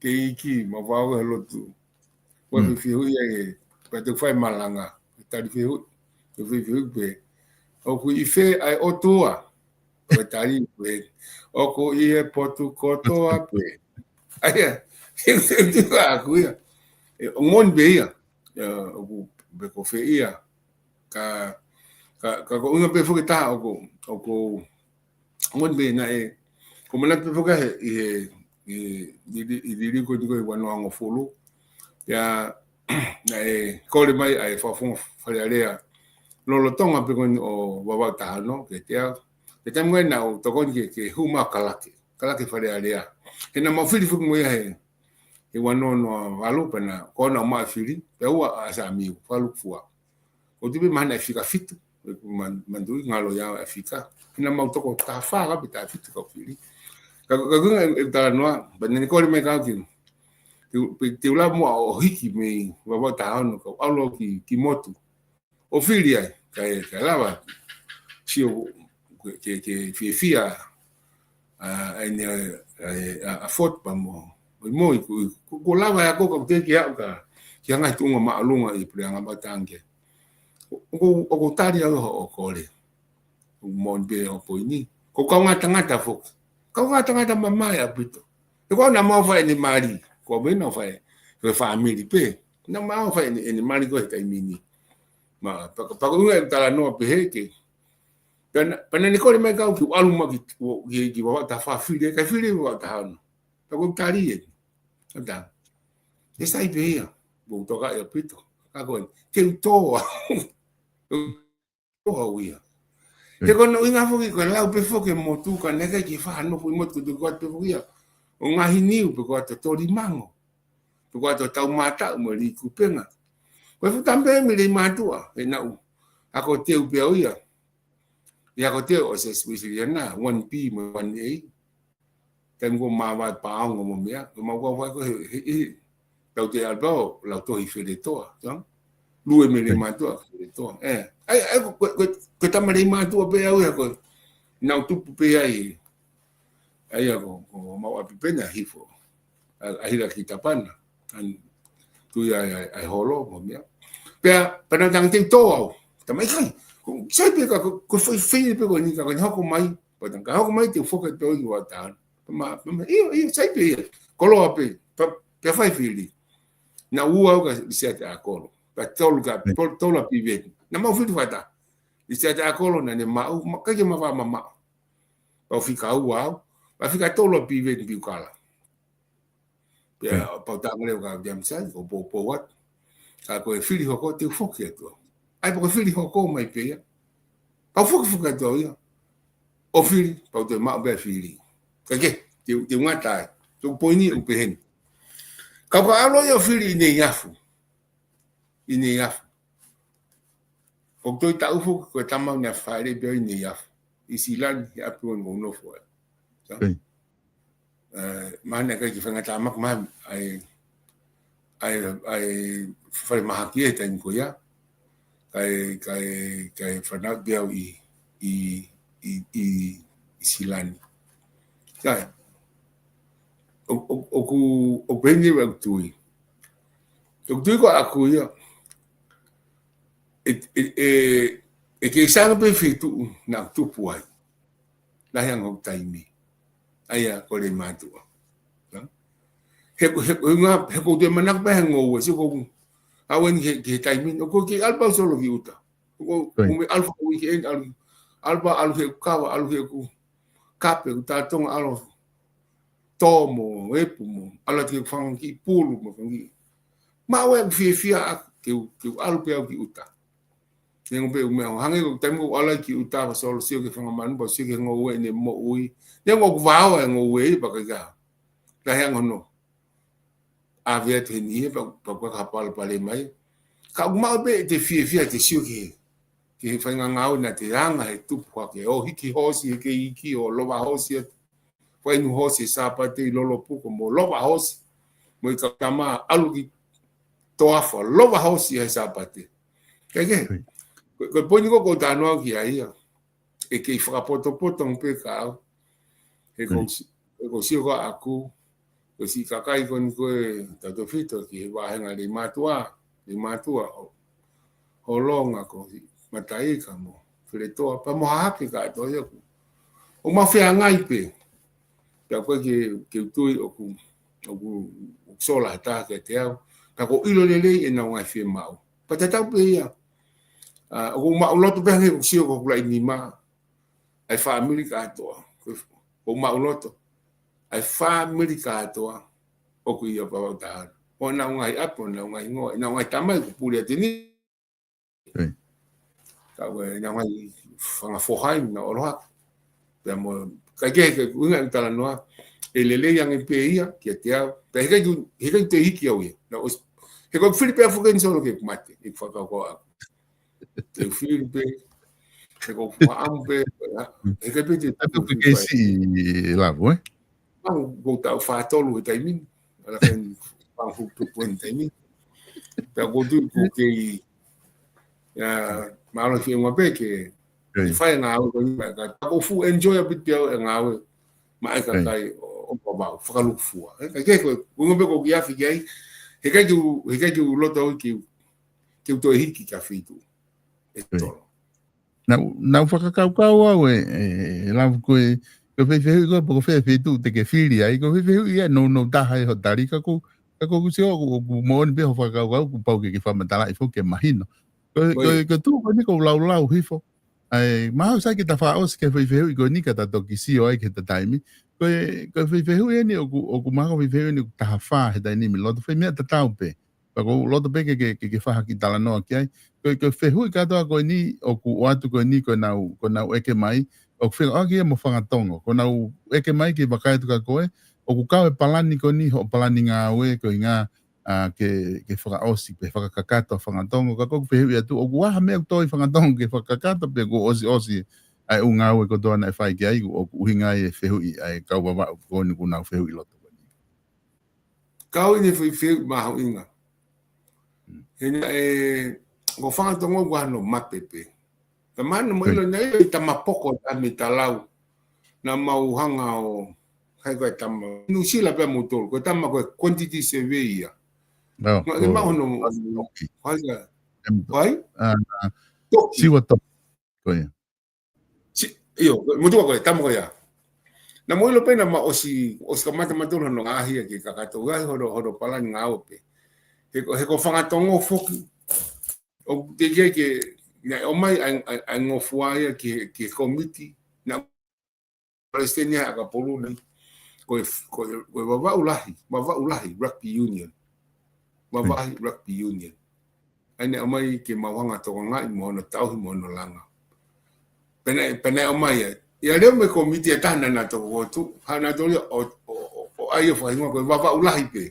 ke ʻEiki, ma vao he lotu. Ua Mm. fehuʻi ai, pea te fai malanga, tali fehuʻi, te fai fehuʻi pē. ʻOku ʻi fē ʻa e ʻOtua, ko e tali pē. ʻOku ʻi he potu kotoa pē. ʻA ia, he fehuʻi ʻaku ia. E, ʻo ngoni pē ia. Ia, ʻoku pe ko fē ia. Ka, ka, ka ko e ʻuhinga pē foki ʻe taha ʻoku, ʻoku, ngoni pē naʻe, ʻoku ou manatu pē foki he, ʻi he, ʻi, ʻi, ʻi, ʻi, ʻi ko eni ko e ua noa hongofulu. Ia, naʻe kole mai ʻa e Fakafofonga Fale Alea lolotonga pē ko eni ʻo Vavaʻu taha ono, ke te au. He taimi ko ē naʻa ku tokoni ke, ke hū mai ʻo kalake, kalake Fale Alea. He naʻa mau fili foki mo ia he, he ua noa noa valu pea naʻa, ko ʻena ʻomai fili, pea ua ʻa Samiu, Faluku Fua. ʻOku ou tui pē mahalo naʻe fika fitu, man-, manatuʻi ngalo ia ʻa e fika. He naʻa mau toko taha fā ka pe taha fitu kau fili. Ka, ka, ka, e, e talanoa, pea naʻa ne kole mai kiate au ke, te, pe, te u lava muʻa ʻo hiki mei Vavaʻu taha ono kau ʻalu ki, ki motu. ʻO fili ai, kae, kae lava. Sio, ke, ke, ke fiefia, ʻa, ʻa eni, ʻa, ʻa, ʻa, ʻa Fot pea mo, mo, mo, ʻoku, ʻoku, ʻoku lava ʻe au ko ʻeku teʻeki aʻu ka, ki ha ngaahi tuʻunga māʻolunga ʻi he puleʻanga matangi. ʻOku, ʻoku, ʻoku tali au hoʻo kole. ʻOku moʻoni pē hoʻo poini. Ko e kaungā tangata foki. Kaungā tangata mamae ʻaupito. He ko au naʻa mau fai ʻene mali. Ko au pē naʻa fai, ko e fāmili pē. Naʻa mau fai ʻene, ʻene mali ko ē he taimi ni. Ma, pea, pea ko e ʻuhinga e talanoa pehē ke. Pea naʻa, pea naʻa ne kole mai kiate au ke u ʻalu mai ki, ki, ki Vavaʻu taha fā fili, kae fili Vavaʻu taha ono. Pea ko e tali eni. Ka ta. ʻE sai pē ia. Mo toka ia ʻaupito. Ka ko eni. Te u tō au. Tō au ia. He ko hono ʻuhinga foki ko e lau pē foki e motu ka naʻe ʻikai ke faʻa nofo ʻi motu ko e tuku atu pē foki ia. ʻO ngaahi niu pe ko atu toli mango. Pe ko atu tau mātaʻu mo lī kupenga. Ko e fuʻu taimi pē mei Leimātuʻa. He naʻa ku ako teu pē au ia. ʻI he ako teu ʻo e Siasi Uēsiliana, one B mo one A. Taimi ko ē māvae paongo mo meʻa, ko e mau kau fai ko ē he, he, he, tau te alpao, lau tohi Feletoa, tau? Lue mei Leimātuʻa, Feletoa. ʻE, ʻai, ʻai, ko, ko, ko, ko e tama Leimātuʻa pē au ia ko ē. Naʻa ku tupu pē ai, ʻa ia ko, ko mau ʻapi pē naʻe hifo. ʻA, ʻa Hila ki Tapana. ʻAi, tui ai, ʻai, ʻai holo, mo meʻa. Pea, pea naʻa tangi te u tō au. Tama ʻikai, ko, sai pē ka, ko, ko fai fai pē ko eni ka, ka ne hoko mai. Pea tangi ka hoko mai te u foki atu ki Vavaʻu taha ono. Pea ma, pea ma, ʻio, ʻio, sai pē ia. Koloa pē, pea, pea fai fili. Naʻa ku ʻalu au kia Lisiate ʻAkolo. Pea tolu ka, tolu, tolu ʻa Piveni. Naʻa mau fili fakataha. Lisiate ʻAkolo naʻa ne maʻu, ma, ʻikai ke ma faʻa mamaʻo. Pea u fika ua au, pea fika tolu ʻa Piveni Piukala. Pea, pea u tangi leva kia James ai, ʻo poupou atu. Ka ko e fili hoko te u foki atu au. ʻAi pea ko e fili hoko mai pē ia. Pea u foki foki atu au ia. ʻO fili, pea u toe maʻu pē fili. Ka ke, te, te u ngata ai. Te u poini ʻo pehē ni. Ka u ka ʻalu ia ʻo fili ʻi Neiafu. ʻI Neiafu. ʻOku ou tui taʻu foki ko e tama naʻe fāʻeleʻi pē au ʻi Neiafu. ʻI Silani, he ʻapi ʻoku ou nofo ai. Sa? ʻE, mahalo naʻe ʻikai ke faingataʻa maku mai, ʻai, ʻai, ʻai fale mahaki he taimi ko ia. Kae, kae, kae fanauʻi pē au ʻi, ʻi, ʻi, ʻi, ʻi Silani. Kae. ʻO, ʻo, ʻoku, ʻoku pehē ni ʻeku tui. ʻOku ou tui ko ʻeku ia, ʻe, ʻe, ʻe, ʻe kei sanga pē feituʻu naʻa ku tupu ai. Lahi ange hoku taimi. ʻA ia ko Leimātuʻa. Nā? He, he, he ngā, he ʻoku ou toe manako pē he ngoue, sio ko ʻeku ʻalu eni ki he, ki he taimi ni, ʻoku ou kei ʻalu pē au solo ki ʻuta. ʻOku ou, ʻOi. ʻOku ou mei ʻalu fakaʻuikeʻeni, ʻalu, ʻalu pē ʻalu ki heʻeku kava, ʻalu ki heʻeku kape, ʻeku tā Tonga, ʻalu tō mo ʻepu mo, ʻalu atu ki he fanga kiʻi pulu mo fanga kiʻi. Maʻu ʻeku fiefia ʻaʻaku ke u, ke u ʻalu pē au ki ʻuta. Neongo pē ʻeku meʻa, hangē ko e taimi ʻoku ou ʻalu ai ki ʻuta, ʻo solo sio ki he fanga manu, pea sio ki he ngoue ʻene moʻui. Neongo ʻoku vao e ngoue, pea ʻikai ke lahi ange hono ʻave atu heni ia, pea, pea ʻikai ke hapalapale mai. Ka ʻoku maʻu pē ʻete fiefia ʻete sio ki he, ki he faʻahinga ngāue naʻa te anga he tupu hake, ʻo hiki hoosi, he kei hiki, ʻo lova hoosi atu. Fai inu hoosi he Sāpate ʻi Lolopuko mo lova hoosi. Mo e kau tama ʻalu ki Toafa, lova hoosi he Sāpate. Kae kehe, Hui. ko, ko e poini ko ē ʻoku ou talanoa ki ai ia. ʻE kei fakapotopoto pē ka au. He ʻoku ou Hui. si-, he ʻoku ou sio ko ʻeku, ko e siʻi kakai ko eni ko ē tautefito ki he vāhenga Leimātuʻa, Leimātuʻa ʻo, ʻo Longa ko e Mataika mo Feletoa, pea mo Hahake kātoa ia ʻoku. ʻOku mau feangai pē. Pea ko e ke, ke u tui ʻoku, ʻoku, ʻoku sola ha taha kiate au. Ka ʻoku ou ʻilo lelei ʻenau ngaahi fiemaʻu. Pea tatau pē ia. ʻA, ʻoku ou maʻuloto pē hangē ko e sio ko hoku laʻi nima. ʻA e fāmili kātoa. ʻOku ou maʻuloto. ʻA e fāmili kātoa. ʻOku ʻi ai pē Vavaʻu taha. ʻO ʻenau ngaahi ʻapi, ʻo ʻenau ngaahi hingoa, ʻenau ngaahi tamai, ʻoku puli atu ni. Hui. Ka ko ʻenau ngaahi fanga foha ia naʻa nau ʻalu hake. Pea mo, kae kehe, ko e ʻuhinga ʻeku talanoa, ʻe lelei ange pē ia kiate au. Pea heʻikai ke, heʻikai ke u toe hiki au ia. Naʻa ʻosi, he ʻoku ou fili pē au foki eni solo ke mate, ʻeku fakakaukau ʻaʻaku. Te u fili pē, he ʻoku ou fakaʻamu pē, heʻikai pē te u Atu ke kei siʻi Lavu, ē? Mau ʻoku ou taʻu fā tolu he taimi ni. ʻAlu ʻo fai fanga fuʻu tupu he taimi ni. Pea ʻoku ou tui ʻoku kei, ia, mālō e fiemaʻu pē ke, Hui. ke fai e ngāue ko eni, ka ʻoku ou fuʻu enjoy ʻaupito pē au e ngāue maʻa e Hui. kakai ʻo, ʻo Vavaʻu, fakalūkufua. Ē, kae kehe ko e, ko e ʻuhinga pē ʻoku ou kei afe ki ai, heʻikai ke u, heʻikai ke u loto au ke u, ke u toe hiki ki ha feituʻu ʻe Hui. tolu. Naʻa ku, naʻa ku fakakaukau au ē, ē, ē, Lavu ko e, ko e fai fehuʻi ko ē, pe ko fē feituʻu te ke fili ai, ko e fai fehuʻi ia, nounou taha ʻi hoʻo tali ka ʻoku, ka ʻoku ou sio, ʻoku, ʻoku moʻoni pē hoʻo fakakaukau, kuo pau ke ke fakamatalaʻi foki ke mahino. Ko e, ko e, Oi. ko e tuʻu ko eni ʻoku ou laulau hifo. ʻAi, mahalo sai ke ta fakaʻosi ki he fai fehuʻi ko eni ka ta toki sio ai ki heʻeta taimi. Ko e, ko e fai fehuʻi eni ʻoku, ʻoku mahalo fai fehuʻi eni ʻoku taha fā he taimi ni, loto fai meʻa tatau pē. Pea ʻoku ou loto pē ke, ke, ke, ke fai ha kiʻi talanoa ki ai. Ko e, ko e fehuʻi kātoa ko eni, ʻoku ʻoatu ko eni, ko ʻenau, ko ʻenau ʻeke mai, ʻoku fekauʻaki ia mo fanga Tonga. Ko ʻenau ʻeke mai ke vakai atu kia koe, ʻoku kau e palani ko eni, hoʻo palani ngāue, ko e ʻuhinga, ʻa, ke, ke fakaʻosi, pe fakakakato fanga Tonga. Ka ko ʻeku fehuʻi atu, ʻoku ʻi ai ha meʻa ʻoku tō ʻi fanga Tonga ke fakakakato, pe kuo ʻosiʻosi ʻa e ʻū ngāue kotoa naʻe fai ki ai, ʻoku ʻuhinga ai e fehuʻi ʻa e kau Vavaʻu ko eni ʻoku nau fehuʻi loto ko eni. Kau ʻi he fai fehuʻi mahuʻinga. He naʻe, ko fanga Tonga ʻoku ʻi ai hano mape pē. Ka mahalo mo Hui. ʻilo naʻe ʻi ai e tama poko ʻa Mita Lau. Naʻa mau hanga ʻo, hai ko e tama. Nuʻusila pē mo tolu, ko e tama ko e quantity survey ia. ʻO, Naʻa ko mau hono, Toki. hai ka, Em, hai? ʻa, Toki. Siua Toki. Ko ia. Si-, ʻio, motuʻa ko e, tama ko ia. Naʻa mau ʻilo pē naʻa mau ʻosi, ʻosi kamata mautolu hono ngaahi ia ke kakato, ngaahi hono, hono palani ngāue pē. He ko, he ko fanga Tonga foki. ʻOku teʻeki ai ke, naʻe ʻomai ʻa e, ʻa e, ʻa e ngofua ia ki he, ki he kōmiti. Naʻa palesiteni ia ʻa Kapoluna. Ko e, ko e, ko e Vavaʻu Lahi, Vavaʻu Lahi, Rugby Union. Vavaʻu Lahi, Rugby Union. ʻA ia naʻe ʻomai ke mau hanga ʻo tokangaʻi mo hono tauhi mo hono langa. Pea naʻe, pea naʻe ʻomai ia. ʻIa leo mei he kōmiti ʻe taha naʻa nau tokoto, ha naʻa nau toli ʻo, ʻo, ʻo, ʻo ʻai ʻo fakahingoa ko e Vavaʻu Lahi pē.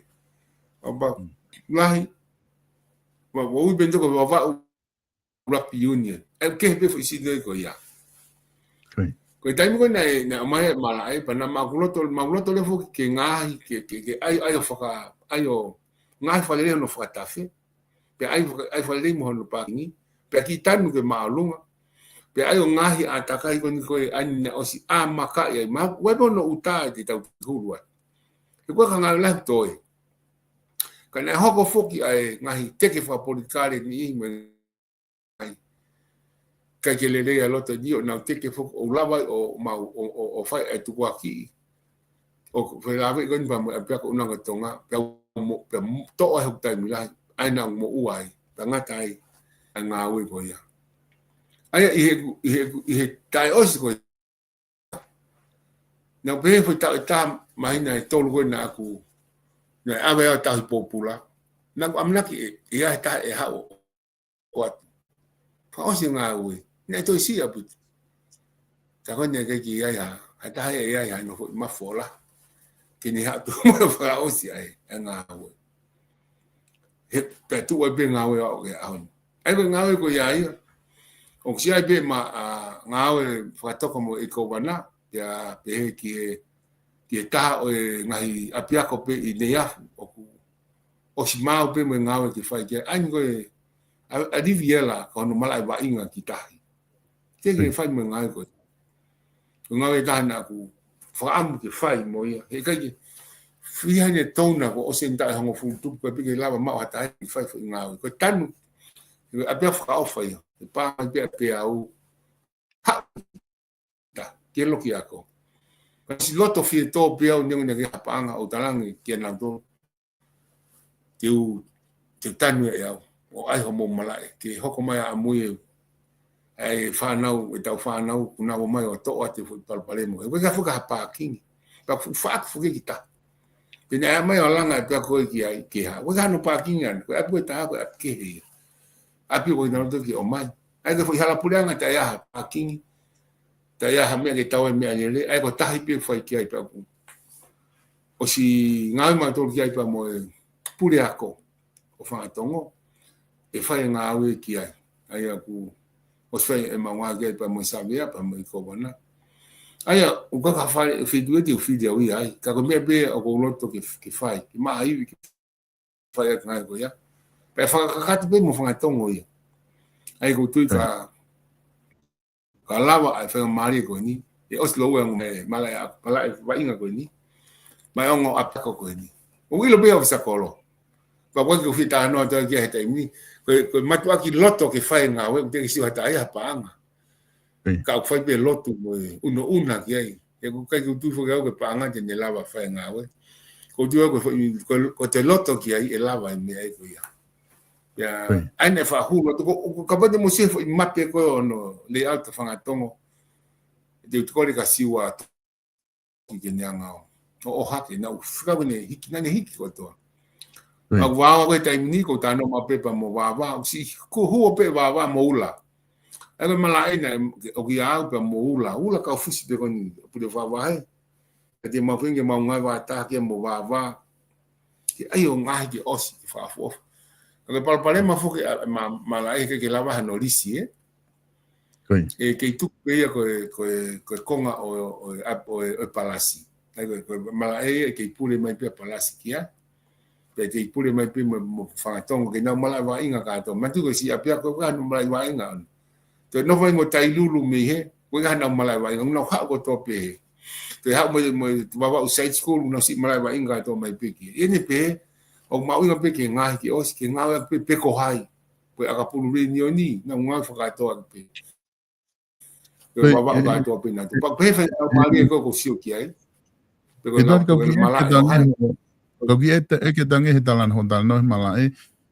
Vavaʻu Lahi, Vavaʻu, ui pē ʻe nautolu ko e Vavaʻu Rugby Union. ʻE kehe pē foʻi sino ko ia. Ko e taimi ko ē naʻe, naʻe ʻomai e malaʻe, pea naʻa mau loto, mau loto leva foki ke ngaahi, ke, ke, ke ʻai, ʻai ʻo faka-, ʻai ʻo ngaahi fale lea hono fakatafe. Pea ʻai faka-, ʻai fale lea mo hono pākingi. Pea kiʻi tanu ke māʻolunga. Pea ʻai ʻo ngaahi ʻātakai ko eni ko e ʻai naʻe ʻosi ʻā makaʻi ai. Ma, ʻoku ʻi ai pē hono ʻuta ʻe te tau hulu ai. He ko e ka ngāue lahi toe. Ka naʻe hoko foki ʻa e ngaahi teke fakapolitikale ni ʻi mai. ʻIkai ke lelei ʻa e loto ni ʻo nau teke foki ʻo lava ʻo mau ʻo, ʻo, ʻo fai ʻa e tukuakiʻi. ʻO felāveʻi ko eni pea mo e ʻapiako ʻUnanga Tonga, pea mo, pea mo, toʻo ai hoku taimi lahi, ʻa ia naʻa ku moʻua ai, tangata ai, ʻa e ngāue ko ia. ʻA ia ʻi he, ʻi he, ʻi he taʻe ʻosi ko ia. Naʻa ku pehē foʻi taʻu ʻe taha māhina ʻe tolu ko ē naʻa ku, naʻe ʻave au ʻo tauhi pōpula. Naʻa ku ʻamanaki ʻe, ʻe ʻi ai ha taha ʻe haʻu ʻo ʻoatu. Fakaʻosi e ngāue. Naʻe toe siʻi ʻaupito. Tā ko eni ʻikai ke ʻi ai ha, ha taha ʻe ʻi ai hano foʻi mafola. Ke ne haʻu atu mo fakaʻosi ai ʻa e ngāue. He, pea tuʻu ai pē ngāue ʻo aʻu ki he ʻaho ni. ʻA ia ko e ngāue ko ia ia. ʻOku ʻi ai pē ʻema, ʻa, ngāue fakatoko mo e ʻEiki Kōvana, pea pehē ki he, ki he taha ʻo e ngaahi ʻapiako pē ʻi Neiafu, ʻoku ʻosi maau pē mo e ngāue ke fai ki ai. ʻA ia ko e, ʻa, ʻa Liviela, ko hono malaʻe vaʻinga ki tahi. Ke ke fai mo e ngāue ko ē. Ko e ngāue ʻe taha naʻa ku fakaʻamu ke fai mo ia. Heʻikai ke fiha ne tona ko ʻosi eni taʻu ʻe hongofulu tupu pē ke lava maʻu ha taha ke fai foʻi ngāue. Ko e tanu, ko e ʻapiako fakaʻofa ia. ʻE pā mai pē ʻa pē au. Ha, ta, ke loki ako. Ka ʻosi loto fie tō pē au neongo naʻe ʻikai ha paʻanga ʻo talaange kia nautolu. Te u, te u tanu ʻe au, ʻo ʻai homou malaʻe, ke hoko mai ʻa ʻamui ʻe, ʻa e fānau, ʻetau fānau, kuo nau ō mai ʻo toʻo atu e foʻi palopalema. ʻE, ʻikai ke fuka ha pākingi, pea fuʻu faʻaki fuke ki tahi. Pea naʻe ʻai mai ʻo langa e pea ko ē ki ai, ke ha, ʻikai ke hano pākingi ʻana, ko e ʻapi ko ē taha, ko e ʻapi kehe ia. ʻApi ko ē nautolu ke ō mai. ʻA ia ko e foʻi hala puleʻanga taʻe ʻi ai ha pākingi, taʻe ʻi ai ha meʻa ke tau ai meʻalele, ʻa ia ko e tahi pē fai ki ai pea ʻoku ʻosi ngāue mautolu ki ai pea mo e puleako ʻo Fangatongo, ʻe fai e ngāue ki ai. ʻA ia ʻoku ʻosi fai ʻemau ngāue ki ai pea mo e savea, pea mo e ʻEiki Kōvana. ʻA ia, ʻoku kaka fale, feituʻu ʻe te u fili au ia ai. Ka ko e meʻa pē ʻoku ou loto ke, ke fai, ke maʻa ivi ke fai ʻa e ngāue ko ia. Pea fakakakato pē mo Fangatongo ia. ʻA ia ʻoku ou tui ka, ka lava ʻa e faingamālie ko eni. ʻE ʻosi lōua e ongo malaʻe, malaʻe, malaʻe vaʻinga ko eni. Mo e ongo ʻapiako ko eni. ʻOku ʻilo pē ʻe au ʻa Sakolo. Pea ʻoku ʻikai ke u fie talanoa atu ki ai he taimi ni. Ko e, ko e mātuʻaki loto ke fai e ngāue, ʻoku teʻeki sio ha taha ia ha paʻanga. Ka ʻoku fai pē lotu mo e ʻunoʻuna ki ai. ʻE ʻoku ʻikai ke u tui foki au ko e paʻanga te ne lava fai e ngāue. ʻOku ou tui au ko e foʻi, ko, ko e loto ki ai ʻe lava e meʻa ia ko ia. Ia, ʻa ia naʻe fakahū lotu, ko, ko, kapau te mou sio he foʻi mape ko ē ʻo hono layout ʻa Fangatongo. Te u tokoni ka Siua atu ki ke ne anga ʻo, ʻo, ʻo hake, naʻa ku fika ko ē ne hiki, naʻa ne hiki kotoa. ʻA ia ko Vava ko e taimi ni, ko e tano mape pea mo Vava, ʻosi, ko e hū ʻo pē Vava mo Ula. ʻA ia ko e malaʻe naʻe, ʻoku ʻi ai pea mo Ula, Ula Kaufusi pē ko eni, pule Vava he. Ka te mau feinga ke mau ngāue fakataha ki ai mo Vava. Ke ʻai ʻo ngaohi ke ʻosi, ke fakaʻofoʻofa. Ka ko e palopalema foki ʻa e ma-, malaʻe ʻikai ke lava hano lisi, ē? ʻE kei tuku pē ia ko e, ko e, ko e konga ʻo, ʻo, ʻo, ʻo, ʻo e palasi. ʻA ia ko e, ko e malaʻe ia ʻe kei pule mai pē ʻa e palasi ki ai. Pea kei pule mai pē mo, mo Fangatongo ke nau malaʻe vaʻinga kātoa. Manatuʻi ko e siʻi ʻapiako ko ē ʻikai hano malaʻe vaʻinga ʻona. Toe nofo ai mo Tailulu mei hē, ʻikai hano malaʻe vaʻinga, nau haʻu kotoa pē hē. Toe haʻu mo, mo Vavaʻu Side School, nau siʻi malaʻe vaʻinga kātoa mai pē ki ai. ʻI heʻene pehē, ʻoku mahuʻinga pē ke ngaohi ke ʻosi, ke ngāue pē pe ko hai. Ko e ʻakapulu lilioni, nau ngāue fakakātoa pē. Ko e Vavaʻu kātoa pē nautolu. Pea ko e faingamālie ko ē ʻoku ou sio ki ai. Pe ko e lau, ko e malaʻe ʻo hai. Kau kiʻi ʻeke, ʻeke tangi he talanoa, talanoa he malaʻe.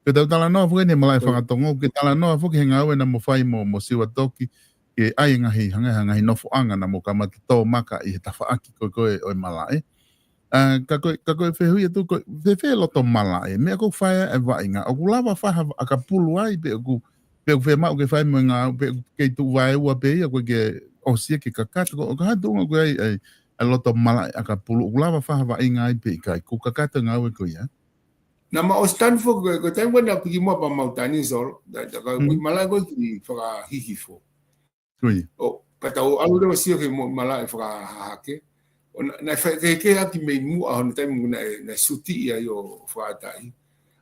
Ke tau talanoa foki he malaʻe Fangatongo, ke talanoa foki he ngāue naʻa mou fai mo, mo Siua Toki, ke ʻai e ngaahi, hangē ha ngaahi nofoʻanga naʻa mou kamata tō maka ʻi he tafaʻaki ko ē, ko ē ʻo e malaʻe. ʻA, ka ko e, ka ko e fehuʻi atu ko e, fēfē loto malaʻe, meʻa ʻoku fai ai e vaʻinga, ʻoku lava fai ha ʻakapulu ai, pe ʻoku, pe ʻoku fiemaʻu ke fai mo e ngāue, pe ʻoku kei tuʻu vaeua pē ia, ko e ke ʻosi ia ke kakato, ko, ko e hā e tuʻunga ko ē ʻa e, ʻa e loto malaʻe ʻakapulu, ʻoku lava fai ha vaʻinga ai pe ʻikai, ʻoku kakato e ngāue ko ia. Naʻa mau ʻosi tanu foki ko e, ko e taimi ko ē naʻa ku piki muʻa pea mau tanu solo, naʻa, naʻa, ka ko e malaʻe ko ē ki fakahihifo. ʻO, pea tau ʻalu leva ʻo sio ki he mo-, malaʻe fakahahake. ʻO naʻe, naʻe fai, ke, ke ʻaki mei muʻa hono taimi naʻe, naʻe sutiʻi ai ʻo fakaʻataʻi.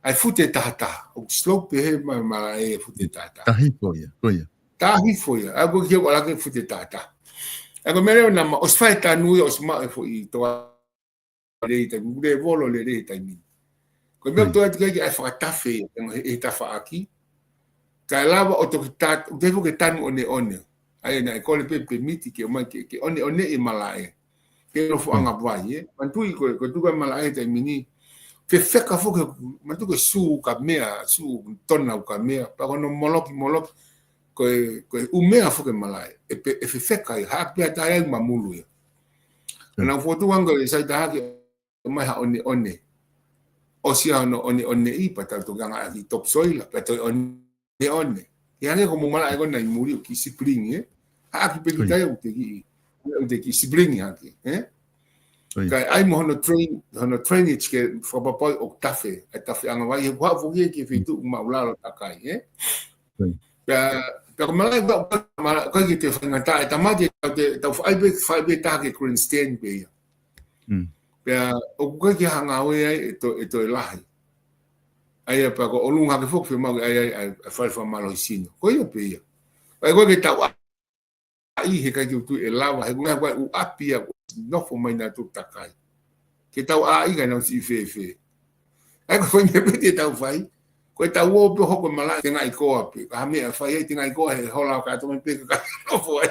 ʻA e fute tahataha. ʻOku slope pē he ma-, malaʻe ʻa e fute tahataha. Taha hifo ia, ko ia. Taha hifo ia. ʻA ia ko e kiʻi ʻalu hake fute tahataha. ʻA ia ko e meʻa leva naʻa mau ʻosi fai tanu ia ʻosi maʻu e foʻi toa lelei taimi, levolo lelei taimi. Ko e meʻa ʻoku toe atu ki ai ke ʻai fakatafe ia, he, he tafaʻaki. Kae lava ʻo toki ta-, ʻoku tau ke tanu ʻoneʻone. ʻA ia naʻe kole pē pemiti ke ʻomai ke, ke ʻoneʻone e malaʻe. Ke nofo anga vai, ē. Manatuʻi ko, ko e tuku e malaʻe taimi ni. Fefeka foki, manatuʻi ko e sū ka meʻa, sū tona ka meʻa. Pea ko hono moloki, moloki. Ko e, ko e ʻū meʻa foki e malaʻe. ʻE pe-, ʻe fefeka ia, haʻaki pē ʻatā ai mamulu ia. Ka naʻa ku fokotuʻu ange ko e sai taha ke ʻomai ha ʻoneʻone. ʻOsi ia hono ʻoneʻone ʻi pea tau toki anga ʻaki top soil, pea toe ʻoneʻone. ʻE hangē ko e malaʻe ko ena ʻi muli ʻoku kiʻi sibling, ē? Haʻaki pē ki tai ʻoku te kiʻi, ʻoku te kiʻi sibling hake, ē? Kae ʻai mo hono drain, hono drainage ke fakapapauʻi ʻoku tafe, ʻe tafe anga vai, he kuo haʻu foki ki he feituʻu māʻulalo takai, ē? Pea, pea ko e malaʻe, pea, pea, malaʻe, ʻikai ke te faingataʻa, ʻe tāmate, tau te, tau fai pē, fai pē taha ke grandstand pē ia. Pea, ʻoku ʻikai ke hanga ʻo ʻai, ʻe toe, ʻe toe lahi. ʻA ia pea ko e ʻolunga hake foki fiemaʻu ke ʻai, ʻai, ʻai, ʻai fale fakamālohisino. Ko ia pē ia. Pea ʻikai ke tau ʻai, he ʻikai ke u tui ʻe lava, he kuo ʻi ai ʻa e ʻū ʻapi ia ʻoku nofo mai nautolu takai. Ke tau ʻai kae nau siʻi fēfē. ʻA ia ko e foʻi meʻa pē te tau fai. Ko e tau ō pē ʻo hoko e malaʻe tengaʻi koa pē. Ka ha meʻa fai ai tengaʻi koa he hola ka tō mai pē ka nofo ai.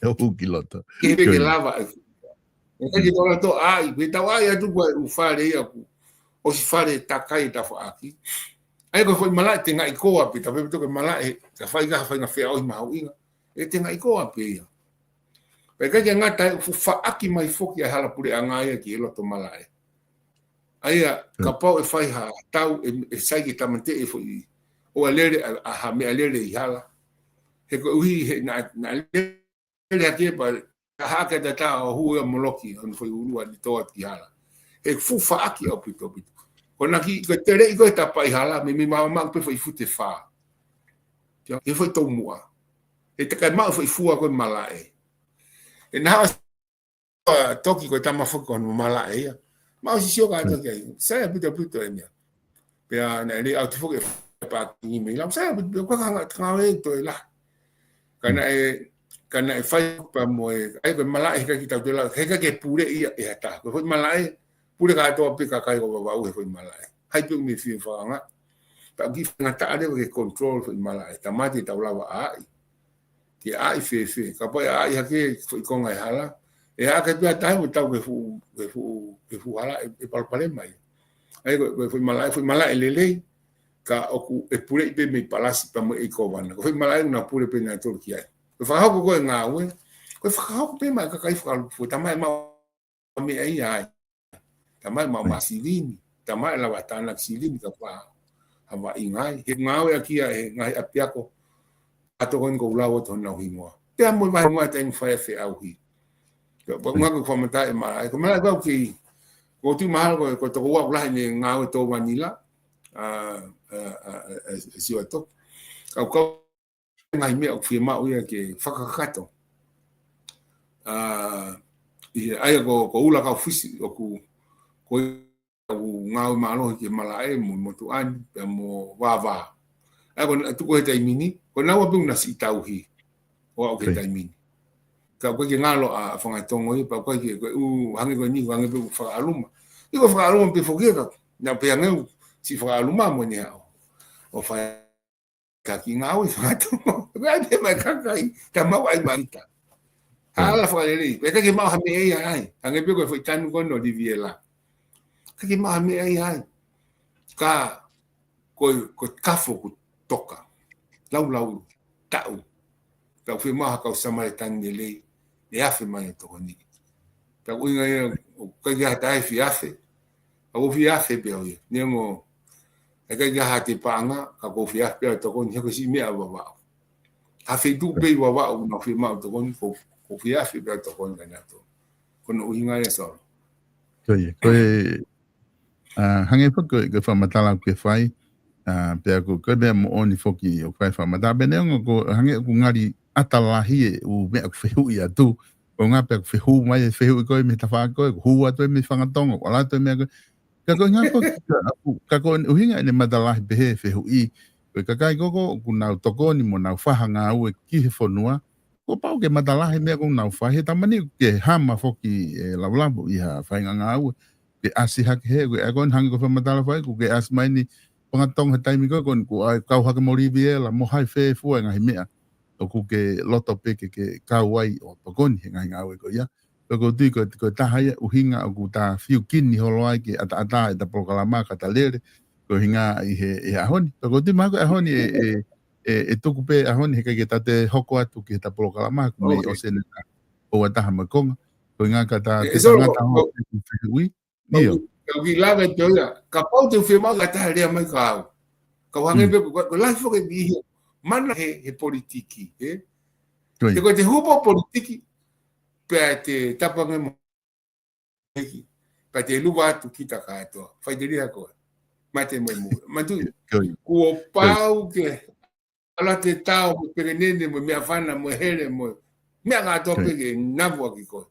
ʻE hū ki loto. Ke pē ke lava ai. ʻE ʻikai ke tau ʻai, pē tau ʻai atu ko e ʻū fale ia ʻoku ʻosi fale takai tafaʻaki. ʻA ia ko e foʻi malaʻe tengaʻi koa pē, tau pehē pē ko e malaʻe, ka fai ka, fai ngā feʻauhi mahuʻinga. ʻE tengaʻi koa pē ia. Pea ʻikai ke ngata ai, fuʻu faʻaki mai foki ʻa e hala puleʻanga ia ki he loto malaʻe. ʻA ia, kapau ʻe fai ha tau, ʻe, ʻe sai ke tāmateʻi e foʻi, ʻoua lele, ʻa, ʻa ha meʻalele ʻi hala. He koeʻuhi, he naʻa, naʻa lele hake pea, ka hake tatā ʻo hū ia moloki, hono foʻi ʻulu ʻa ni toa ki hala. He fuʻu faʻaki ʻaupito ʻaupito. Ko e naʻe kiʻi, ko e teleʻi ko e tapa ʻi hala, meimei maʻu, maʻu pē foʻi fute fā. Ia, he foʻi toumuʻa. He takai maʻu foʻi fua ko e malaʻe. ʻE naʻa ʻa toki ko e tama foki ko hono malaʻe ia. Maʻu sisio ka toki ai. Sai ʻaupito ʻaupito e meʻa. Pea naʻe lele atu foki e pākingi mei lau. Sai ʻaupito, pea ko e hanga, hanga ʻe toe lahi. Ka naʻe, ka naʻe fai pea mo e, ʻa ia ko e malaʻe he ʻikai ke tau toe lau, he ʻikai ke pule ia ʻe ha taha. Ko e foʻi malaʻe, pule kātoa pē kakai ko Vavaʻu he foʻi malaʻe. Hai pē ʻoku mei fie fakaanga. Pea ʻoku kiʻi faingataʻa leva ke control foʻi malaʻe. Tāmate tau lava ʻai. Ke ʻai fēfē. Kapau ʻe ʻai hake foʻi konga e hala. ʻE ʻai hake pē ha taha mo tau ke fuʻu, ke fuʻu, ke fuʻu hala ʻe, ʻe palopalema ia. ʻA ia ko e, ko e foʻi malaʻe, foʻi malaʻe lelei. Ka ʻoku ʻe puleʻi pē mei palasi pea mo e ʻi kōvana. Ko e foʻi malaʻe naʻa pule pē nautolu ki ai. Ko e fakahoko ko e ngāue. Ko e fakahoko pē maʻa e kakai fakalūkufua, tamai maʻu meʻa ia ai. Tamai maʻu maʻu silini. Tamai lava tānaki silini ka pā. Hava ʻi ngai. He ngāue ʻaki ia he ngaahi ʻapiako. ʻA tokoni ko ulau atu honau hingoa. Pea mo e vahe hingoa taimi fai e feʻauhi. Pea, pea ngā ko e fakamatala e malaʻe. Ko e malaʻe kau ki. Ko tu mahalo ko, ko toko ua ʻoku lahi ne ngāue tō vanila. ʻA, ʻa, ʻa, ʻa, ʻa, ʻa, siwa tō. Kau kau ngaahi meʻa ʻoku fiemaʻu ia ke fakakakato. ʻA, ʻi he ʻa ia ko, ko ula kau fisi, ʻoku, ko ia ʻoku ngāue mālohi ki he malaʻe mo, motuʻa ni, pea mo vāvā. ʻA ia ko naʻa tuku he taimi ni, ko naua pē ʻoku na siʻi tauhi, ʻo aʻu ki he taimi ni. Ka ʻoku ʻikai ke ngalo ʻa, ʻa Fangatongo ia, pea ʻoku ʻikai ke, ko e ʻū, hangē ko eni, hangē pē ʻoku fakaʻaluma. ʻIo ko e fakaʻaluma pē foki ia ka, naʻa pē hangē ʻoku siʻi fakaʻaluma mo eni haʻo. ʻO fai ka kiʻi ngāue fakatongo. Ko e ʻai pē mai kakai, ta mau ʻai mai ta. Hala fakalelei. Pea ʻikai ke maʻu ha meʻa ia ai. Hangē pē ko e foʻi tanu ko eni ʻo Liviela. ʻIkai ke maʻu ha meʻa ia ai. Ka, ko e, ko e kafo ʻoku toka. Laulau, taʻu. Ka ʻoku fiemaʻu ha kau Samaletani lelei. ʻE afe mai e tokoni. Pea ko e ʻuhinga ia, ʻoku ʻikai ke ʻi ai ha taha ʻe fie afe. Ka ʻoku ou fie afe pē au ia. Neongo, ʻikai ke ʻi ai ha te paʻanga, ka ʻoku ou fie afe pē au tokoni, he ko e siʻi meʻa Vavaʻu. Ha feituʻu pē ʻi Vavaʻu, naʻa ku fiemaʻu tokoni, ʻoku, ʻoku ou fie afe pē au tokoni ka naʻa tō. Ko hono ʻuhinga ia Solo. Ko ia, ko e, ʻa, hangē foki ko e, ko e fakamatala ʻoku ke fai, ʻa, pea ko, ko e meʻa moʻoni foki ʻoku fai fakamatala, pea neongo ko, hangē ʻoku ngali ʻata lahi e ʻū meʻa ʻoku fehuʻi atu, ʻo ngā pea ʻoku fehuʻi mai e fehuʻi ko e mei he tafaʻaki ko e, ʻoku hū atu e mei Fangatongo, ʻoku ʻalu atu e meʻa ko e. Ka ko e ngā ko, ka ʻoku, ka ko e ʻuhinga ʻene matalahi pehē e fehuʻi, ko e kakai ko ē ʻoku nau tokoni mo nau fai ha ngāue ki he fonua, kuo pau ke matalahi e meʻa ʻoku nau fai, he taimi ni ʻoku ke hama foki e lavulavu ʻi ha faʻahinga ngāue. ke ʻasi hake he, ko e ʻaho ni hangē ko e fakamatala fai, kuo ke ʻasi mai ni, pangatonga he taimi ko ē, ko eni kuo ʻai kau hake mo Liviela, mo hai fē fua e ngaahi meʻa. ʻOku ke loto pē ke, ke kau ai ʻo tokoni he ngaahi ngāue ko ia. Pea ʻoku ou tui ko, ko e taha ia ʻuhinga ʻoku ta fiu kini holo ai ke ʻataʻatā ʻeta polokalama ka ta lele, ko e ʻuhinga ʻi he, he ʻaho ni. Pea ʻoku ou tui mahalo ko e ʻaho ni ʻe, ʻe, ʻe, ʻe tuku pē ʻaho ni he ʻikai ke ta toe hoko atu ki heʻeta polokalama, ko e meʻa ʻoku ʻosi ena ʻoku ʻa taha mo e konga. Ko e ʻuhinga ka ta, ʻe, ke sorry, tangata ko, hoko ko, ʻeku fehuʻi. ʻIo. Kau ki lava e teo ia. Kapau te u fiemaʻu ka taha lea mai ka au. Kau hangē pē ko, ko e lahi foki e vihi. Mana he, he politiki, ē? Ko ia. Te ko e te hupo politiki, pea te tapange mo eki. Pea te luva atu kita kātoa. Faiteliha koe. Mate mo e mu. Matu. Ko ia. Kuo pau ke ala te tao mo pekenene mo meʻafana mo hele mo meʻa kātoa pē ke navu ʻaki koe.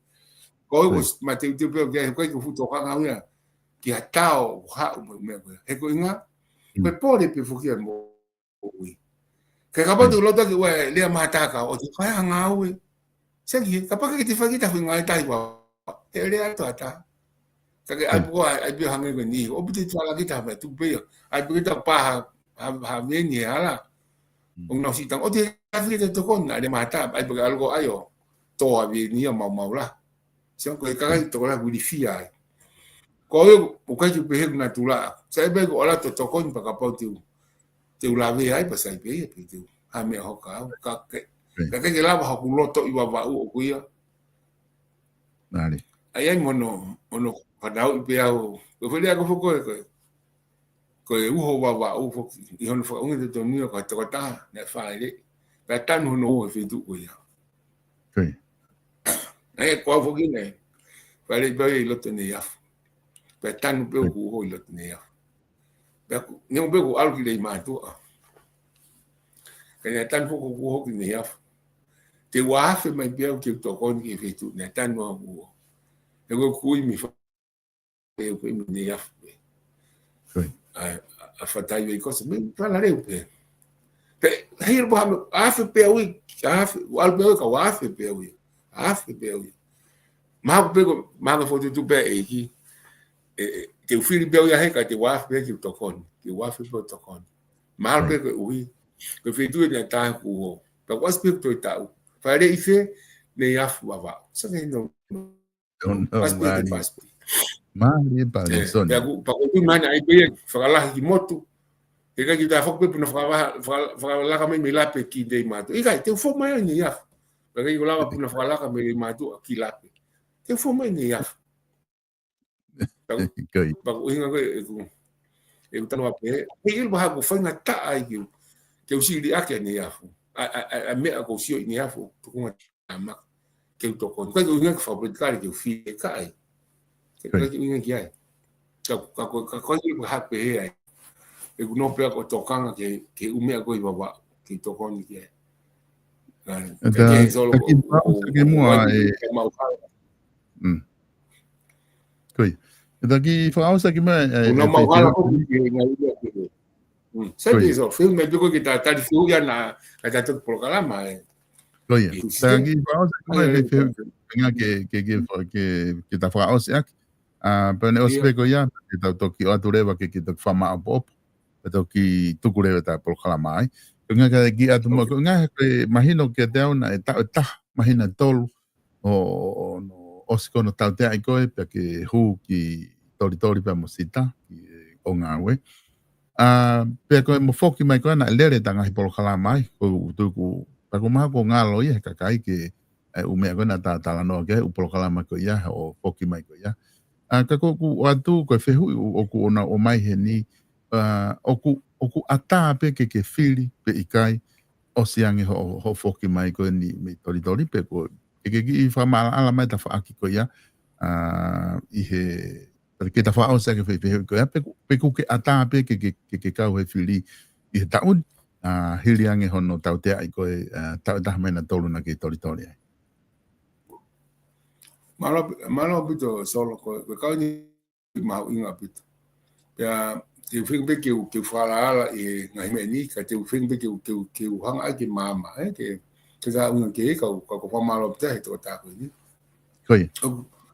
Ko e mateuteu pē ʻoku ʻikai ke fuʻu tokanga au ia ki ha tao ʻoku haʻu mo meʻa ko ia. He ko e ʻuhinga, ko e pole pē foki ia mo ui. Ke kapau te u loto ki ua e lea mātaka ʻo te kai a ngāue. Seki, kapau ke te fai kita hui ngāue tahi ua. He lea atu ata. Ka ke ai pua, ai pia hangē ko eni. ʻO piti tuala kita mai tu pē ia. Ai pia kita paha, ha, ha meni e hala. ʻO nau sitang. ʻO te afi kita tokoni, na le mata, ai pia alo ko ai ʻo. Toa veni ia mau mau la. Sio ko e kakai tokoni la wili fia ai. Ko e, ʻoku ʻikai ke pehē na tula. Sai pē ko ala to tokoni pea kapau te u. Te u lave ai pea sai pē ia pē te u. Ha meʻa hoka au. Ka ke, ka ke lava hoku loto ʻi Vavaʻu ʻoku ia. Ai ai mono, mono fanau ʻi pē au. Ko e fele ako foko e ko e. Ko e uho Vavaʻu foki. ʻI hono fakaʻuhinga te tonu ia ko e tokotaha, naʻe fāʻeleʻi. Pea tanu hono uho he feituʻu ko ia. Ai ko au foki nei. Fāʻeleʻi pē au ʻi loto Neiafu. Pea tanu pē hoku uho ʻi loto Neiafu. Pea ku, ne u pē ku ʻalu ki Leimātuʻa. Ka ne tanu foki hoku uho ki Neiafu. Te u afe mai pē au ke u tokoni ki he feituʻu, ne tanu hoku uho. He ko e kui mi fa-, e u pē mi Neiafu pē. ʻA, ʻa Fatai vei kosa, me fala leu pē. Pea, hei, ʻalu pē au, afe pē au ia, afe, ʻalu pē au ia, ka u afe pē au ia. Afe pē au ia. Maha pē ko, maha fotu tu pē ʻEiki. ʻE, ʻe, te u fili pē au ia he ka te u afe pē ke u tokoni. Te u afe pē au tokoni. Mahalo pē ko e ʻuhi. Ko e feituʻu eni ʻa taha kuo. Pea kuo ʻasi pē ko e taʻu. Fale ʻi fē, Neiafu Vavaʻu. Sa ke no. Mālie. Mālie pale, Soni. Pea ku, pea ku tui mana ai pē ia, fakalahi ki motu. He ʻikai ke ta foki pē puna fakavaha, faka-, fakalaka mai mei Lape ki Leimātuʻa. ʻIkai, te u fou mai ai Neiafu. Pea ʻikai ko lava puna fakalaka mei Leimātuʻa ki Lape. Te u fou mai Neiafu. Pea ku, pea ku ʻuhinga ko e, ʻeku, ʻeku tanu ape. He ʻilo paha ko e faingataʻa ai ke u, ke u sili ake ʻa Neiafu. ʻA, ʻa, ʻa, ʻa meʻa ko u sio ʻi Neiafu, tukunga ʻa maka. Ke u tokoni. ʻIkai ke u ʻuhinga ke fakapolitikale ke u fie kai. Ke, ʻikai ke u ʻuhinga ki ai. Ka, ka, ka, ka, ka, ka, ka hape he ai. ʻEku nofo pē au ʻo tokanga ke, ke u meʻa ko ʻi Vavaʻu. Ke u tokoni ki ai. Ka, ka, ka, ke solo taki ko, fakaʻosi ko, ki muʻa ko, e, ka mau kala. Mm. Ko ia. Taki fakaʻosi ki muʻa e, e, una e mau kala ko ki, ki, ngai ia ki. Mm. Sai pē so, feel mai pē ko ke ta, tali fiu ia na, ka ta toki polokalama, e. Ko ia. Taki fakaʻosi ki muʻa e, ke, ke, ke, ke ta fakaʻosi ʻaki. ʻA, pea ne ʻosi pē ko ia, ke ta toki ʻoatu leva ke, ke toki fakamaʻopoʻopo. Ke toki tuku leva ta polokalama ai. Ko e ʻuhinga ke ki atu muʻa, ko e ʻuhinga he ko e mahino kiate au naʻe taʻu ʻe taha, mahina tolu, ʻo, ʻo, ʻo, ʻosi ko hono tauteaʻi ko ē, pea ke hū ki Tolitoli pea mo Sita, ki he ʻo ngāue. ʻA, pea ko e mo foki mai ko ē naʻe lele ta ngaahi polokalama ai, ko u tuku, pea ko maha ko ngalo ia he kakai ke, e, ʻū meʻa ko ē naʻa ta talanoa ki ai, ʻū polokalama ko ia, ʻo foki mai ko ia. ʻA, ka ko ʻeku ʻoatu, ko e fehuʻi ʻoku ʻona ʻomai heni, ʻa, ʻoku, ʻoku ʻatā pē ke ke fili, pe ʻikai, ʻosi ange hoʻo, hoʻo foki mai ko eni mei Tolitoli pe ko, ke ke kiʻi fakamaʻalaʻala mai tafaʻaki ko ia, ʻa, ʻi he, ke ta fakaʻosi ʻaki e fehuʻi ko ia, pe, pe ʻoku ke ʻatā pē ke, ke, ke, ke kau he fili ʻi he taʻu ni, ʻa, hili ange hono tauteaʻi ko ē, ʻa, taʻu ʻe taha mahina tolu naʻa ke Tolitoli ai. Mālō, mālō ʻaupito Solo ko, ko e kau ni mahuʻinga ʻaupito. Pea, te u feinga pē ke u, ke u fakaʻalaʻala ʻi he ngaahi meʻa ni, ka te u feinga pē ke u, ke u, ke u hanga ai ke maama, ē, ke, ke ka unga ke, ka u, ka ko fakamālō ʻaupito he tokotaha ko eni. Ko ia. ʻOku,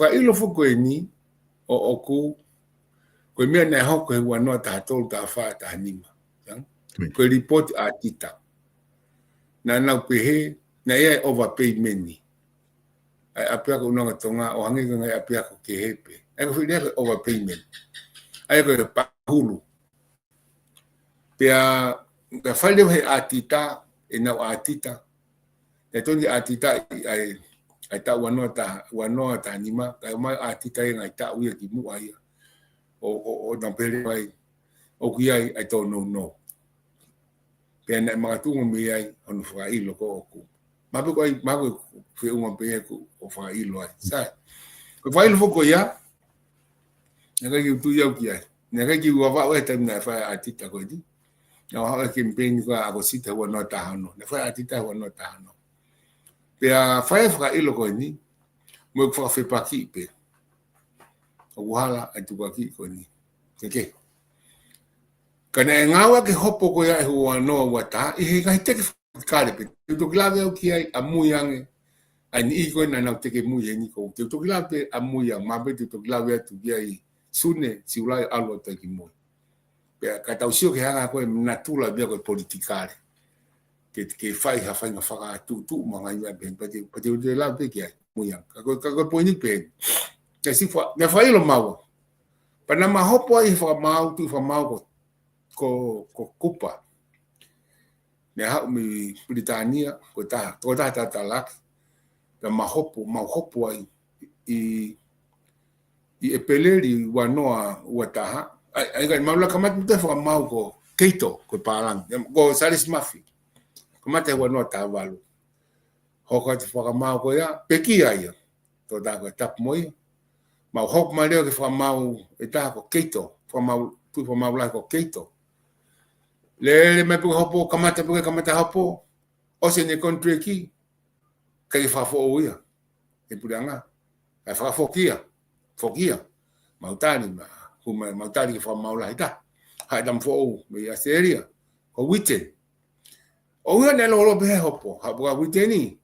fakaʻilo foki ko eni ʻoʻoku, ko e meʻa naʻe hoko he ua noa taha tolu, taha fā, taha nima. Ko e lipooti ʻa ʻAtita. Naʻa nau pehē, naʻe ʻi ai e overpayment ʻa e ʻapiako ʻUnanga Tonga ʻo hangē ko e ngaahi ʻapiako kehe pē. ʻA ia ko e foʻi lea ko e overpayment. ʻA ia ko e pahulu. Pea, pea fai leva he ʻAtita, ʻenau ʻAtita. Naʻe tonu ʻAtita ʻi, ʻa e, ʻa e taʻu ua noa taha, ua noa taha nima, kae ʻomai ʻAtita ʻi he ngaahi taʻu ia kimuʻa ia. ʻO, ʻo, ʻo nau pehē leva ai, ʻoku ʻi ai ʻa e tōnounou. Pea naʻe makatuʻunga mei ai hono fakaʻilo ko ʻoku. Mahalo ko e, mahalo ko e feʻunga pē ia ʻoku fakaʻilo ai. Sai. Ko e fakaʻilo foki ko ia, naʻe ʻikai ke u tui au ki ai. Naʻe ʻikai ke u avaʻu he taimi naʻe fai ai ʻa ʻAtita ko eni. Naʻe ʻi ai e kemipeini ko ia ʻAkosita ua noa taha ono. Naʻe fai ʻa ʻAtita ua noa taha ono. Pea fai e fakaʻilo ko eni, mo e fakafepakiʻi pē. ʻOku hala ʻa e tukuakiʻi ko eni. Ke ke. Ka naʻe ngāueʻaki e hopo ko ia he ua noa ua taha, ʻi he ngaahi teke faʻifaʻikale pē. Te u toki lave au ki ai ʻamui ange, ʻa e niʻihi ko ē naʻa nau teke mui heni ko. Te u toki lave pē ʻamui ange, mahalo pē te u toki lave atu ki ai Sune, Siulai, ʻalu atu ki mui. Pea ka tau sio ki he anga ko ē natula e meʻa ko e politikale. Ke, ke fai ha faʻahinga fakatuʻutuʻu mo e ngaahi meʻa pehē, pea te, pea te u lave pē ki ai, ʻamui ange. Ka ko, ka ko e poini pē. Ka si fa, naʻe fakaʻilo maua. Pea naʻa ma hopo ai he fakamaau, tuʻi fakamaau ko, ko, ko Kupa. Naʻe haʻu mei Pilitānia, ko e taha, ko e taha tatalaki. Pea ma hopo, mau hopo ai ʻi, ʻi ʻEpeleli ua noa ua taha. ʻA ia, ʻa ia, mau laka mate mate fakamaau ko Keito, ko e pālangi, ko Salesi Mafi. Kamata he ua noa taha valu. Hoko atu fakamaau ko ia, pekia ia. Tō tā ko e tapu mo ia. Mau hoko mai leva ki he fakamaau ʻe taha ko Keito, fakamaau, tuʻi fakamaau lahi ko Keito. Lele mai pē ko e hopo, kamata pē ko e kamata hopo, ʻosi ʻene contract, ʻikai ke fakafoʻou ia ʻe he puleʻanga. ʻIkai fakafoki ia, foki ia. Mau tali, ma, kuma, mau tali ki he fakamaau lahi taha. Haʻu e tama foʻou mei ʻAositelēlia, ko Witten. ʻOua naʻe lōloa pē he hopo, haʻu pē ko Witten ni.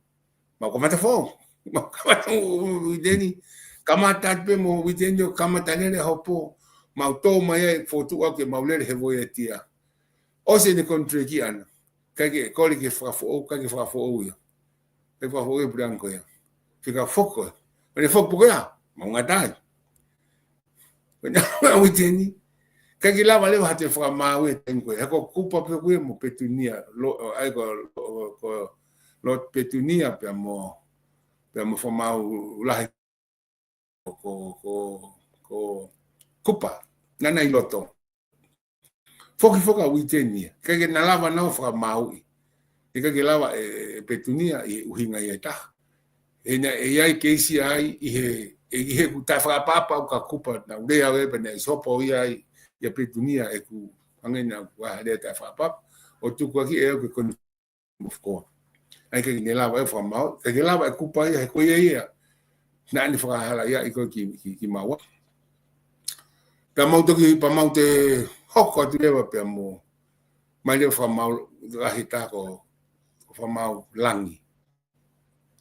Mau kamata foʻou. Mau kamata foʻou Witten ni. Kamata atu pē mo Witten ni ʻo kamata lele hopo. Mau tō mai ai fotu ake mau lele he Voyager. ʻOsi ʻene contract ʻana. ʻIkai ke kole ke fakafoʻou, ʻikai ke fakafoʻou ia. ʻIkai fakafoʻou ia puleʻanga ko ia. Fika foko. ʻO ne foko pē ko ia. Mau ngata ai. Ko e na Witten ni. ʻIkai ke lava leva ha toe fakamaau he taimi ko ē. He ko Kupa pē ko ē mo Petunia, lo, ʻa ia ko, ko, ko Lord Petunia pea mo, pea mo fakamaau lahi ko, ko, ko, ko Kupa. Naʻa na ʻi loto. Foki foki ʻa Witten ia. ʻIkai ke na lava nau fakamaauʻi. ʻIkai ke lava ʻe, ʻe Petunia ʻi he ʻuhinga ia ʻe taha. He naʻe ʻi ai keisi ai ʻi he, ʻi he kuo taʻefakaʻapaʻapa ʻa Kupa, naʻa ku lea au pē naʻe ʻi ai e hopo ia ai, ʻia Petunia ʻeku hangē naʻa ku ʻai ha lea taʻefakaʻapaʻapa. ʻO tukuakiʻi ʻe au ke koni mofoko. ʻA ia ʻikai ke ne lava ʻe fakamaau, ʻikai ke lava ʻe Kupa ia, he ko ia ia naʻa ne fakahalaiaʻi ko ē ki, ki, ki Maua. Pea mau toki, pea mau toe hoko atu leva pea mo, mai leva fakamaau lahi taha ko, ko Fakamaau Langi.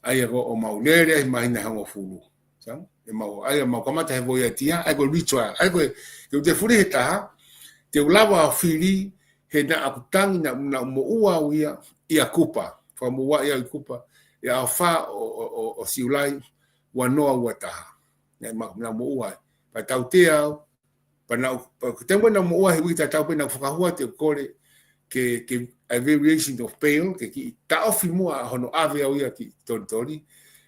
ʻA ia ko ʻo mau lele ai māhina ʻe hongofulu. Sai? ʻE mau, ʻa ia mau kamata he Voyager, ʻa ia ko e retrial. ʻA ia ko e, te u toe fuli he taha, te u lava ʻo fili he naʻa ku tangi naʻa, naʻa ku moʻua au ia ʻia Kupa. Fakamoʻua ia ʻi Kupa. ʻI he ʻaho fā ʻo, ʻo, ʻo, ʻo Siulai, ua noa ua taha. Naʻe ma, naʻa ku moʻua ai. Pea tautea au, pea naʻa ku, pea ko e taimi naʻa ku moʻua he uike tatau pē naʻa ku fakahua te u kole ke, ke, a variation of bail, ke kiʻi taʻofi muʻa hono ʻave au ia ki Tonitoni,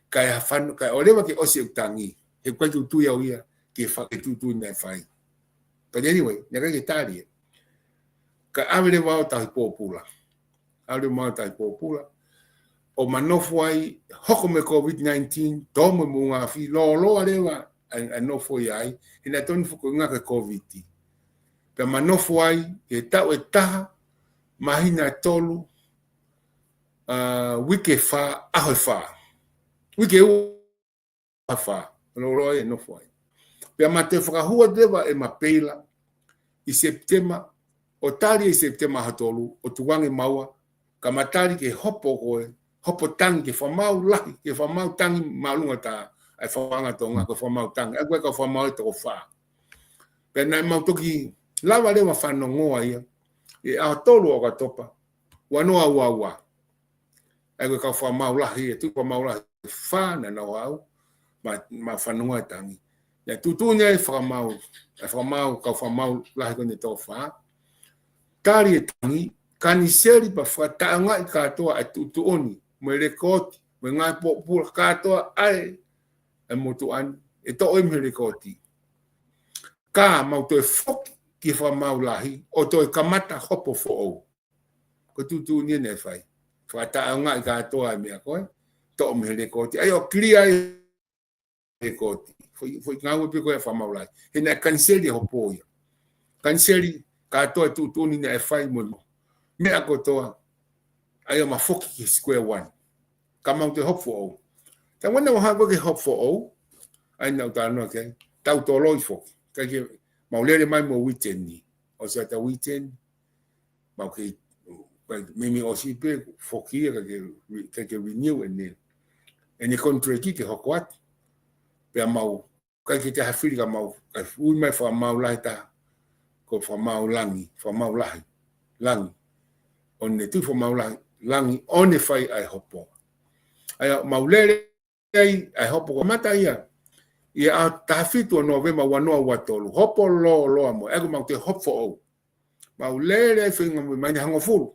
kae hafanu, kae ʻoua leva ke ʻosi ʻeku tangi, he ʻikai ke u tui au ia ke fa, ke tuʻutuʻuni naʻe fai. But anyway, naʻe ʻikai ke tali ia. Kae ʻave leva au ʻo tauhi pōpula. ʻAlu leva au ʻo tauhi pōpula. ʻO ma nofo ai, hoko mo e COVID nineteen, tō mo e moʻunga afi, lōloa leva ʻa e, ʻa e nofo ia ai, he naʻe tonu foki ʻo ngāueʻaki e COVID. Pea ma nofo ai, he taʻu ʻe taha, māhina ʻe tolu, ʻa, uike ʻe fā, ʻaho ʻe fā. Uike ʻe ua, ʻaho ʻe fā. Lōloa e nofo ai. Pea ma toe fakahū atu leva ʻema peila ʻi Sepitema, ʻo tali ʻi Sepitema ʻaho tolu, ʻo tuku ange maua, ka ma tali ke hopo ko e, hopo tangi, ke fakamaau lahi, ke fakamaau tangi māʻolunga taha, ʻa e fakaanga Tonga, ko e fakamaau tangi, ʻa ia ko e kau fakamaau ʻe toko fā. Pea naʻa mau toki lava leva fanongoa ia, ʻi he ʻaho tolu ʻo ʻOkatopa, ua noa ua ua. ʻA ia ko e kau fakamaau lahi, ʻe tuʻu fakamaau lahi fā naʻa nau haʻu, ma, ma fanongoa e tangi. Naʻe tuʻutuʻuni ai e fakamaau, e fakamaau, kau fakamaau lahi ko eni ʻe toko fā. Tali e tangi, kaniseli pea fakataʻeʻaongaʻi kātoa e tuʻutuʻuni, mo e lekooti, mo e ngaahi pōpula kātoa ʻa e, e motuʻa ni, ʻe toʻo ia mei he lekooti. Ka mau toe foki ki he fakamaau lahi, ʻo toe kamata hopo foʻou. Ko e tuʻutuʻuni eni naʻe fai. Fakataʻeʻaongaʻi kātoa e meʻa ko ē, toʻo mei he lekooti. ʻA ia ʻo clear e lekooti. Foʻi, foʻi ngāue pē ko ē fakamaau lahi. He naʻe kaniseli e hopo ia. Kaniseli kātoa e tuʻutuʻuni naʻe fai mo e meʻa kotoa. ʻA ia ma foki ki he square one. Ka mau toe hopo foʻou. Taimi naʻa mau haʻu ko ē ke hopo foʻou, ʻa ia naʻa ku talanoa ki ai, tau toloi foki. ʻIkai ke mau lele mai mo Witeni. ʻOsi ʻa e Witeni, mau kei, meimei ʻosi pē foki ia, ʻikai ke, ʻikai ke renew ʻene, ʻene contract ke hoko atu. Pea mau, ʻikai ke toe ha fili ka mau, kae ui mai fakamaau lahi taha, ko e fakamaau langi, fakamaau lahi, langi. ʻO ne tuʻu fakamaau lahi, langi, ʻo ne fai ʻa e hopo. ʻA ia, mau lele ai, ʻa e hopo ko e kamata ia. ʻI he ʻaho taha fitu ʻo Nōvema ua noa ua tolu, hopo lōloa mo, ʻa ia ko e mau toe hopo foʻou. Mau lele ai feinga mo mai ne hongofulu.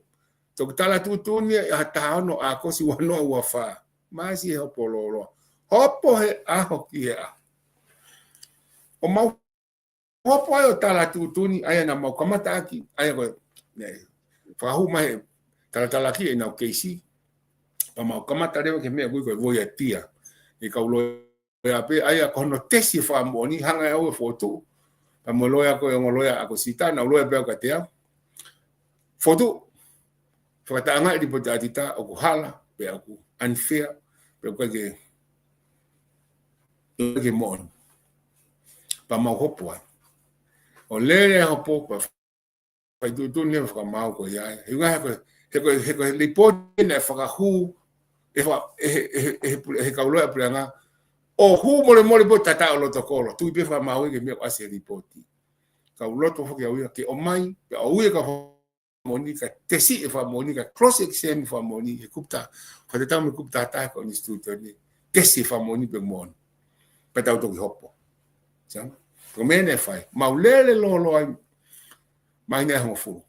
Toki tala tuʻutuʻuni ia ʻi he taha ono ʻAokosi ua noa ua fā. Māsi e hopo lōloa. Hopo he ʻaho ki he ʻaho. ʻO mau hopo ai ʻo tala tuʻutuʻuni, ʻa ia naʻa mau kamata ʻaki, ʻa ia ko e, ne, fakahū mai he talatalaki ʻenau keisi. Pea mau kamata leva ki he meʻa ko ē ko e voiatia. ʻE kau loea pē, ʻa ia ko hono tesi e fakamoʻoni, hanga ʻe au ʻo fokotuʻu. Pea mo e loea ko ē, ongo loea ʻa ko Sita, naʻa ku loea pē au kiate au. Fokotuʻu, fakataʻeʻaongaʻi e lipooti ʻaotita, ʻoku hala, pe ʻoku unfair, pe ʻoku ʻikai ke, ʻikai ke moʻoni. Pea mau hopo ai. ʻO lele e hopo, pea fai tuʻutuʻuni e fakamaau ko ia. He ʻuhinga he ko e, he ko e, he ko e lipooti naʻe fakahū, ʻe fa-, ʻe he, ʻe he, ʻe he pule-, ʻe he kau loea puleʻanga, ʻo hū molemole pē ʻo tatau loto kolo. Tuʻu pē fakamaau ia ki he meʻa ʻoku ʻasi he lipooti. Ka u loto foki au ia, ke ʻomai, pea ʻoua ʻe kau fakamoʻoni, ka tesi e fakamoʻoni, ka cross examine fakamoʻoni, he kupu taha, fakatatau mo e kupu taha taha ko e ʻinisitūtone, tesi e fakamoʻoni pe moʻoni. Pea tau toki hopo. Sai? Ko e meʻa naʻe fai. Mau lele lōloa ai, māhina ʻe hongofulu.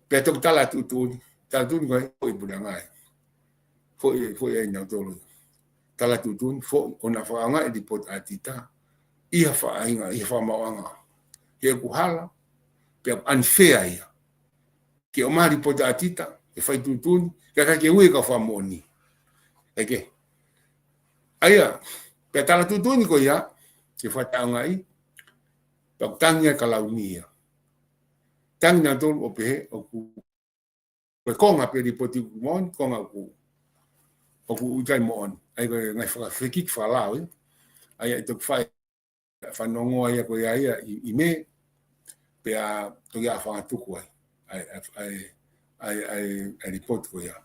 Pea toki tala tuʻutuʻuni, tala tuʻutuʻuni ko e foʻi puleʻanga ia. Foʻi, foʻi ai nautolu. Tala tuʻutuʻuni, foʻi, ʻo na fakaʻaongaʻi e lipooti ʻaotita, ʻi ha faʻahinga, ʻi ha fakamaauʻanga. He ʻoku hala, pea unfair ia. Ke ʻomai e lipooti ʻaotita, ke fai tuʻutuʻuni, ke ʻikai ke ui e kau fakamoʻoni. ʻIkai ke. ʻA ia, pea tala tuʻutuʻuni ko ia, ke fakataʻeʻaongaʻi, pea ʻoku tangi ai e kalauni ia. Tangi nautolu ʻo pehē, ʻoku, ko e konga pē lipooti ʻoku moʻoni, konga ʻoku, ʻoku ʻikai moʻoni. ʻA ia ko e ngaahi fakafekiki fakalao, ē. ʻA ia ʻe toki fai fanongoa ia ko ia ia ʻi, ʻi Mē, pea toki ʻa fangatuku ai, ʻa e, ʻa e, ʻa e, ʻa e, ʻa e lipooti ko ia.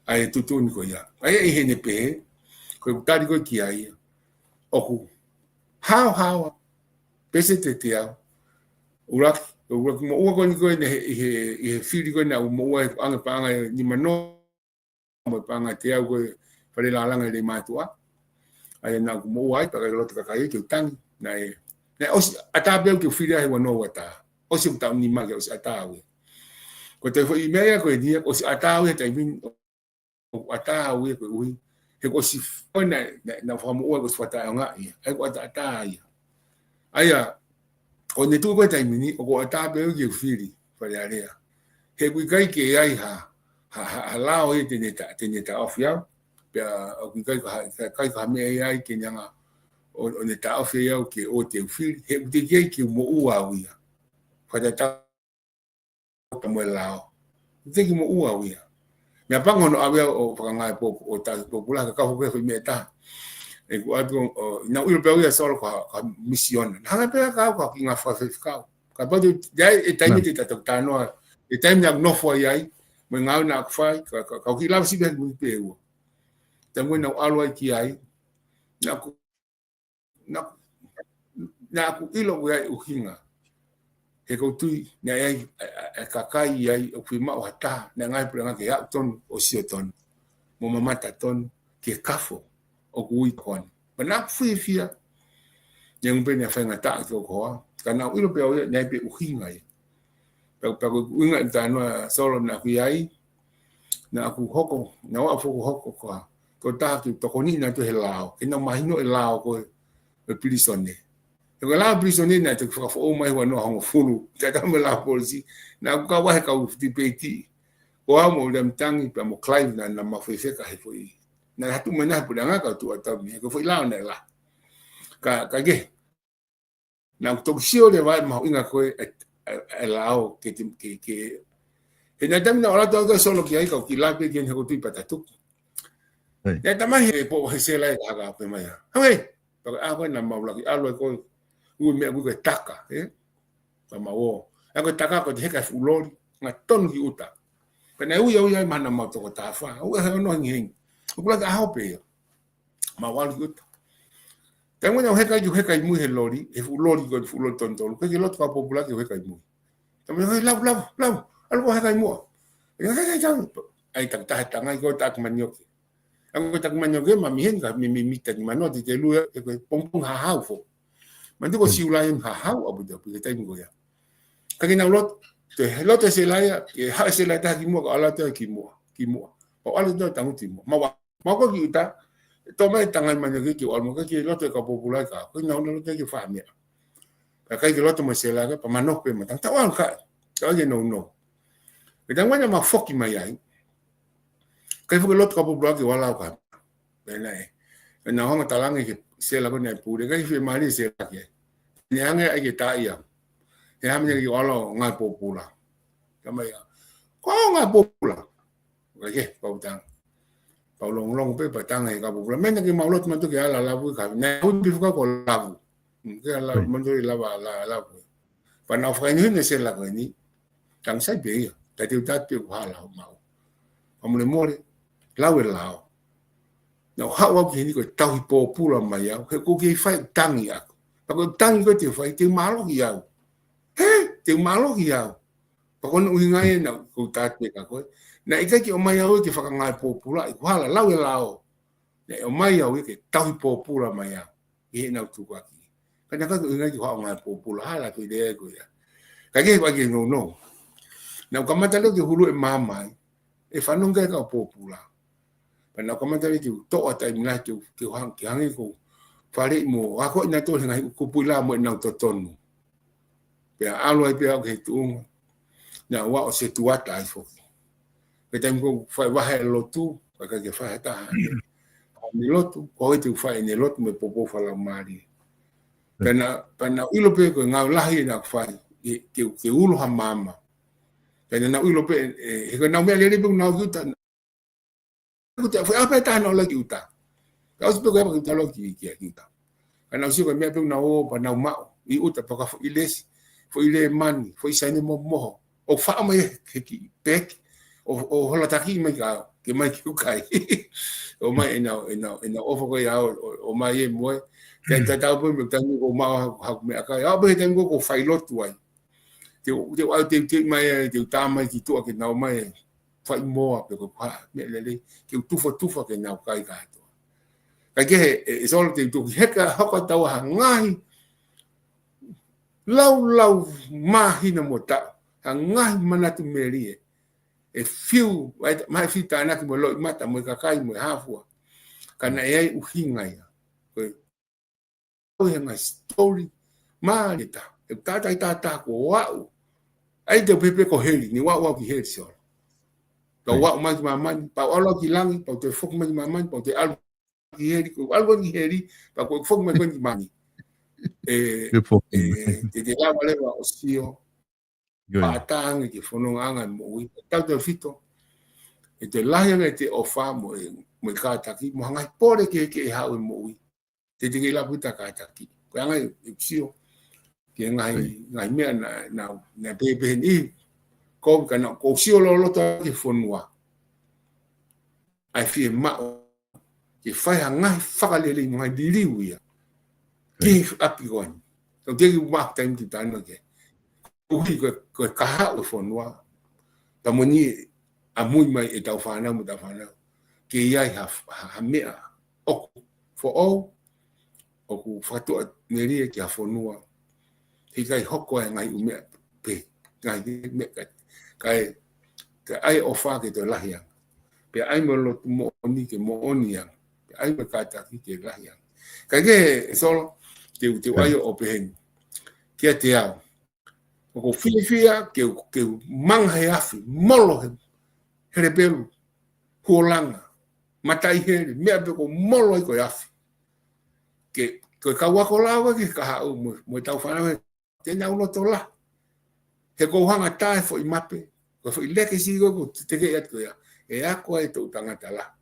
ʻA e tuʻutuʻuni ko ia. ʻA ia ʻi heʻene pehē, ko e tali ko ē ki ai ia. ʻOku haohaoa, pese te te au. ʻUluaki, ʻuluaki moʻua ko eni ko ē ʻi he, ʻi he, ʻi he fili ko ē naʻa ku moʻua he ʻange paʻanga ʻe nima noa mo e paʻanga ʻe teau ko ē fale lālanga ʻi Leimātuʻa. ʻA ia naʻa ku moʻua ai, pea ʻikai ke loto kakai ke u tangi. Naʻe, naʻe ʻosi ʻatā pē au ke u fili ai he ua noa ua taha. ʻOsi ʻeku taʻu nima ke ʻosi ʻatā au ia. Ko e toe foʻi meʻa ia ko eni ia, ʻosi ʻatā au ia he taimi ni, ʻoku ʻatā au ia koeʻuhi. He kuo ʻosi f-, ko ē naʻe, naʻe, naʻe fakamoʻua kuo ʻosi fakataʻeʻaongaʻi ia. ʻA ia kuo ʻatā, ʻatā ia. ʻA ia, ko ʻene tuʻu ko ē he taimi ni, ʻoku ʻatā pē au ke u fili, Fale Alea. He ʻoku ʻikai ke ʻi ai ha, ha, ha, ha lao ia te ne ta-, te ne taʻofi au. Pea ʻoku ʻikai ko ha, ʻikai ko ha meʻa ia ai ke ne hanga ʻo, ʻo ne taʻofi au ke ʻoua te u fili. He ʻoku teʻeki ai ke u moʻua au ia. Fakatatau pea mo e lao. ʻOku teʻeki moʻua au ia. Meʻapango hono ʻave au ʻo fakangāue pō-, ʻo tauhi pōpula ka kau hoko he foʻi meʻa ʻe taha. ʻOku ʻatu ʻo, ʻo, naʻa ku ʻilo pē au ia Solo ko ha, ko ha misiona. Hanga pē ia ʻo kau ko ha kiʻi ngaahi faifekau. Kapau te, ʻi ai e taimi te ta toki talanoa, e taimi naʻa ku nofo ai ai, mo e ngāue naʻa ku fai, ka, ka, ka u kiʻi lava sivi hake mui pē ua. Taimi naʻa ku ʻalu ai ki ai, naʻa ku, naʻa ku, naʻa ku ʻilo ʻoku ʻi ai ʻuhinga. He ʻoku ou tui, naʻe ʻi ai, ʻa, ʻa, ʻa e kakai ʻi ai, ʻoku fiemaʻu ha taha, naʻe ngaahi puleʻanga ke aʻu tonu, ʻo sio tonu, mo mamata tonu, ki he kafo, ʻoku ui ko eni. Pea naʻa ku fiefia, neongo pē naʻe faingataʻa ki hoku hoa, ka naʻa ku ʻilo pē ʻoku ʻi ai, naʻe ʻi ai pē ʻuhinga ia. Pea, pea ko e ʻuhinga ʻi he talanoa Solo naʻa ku ʻi ai, naʻa ku hoko, naʻa ku ʻalu ʻo hoko ko ha, ko e taha ke tokoniʻi nautolu he lao, ke nau mahino e lao ko e, e pilīsone. He ko e lao pilīsone naʻe toki fakafoʻou mai ua noa hongofulu, taimi ʻa e lao polisi, naʻa ku kau ai he kau tipeiti, ko au mo Uiliami Tangi, pea mo Clive naʻa, naʻa mau fefeka he foʻi. Naʻe hatu mai naʻe puleʻanga ka tuʻu ʻatau mei he ko e foʻi lao naʻe lahi. Ka, ka ke. Naʻa ku toki sio leva e mahuʻinga ko e, e, e, e lao ke, ke, ke, ke. He naʻe taimi naʻa ku ʻalu atu au ka Solo ki ai ka u kiʻi lave ki ai he ʻoku ou tui pea ta tuku. Naʻe talamai he poʻo he sela e haka pē mai ia. Hangē, pea ko e ʻaho ko ē naʻa mau laki ʻalu ai ko e, ui meʻa ui ko e taka, ē? Pea mau ō. ʻA ia ko e taka ko e heka e fuʻu loli, naʻe tonu ki ʻuta. Pea naʻe ui au ia ʻi ai mahalo naʻa mau toko taha fā. ʻOku ʻi ai hono hengihengi. ʻOku laki ʻaho pē ia. Mau ʻalu ki ʻuta. Taimi naʻa ku heka ai, heka ʻi mui he loli, he fuʻu loli ko e fuʻu loli tonutolu. ʻIkai ke loto kau pōpula ke u heka ʻi mui. Talamai, "Hei, Lau, Lau, Lau, ʻalu koe heka ʻi muʻa." ʻAi, taki taha e tangai ko e taki manioke. ʻA ia ko e taki manioke, mami heni ka mi, mi, mi taki mano, te te lua, e ko e pongipongi hahau foki. Manatuʻi ko e siulai hahau, ʻaupito, ʻaupito, taimi ko ia. Ka ke nau loto, te he loto e sela ia, ke haʻu e sela taha ki muʻa, ka ʻalu atu ki muʻa, ki muʻa. Pea ʻalu atu tangutu ki muʻa. Mau ʻalu, mau ō ki ʻuta, ʻe toʻo mai e tangai manioke ke u ʻalu mo ka ke loto e kau pōpula ka, ko e nau loto ke fai meʻa. Pea ʻikai ke loto mai e sela ka, pea manoko pē ma tangata ʻalu ka, ka ke nounou. Pea taimi naʻa mau foki mai ai, ʻikai foki loto kau pōpula ke u ʻalu au ka. Pea naʻe, pea naʻa ku hanga ʻo talaange ki he sela ko ē naʻe pule, ʻikai fiemālie e sela ki ai. Naʻe hanga ʻe ia ke taaʻi au. He hā meʻa ke u ʻalu au ngāue pōpula. Talamai ia, "Ko e ngāue pōpula?" ʻIkai ke, pea u tala. Pea u longolongo pē, pea tala ange ʻe he kau pōpula, "Meʻa naʻa ke mau loto mautolu ke ala lavu ka, naʻe ui pē fika ko lavu. Mm, ke ala mautolu ke lava, la, lavu." Pea naʻa ku fakahinohino e sela ko eni. Tangi sai pē ia. Ka te u tala atu pē ʻoku hala homau. Fakamolemole, lau e lao. Naʻa ku haʻu au ki heni ko e tauhi pōpula mai au. He ʻoku kei fai tangi ʻaku. Pea ko e tangi ko ē te u fai, te u mālohi au. He, te u mālohi au. Pea ko hono ʻuhinga ia naʻa ku tala atu kia koe. Naʻe ʻikai ke ʻomai au ia ke fakangāue pōpula, ʻi he ʻoku hala, lau e lao. Naʻe ʻomai au ia ke tauhi pōpula mai au. ʻI heʻenau tukuakiʻi. Ka naʻe ʻikai ke ʻuhinga ia ke u haʻu ʻo ngāue pōpula, hala ko e lea ko ia. Ka ke ʻikai ke nounou. Naʻa ku kamata leva ke hulu e maama ai, ʻe fanongo ki ai e kau pōpula. Pea naʻa ku kamata leva ke u toʻo ʻa e taimi lahi ke u, ke u hang-, ke hangē ko e faleʻi mo, ako ʻi nautolu he ngaahi kupuʻi lao mo ʻenau totonu. Pea ʻalu ai pē au ki he tuʻunga. Naʻa ku ō ʻo setuata ai foki. Ko e taimi ko ē ʻoku fai vahe lotu, ʻikai ke fai ha taha ʻene lotu, ko e te u fai ʻene lotu mo e poupou fakalaumālie. Pea naʻa, pea naʻa ku ʻilo pē ko e ngāue lahi naʻa ku fai, ke, ke, ke ulo ha maama. Pea naʻa ku ʻilo pē, ē, he ko ʻenau meʻa lelei pē naʻa ku ʻuta, ʻoku te fai ʻa pē taha naʻa ku ʻalu ki ʻuta. Ka ʻosi pē ko e apa ki ʻuta loki ki, ki, ki ʻuta. Ka naʻa ku sio ko e meʻa pē naʻa ku ō pea naʻa ku maʻu ʻi ʻuta pea ko e foʻi lesi, foʻi lēmani, foʻi saine momoho. ʻO faʻo mai he kiʻi peki, ʻo, ʻo hola taki mai ka, ke mai ke u kai. ʻOmai ʻenau, ʻenau, ʻenau ʻofa ko ia ʻo, ʻo, ʻomai e moe. Taimi tatau pē mo e taimi ko ē ʻoku maʻu haku, haku meʻakai. ʻAho pē he taimi ko ē ʻoku fai lotu ai. Te u, te u ʻai, te u, te u mai, te u tā mai ki tuʻa ke nau mai. Fai moa pe ko e hā, meʻa lelei, ke u tufatufa ke nau kai kātoa. Ka ke he, ē, ʻe Solo te u toki heka hoko atu au ha ngaahi laulau māhina mo taʻu, ha ngaahi manatu melie. ʻE fiu, mai, mai fiu tānaki mo e loʻimata, mo e kakai, mo e hā fua. Ka naʻe ʻi ai e ʻuhinga ia. Ko e ʻo e ngaahi story. Mālie taha. ʻE tātai tātā ko au. ʻAi te u pehē pē ko heli, naʻa ku ō au ki heli Solo. Pea u ō mai ki māmani, pea u ō au ki langi, pea u toe foki mai ki māmani, pea u toe ʻalu ki heli, ko e ʻalu ki heli, pea ko e foki mai ko eni ki māmani. ʻE, ʻe, te te lava leva ʻo sio, pea tangi ki he fonongaʻanga e moʻui. Tautautefito, ʻe toe lahi ange ʻete ʻofa mo e, mo e kātaki, mo e ngaahi pole kehekehe ʻe haʻu he moʻui. Te te kei lava ʻo kātaki. Ko e anga ia ʻeku sio. Ki he ngaahi, ngaahi meʻa naʻa, naʻa, naʻa pehē pehē ni, ko ka naʻa, ko sio loloto ki he fonua. ʻA e fiemaʻu ke fai ha ngaahi fakalelei mo e ngaahi liliu ia. Ki he ʻapi ko eni. Tau teki uma taimi ki tano ke. Koeʻuhi ko e, ko e kahaʻu e fonua. Pea mo eni ʻamui mai ʻetau fānau mo ʻetau fānau. Ke ʻi ai ha, ha, ha meʻa ʻoku foʻou, ʻoku fakatuʻamelie ki ha fonua. He ʻikai hoko e ngaahi ʻū meʻa pē, ngaahi meʻa ka, kae, kae ʻai ʻofa ke toe lahi ange. Pea ʻai mo e lotu moʻoni ke moʻoni ange. Pea ʻai mo e kātaki ke lahi ange. Kae kehe, Solo, te u, te u ʻai ʻo pehē ni. Kiate au. ʻOku ou fiefia ke, ke manga he afi, molo he, he lepelu, huolanga, mataʻi hele, meʻa pē ʻoku molo ai ko e afi. Ke, ko e kau ako lava ke kahaʻu mo, mo ʻetau fānau he, te nau loto lahi. He ʻoku ou hanga ʻo tā e foʻi mape, ko e foʻi legacy ko ē ʻoku te tekeʻi atu ko ia. ʻE ako ai e toʻu tangata lahi.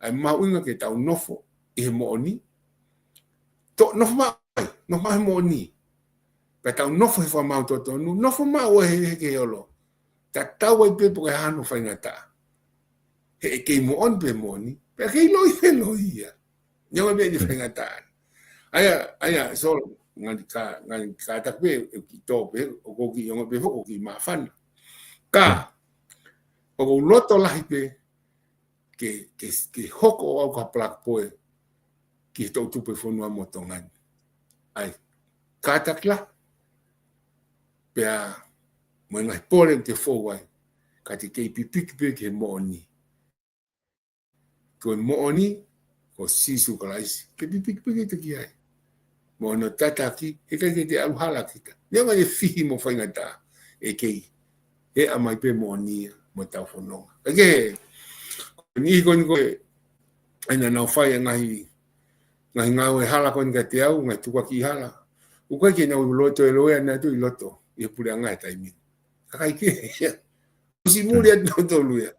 ʻA e mahuʻinga ke tau nofo ʻi he moʻoni. Tō, nofo maʻu ai, nofo maʻu he moʻoni. Pea tau nofo he fakamaau totonu, nofo maʻu he, he, he olo. Tatau ai pē pe ko e hā hono faingataʻa. He ʻe kei moʻoni pe moʻoni, pea kei loi pe loi ia. Neongo pē ʻene faingataʻa. ʻA ia, ʻa ia, Solo, ngaahi ka, ngaahi kātaki pē, ʻe ki tō pē, ʻoku ou kiʻi ongo pē foki, ʻoku ou kiʻi māfana. Ka, ʻoku ou loto lahi pē, ke, ke, ke hoko ʻo au ko ha black boy ki he toʻu tupu e fonua mo Tonga ni. ʻA e kātaki lahi, pea mo e ngaahi pole ʻoku te fou ai, ka te kei pipiki pē ki he moʻoni. Ko e moʻoni, ko Sīsū Kalaisi, ke pipiki pē kita ki ai. Mo hono tataki, he ʻikai ke te ʻalu hala kita. Neongo e fihi mo faingataʻa, ʻe kei. ʻE ʻomai pē moʻoni ia, mo ʻetau fononga. ʻA ia, ko e niʻihi ko eni ko ē, ʻa ia naʻa nau fai e ngaahi, ngaahi ngāue hala ko eni kiate au, ngaahi tukuakiʻi hala. ʻOku ʻikai ke nau loto e loea naʻa nau ʻi loto, ʻi he puleʻanga he taimi ni. Kakai kehe, ʻosi muli atu nautolu ia.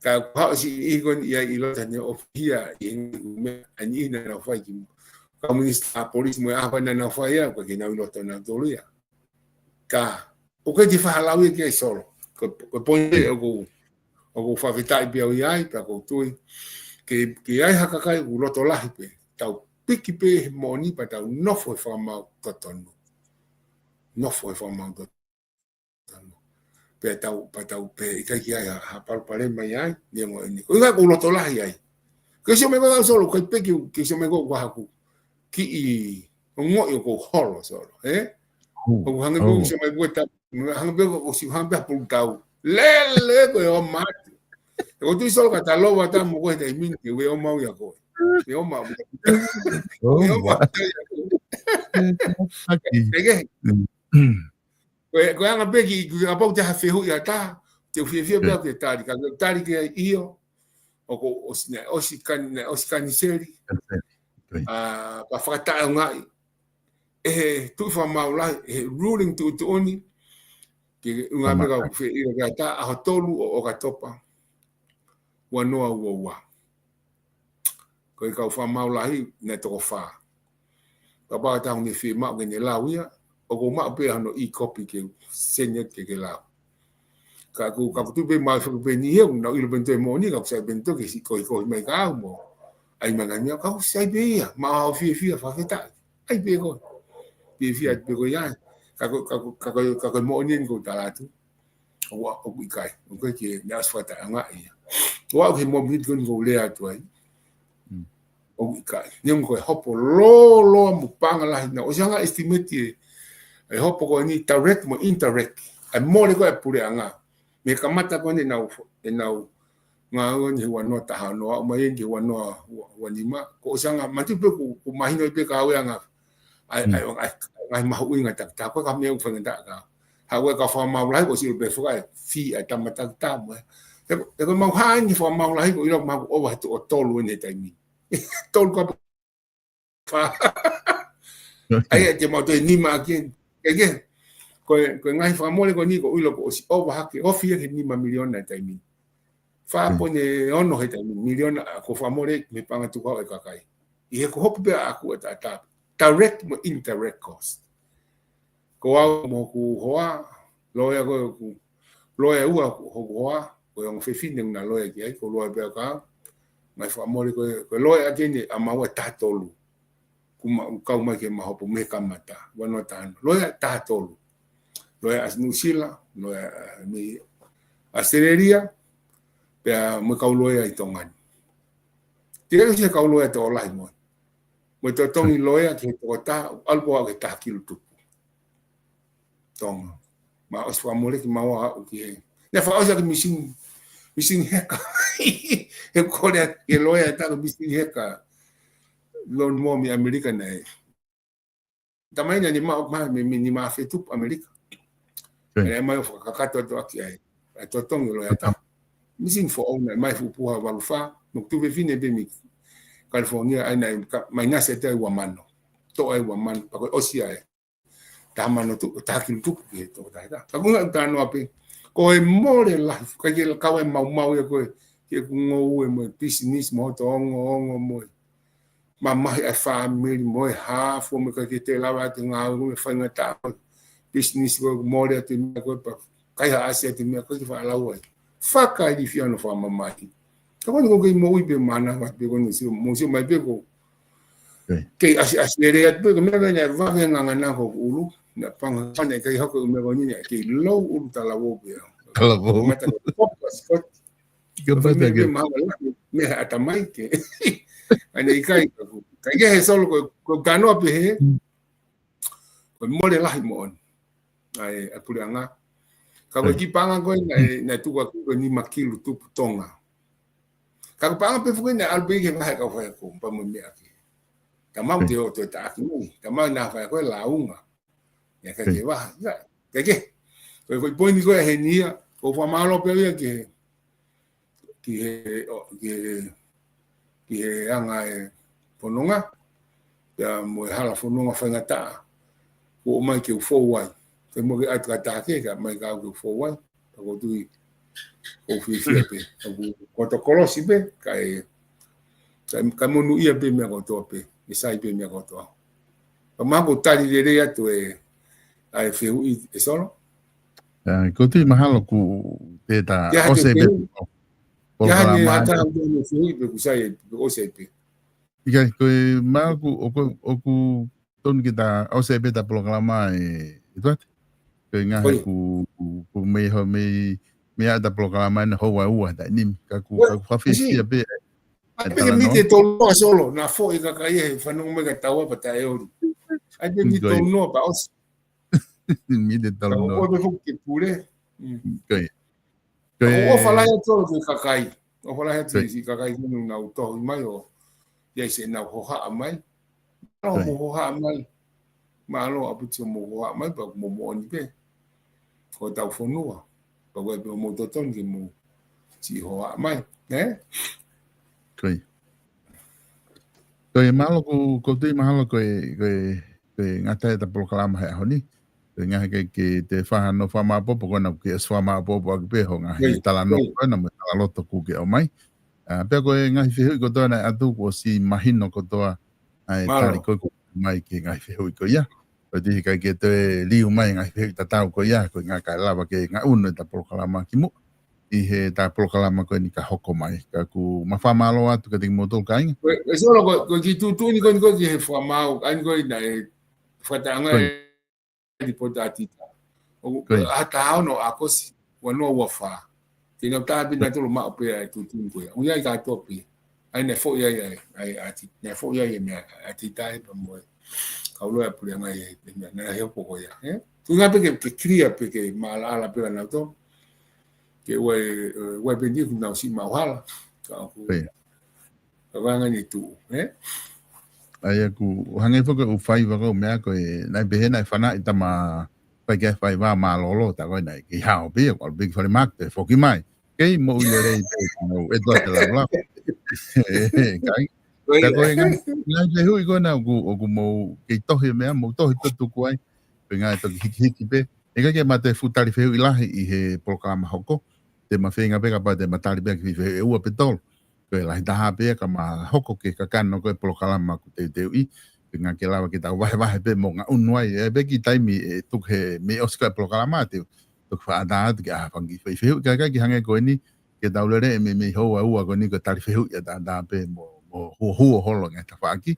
Ka kuo haʻu siʻi niʻihi ko eni ia ʻi loto naʻe ʻofihia ʻi he ngaahi ʻū meʻa ʻa e niʻihi naʻa nau fai ki muʻa. Kau minisitā polisi mo e ʻaho naʻa nau fai ia, ʻoku ʻikai ke nau ʻi loto nautolu ia. Ka, ʻoku ʻikai te u faʻa lau ia ki ai Solo. Ko, ko e poini ē ʻoku, ʻoku ou fakafetaʻi pē au ʻi ai, pea ʻoku ou tui. Ke, ke ʻi ai ha kakai ʻoku loto lahi pē. Tau piki pē he moʻoni pea tau nofo he fakamaau totonu. Nofo he fakamaau totonu. Pea tau, pea tau pehē ʻikai ke ʻi ai ha, ha palopalema ai, neongo eni. Ko ia ʻoku ou loto lahi ai. Ke sio mai ko ē Solo, ʻikai pē ke, ke sio mai ko ē ʻoku haku. Kiʻi ongoʻi ʻoku ou holo Solo, ē? ʻOku hangē pē ʻoku sio mai ko ē ta, hangē pē ʻoku ʻosi hangē pē ha pulu tau. Lele ko e ʻomai. ʻOku ou tui Solo ka ta lova ta mo ko e taimi ni, ke ʻomai ia ko ē. Ke ʻomai. Ke ʻomai. Ke, ke. Ko e, ko e anga pē ki, ki kapau te ha fehuʻi ʻa ta, te u fiefia pē au ke tali, ka ke tali ke ʻio, ʻoku ʻosi naʻe, ʻosi kan, naʻe ʻosi kaniseli, ʻa, ka fakataʻeʻaongaʻi, ʻe he tuʻi fakamaau lahi, ʻe he ruling tuʻutuʻuni, ke unga pē ka u feʻilo ke ʻata, ʻaho tolu ʻo ʻOkatopa, ua noa ua ua. Ko e kau fakamaau lahi, naʻe toko fā. Kapau ʻe taha ʻoku ne fiemaʻu ke ne lau ia, ʻoku ou maʻu pē hono e-copy ke send atu ke ke lau. Ka ʻoku, ka ʻoku ou tui pē maʻu foki pē niʻihi ʻoku nau ʻilo pē ʻe nautolu e moʻoni, ka ʻoku sai pē ʻe nautolu ke siʻi kohi kohi mai ka au mo. ʻAi mai ngaahi meʻa, ka ʻoku sai pē ia, maʻu ha fiefia fakafetaʻi. ʻAi pē ko. Fiefia atu pē ko ia. Ka ko, ka ko, ka ko, ka ko e moʻoni eni ʻoku ou tala atu. ʻOku, ʻoku ʻikai, ʻoku ʻikai ke ne ʻosi fakataʻeʻaongaʻi ia. ʻOku ʻi ai e momeniti ko eni ʻoku ou lea atu ai. ʻOku ʻikai. Neongo ko e hopo lōloa mo paʻanga lahi naʻa nau ʻosi hanga ʻo estimate e, e hopo ko eni direct mo indirect. ʻA e mole ko ē ʻa e puleʻanga. Mei he kamata ko eni ʻenau, ʻenau ngāue eni he ua noa taha noa, ʻomai eni he ua noa ua, ua nima. Ko e ʻosi hanga, manatuʻi pē ʻoku, ʻoku mahino pē ka au e anga ʻa e, ʻa e, ʻa e, ʻa e mahuʻinga takitaha, ko e ka meʻa ʻoku faingataʻa ka. Haʻu e kau fakamaau lahi, ʻosi ʻilo pē foki e fee ʻa e tama takitaha mo e. He, he ko e maʻu hā eni fakamaau lahi, ʻoku ʻilo maʻu ʻova he tuʻo tolu eni he taimi. Tolu ka fā. ʻA ia te mau toe nima ʻaki eni. Ke, ke. Ko e, ko e ngaahi fakamole ko eni ʻoku ʻilo ʻoku ʻosi ʻova hake, ofi ia he nima miliona he taimi. Fā poini ono he taimi, miliona ʻoku fakamole mei he paʻanga tukuhau ʻa e kakai. ʻI he ko hopo pē ʻaku ʻa e tata. Direct mo indirect cost. Ko au mo hoku hoa, loea ko ē hoku, loea ua hoku hoa, ko e ongo fefine naʻa ku loea ki ai, ko e loea pē au ka, mai fakamole ko e, ko e loea ʻa Keni ʻa maua ʻe taha tolu. Kuo ma, kau mai ke ma hopo mei he kamata, ua noa taha ono. Loea taha tolu. Loea ʻa Nuʻusila, loea, ē, mei ʻAositelēlia, pea mo e kau loea ʻi Tonga ni. Teʻeki ai ʻosi e kau loea tokolahi mo e. Mo e totongi loea ki he tokotaha, ʻalu pē au ki he taha kilu tupu. Tonga. Ma ʻosi fakamole ki maua aʻu ki he. Naʻe fakaʻosi ʻaki e mīsini, mīsini heka. He kole ʻa e loea ʻe taha ko e mīsini heka. Lawnmower mei ʻAmelika naʻe. Talamai naʻe nima, ma, mei, mei nima afe tupu ʻAmelika. Naʻe mai ʻo fakakakato atu ʻaki ai. ʻA e totongi loea ʻe taha. Mīsini foʻou naʻe mai fuʻu puha valu fā, mo e tuofefine pē mei California, ʻa ia naʻe ka, mai nasi ʻe taha ua mano. Toʻo ai ua mano, pea ko e ʻosi ai. Taha mano tu, taha kilu tupu ki he tokotaha ʻe taha. Ka ko e ngaahi talanoa pē. Ko e mole lahi, ʻikai ke kau ai e maumau ia ko ē, ke ku ngoue mo e pisinisi mo hoto ongoongo mo e. Mamahi ʻa e fāmili mo e hā fua mo e ʻikai ke te lava ʻa e ngāue mo e faingataʻa ko e. Pisinisi ko e mole atu e meʻa ko ē pea. Kaihaʻasi atu e meʻa ko ē ke fakalau ai. Fakailifia hono fakamamahi. Ka ko eni ko e kei moʻui pē mana, ʻoatu pē ko eni sio, mo sio mai pē ko. Kei ʻasiʻasi lelei atu pē, ko e meʻa ko ē naʻe vave ngangana ko ʻulu, naʻe panga, naʻe ʻikai hoko e meʻa ko eni, naʻe kei lau ʻulu talavou pē au. Talavou. Mata ko e focus, ko e. Ko e mata ke. Meʻa, meʻa ʻatamai ke. ʻA ia ʻikai, ka ko, ka ʻikai he Solo ko, ko e talanoa pē he. Ko e mole lahi moʻoni. ʻA e, ʻa e puleʻanga. Ka ko e kiʻi paʻanga ko ē naʻe, naʻe tuku ʻaki ko e nima kilu tupu Tonga. Ka ko e paʻanga pē foki naʻe ʻalu pē ki he ngaahi kau faiako, pea mo e meʻa ke. Tamau te o toe taʻaki mai, tamau naʻa faiako e launga. Ia ka ke vaha, ia, ka ke. Ko e, ko e poini ko ē heni ia, ko e fakamālō pē ia ke ki he, ʻo, ki he, ki he anga e fononga, pea mo e hala fononga faingataʻa, kuo ʻomai ke u fou ai. Ke mo ke atu ka taha ke, ka mai ka au ke u fou ai, ka ko tui, ko fiefia pē, ka ku, ko to kolosi pē, ka e, ka, ka monūʻia pē meʻa kotoa pē, ʻe sai pē meʻa kotoa. Ka mahalo ko e tali lelei atu e, ʻa e fehuʻi ʻe Solo. ʻA, ko tui mahalo ku te ta ʻosi pē. Ia, hata au te fehuʻi pē ku sai, ʻosi pē. ʻIkai, ko e mahalo ku, ʻoku, ʻoku tonu ke ta ʻosi pē ta polokalama ē, ʻe tuate. Ko e ngaahi ku, ku, ku mei ho, mei, mei ʻa ta polokalama ʻe hou ʻa ua, ta nimi. Ka ku, ka ku fakafiefia pē. ʻAi pē ke mite tolu noa Solo, naʻa foʻi kakai he fanongo mai ka taua pea ta ʻeoli. ʻAi pē mite tolu noa pea ʻosi. Mite tolu noa. Ka ko e foki ke pule. Ko ia. Ko e ʻofa lahi atu ki he kakai. ʻOfa lahi atu ki he kakai ke nau tohi mai ʻo. ʻIo se nau hohaʻa mai. Nau mo hohaʻa mai. Mālō ʻaupito mo hohaʻa mai pea mo moʻoni pē. Ko tau fonua. Pea ko e pē mo totonu ke mo siʻi hohaʻa mai. Ē? Ko ia. Ko ia mahalo ko, ko tui mahalo ko e, ko e, ko e ngata e ta polokalama he ʻaho ni. Ko e ngaahi ke, ke te faha no fakamāpopo ko ena ke ʻosi fakamāpopo ʻaki pē ho ngaahi talanoa ko ena mo e talaloto kuo ke ʻomai. ʻA, pea ko e ngaahi fehuʻi kotoa naʻe ʻatu kuo ʻosi mahino kotoa ʻa e tali ko ē kuo mai ki he ngaahi fehuʻi ko ia. Ko e tui he ʻikai ke toe liu mai ngaahi fehuʻi tatau ko ia, ko e ngaahi kae lava ke ngaʻunu e ta polokalama ki muʻa. ʻI he ta polokalama ko eni ka hoko mai. Ka ʻoku ma fakamālō atu kiate kimoutolu kāinga. Ko e, ʻe Solo ko, ko e kiʻi tuʻutuʻuni ko eni ko ē ki he fakamaau, ʻa eni ko ē naʻe fakataʻanga e lipoti ʻa Tita. ʻOku, ʻa taha ono ʻAokosi, ua noa ua fā. Te nau tāpuni ʻa tolo maʻu pē ʻa e tuʻutuʻuni ko ia. ʻUhinga ia ka topi. ʻA ia naʻe foʻi ai, ʻa e, ʻa e ʻati, naʻe foʻi ai e meʻa, ʻa Tita ē pea mo e. Kau loea puleʻanga ē, pea meʻa, naʻe hoko ko ia, ē? Tuʻunga pē ke, ke clear pē ke maʻalaʻala pē ka nau tō. Ke ua e, ua e peni ku nau siʻi maʻu hala. Ka ʻoku. Ka vanga ni tuʻu, ē? ʻA ia ʻoku hangē foki ʻoku fai vaka ʻo meʻa ko e, naʻe pehē naʻe fanaʻi tama fai ke fai vā mālōlō, ta ko e naʻe kei hao pē, ko ʻalu pē ki fale make, foki mai. Kei moʻui lelei pē, nau e toa te laulava. Ē, kai. Ka ko e ngaahi, ngaahi fehuʻi ko ena ʻoku, ʻoku mou kei tohi meʻa, mou tohi pē tuku ai. Ko e ngaahi toki hikihiki pē. ʻIkai ke ma toe fuʻu tali fehuʻi lahi ʻi he polokalama hoko. Te ma feinga pē kapau te ma tali pē ki he fehuʻi ʻe ua pe tolu. Ko e lahi taha pē ka ma hoko ki he kakano ko e polokalama ʻoku teuteuʻi. Pea ke lava ke tau vahevahe pē mo ngaʻunu ai, ʻe pē ki he taimi ʻe tuku he mei ʻosi ko ē polokalama te u toki fakaʻatā atu ke ʻai ha fanga kiʻi fehuʻi kae ʻikai ke hangē ko eni ke tau lele ʻe meimei houa ua ko eni ko e tali fehuʻi ʻataʻatā pē mo, mo huohuo holo ngaahi tafaʻaki.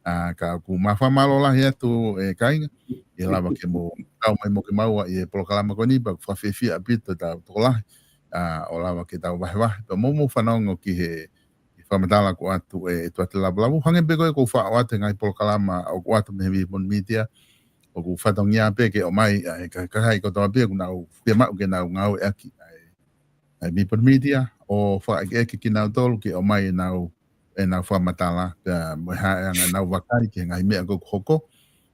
ʻA, ka ʻoku ma fakamālō lahi atu ʻe kāinga, ʻe lava ke mou kau mai mo kimaua ʻi he polokalama ko eni pea ʻoku fakafiefia ʻaupito ʻetau tokolahi. ʻA, ʻo lava ke tau vahevahe, pea mou mou fanongo ki he, ʻi he fakamatala ko atu ʻe, ʻe Tuate Lavulavu. Hangē pē ko ē ʻoku ou faʻo atu he ngaahi polokalama ʻoku ʻoatu mei he Vipon Media, ʻoku fatongia pē ke ʻomai, ʻa, ʻe ka-, kakai kotoa pē ʻoku nau fiemaʻu ke nau ngāueʻaki, ʻa, ʻa e Vipon Media, ʻo fakaʻekeʻeke kinautolu ke ʻomai ʻenau, ʻenau fakamatala, pea mo e hā e anga ʻenau vakai ki he ngaahi meʻa ko ē ʻoku hoko.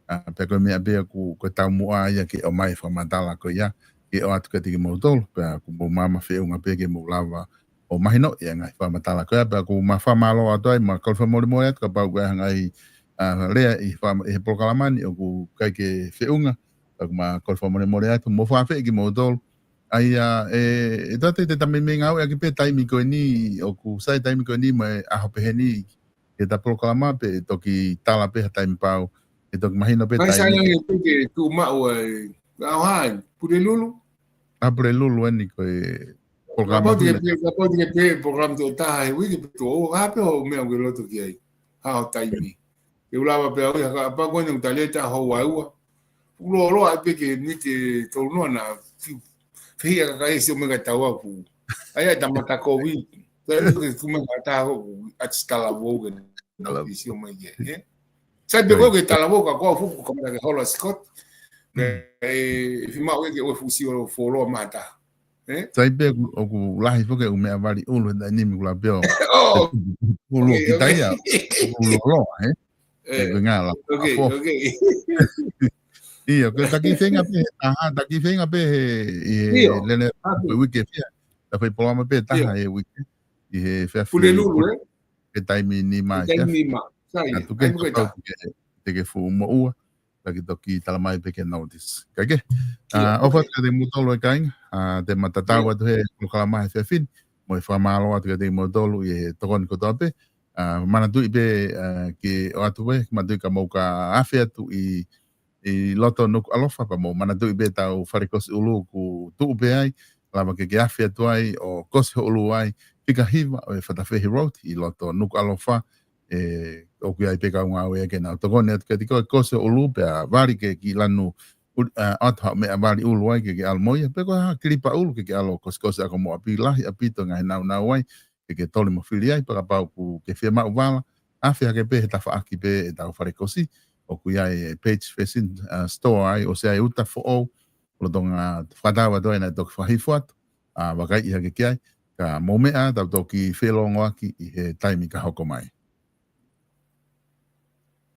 ʻA, pea ko e meʻa pē ʻoku, ko e taumuʻa ia ke ʻomai e fakamatala ko ia, ke ʻoatu kiate kimoutolu, pea ʻoku mou maama feʻunga pē ke mou lava ʻo mahinoʻi e ngaahi fakamatala ko ia, pea ʻoku ma fakamālō atu ai, ma kole fakamolemole atu kapau ʻoku ʻi ai ha ngaahi, ʻa, lea ʻi he faka-, ʻi he polokalama ni ʻoku ʻikai ke feʻunga, pea ʻoku ma kole fakamolemole atu, mou fakaafeʻi kimoutolu. ʻA ia, ʻe, ʻe Tuate, te ta meimei ngāueʻaki pē taimi ko eni, ʻoku sai taimi ko eni mo e ʻaho pehē ni, ke ta polokalama pē ʻe toki tala pē ha taimi pau, ʻe toki mahino pē Mai taimi. Sai ange pē ke tuʻu maʻu ai, ʻa, hai, Pulelulu? ʻA, Pulelulu eni ko e polokalama Kapau te ke pē, kapau te ke pē polokalama toe taha he uike pe toe ua, ka pē ʻo meʻa ke loto ki ai. Ha ʻo taimi. Ke u lava pē au ia, kapau ko eni ʻoku ta lele ʻi he houa ua. Fuʻu lōloa ai pē ke miniti tolu noa na, fiu, fehiʻa kakai ʻe sio mai ka tau aku. ʻA ia, ta mata kovi. Ka ʻi ai ke tuʻu mai ka ta hoku, ʻa e talavou ke na Talavou. Sio mai ke, ē? Sai pē Sai. ko ē ke talavou ka ko au fuku ka mata ke holo ʻa Scott. Mm. ʻE, ʻe fiemaʻu ʻe ke ʻoua fuʻu sio fuoloa mata. Ē? Sai pē ʻoku, ʻoku lahi foki e ʻū meʻavali ʻulu he taimi ni ʻoku lava pē ʻo ʻOku ʻulu ʻoku kita ia, ʻoku lōloa, ē? ʻE, ʻe, ko e ngā la, ʻoku, ʻoku. ʻIo, ko e taki feinga pē he taha, taki feinga pē he, ʻi he ʻIo, lele, ʻaku. Ko e uike fiha, ta fai polokalama pē taha ʻIo. he uike, ʻi he fiha Pulelulu, ē? He taimi nima, He taimi nima. Sai, ʻa, tuku ai ke muke kapau ta. te ke, te ke fuʻu moʻua, ka ke toki tala mai pē ke notice. Ka ke, ʻIo, ʻa, ʻofa atu kiate kimoutolu ʻe kāinga, ʻa, te ma tatau ʻIo. atu he polokalama he efiafi ni, mo e fakamālō atu kiate kimoutolu ʻi he tokoni kotoa pē, ʻa, manatuʻi pē, ʻa, ke ʻoatu pē, manatuʻi ka mou ka afe atu ʻi, ʻi loto Nukuʻalofa pea mou manatuʻi pē ʻetau fale kosi ʻulu ʻoku tuʻu pē ai, lava ke ke afe atu ai ʻo kosi ho ʻulu ai, fika hiva ʻo e Fatafehi Road ʻi loto Nukuʻalofa, ʻe, ʻoku ʻi ai pē kau ngāue ke nau tokoni atu kiate koe kosi ho ʻulu pea vali ke kiʻi lanu ʻulu, ʻa, ʻoatu haʻo meʻavali ʻulu ai ke ke ʻalu mo ia, pe ko ha kilipa ʻulu ke ke ʻalu ʻo kosikosi ʻaki ho moʻa pē lahi ʻaupito e ngaahi naunau ai, ke ke toli mo fili ai, pea kapau ʻoku ke fiemaʻu vala, afe hake pē he tafaʻaki pē ʻetau fale kosi, ʻoku ʻi ai e Page Fashion, ʻa, Store ai, ʻosi ʻi ai e uta foʻou, lolotonga fakatau atu ai naʻe toki fakahifo atu, ʻa, vakaiʻi hake ki ai, ka mou meʻa, tau toki felongoaki ʻi he taimi ka hoko mai.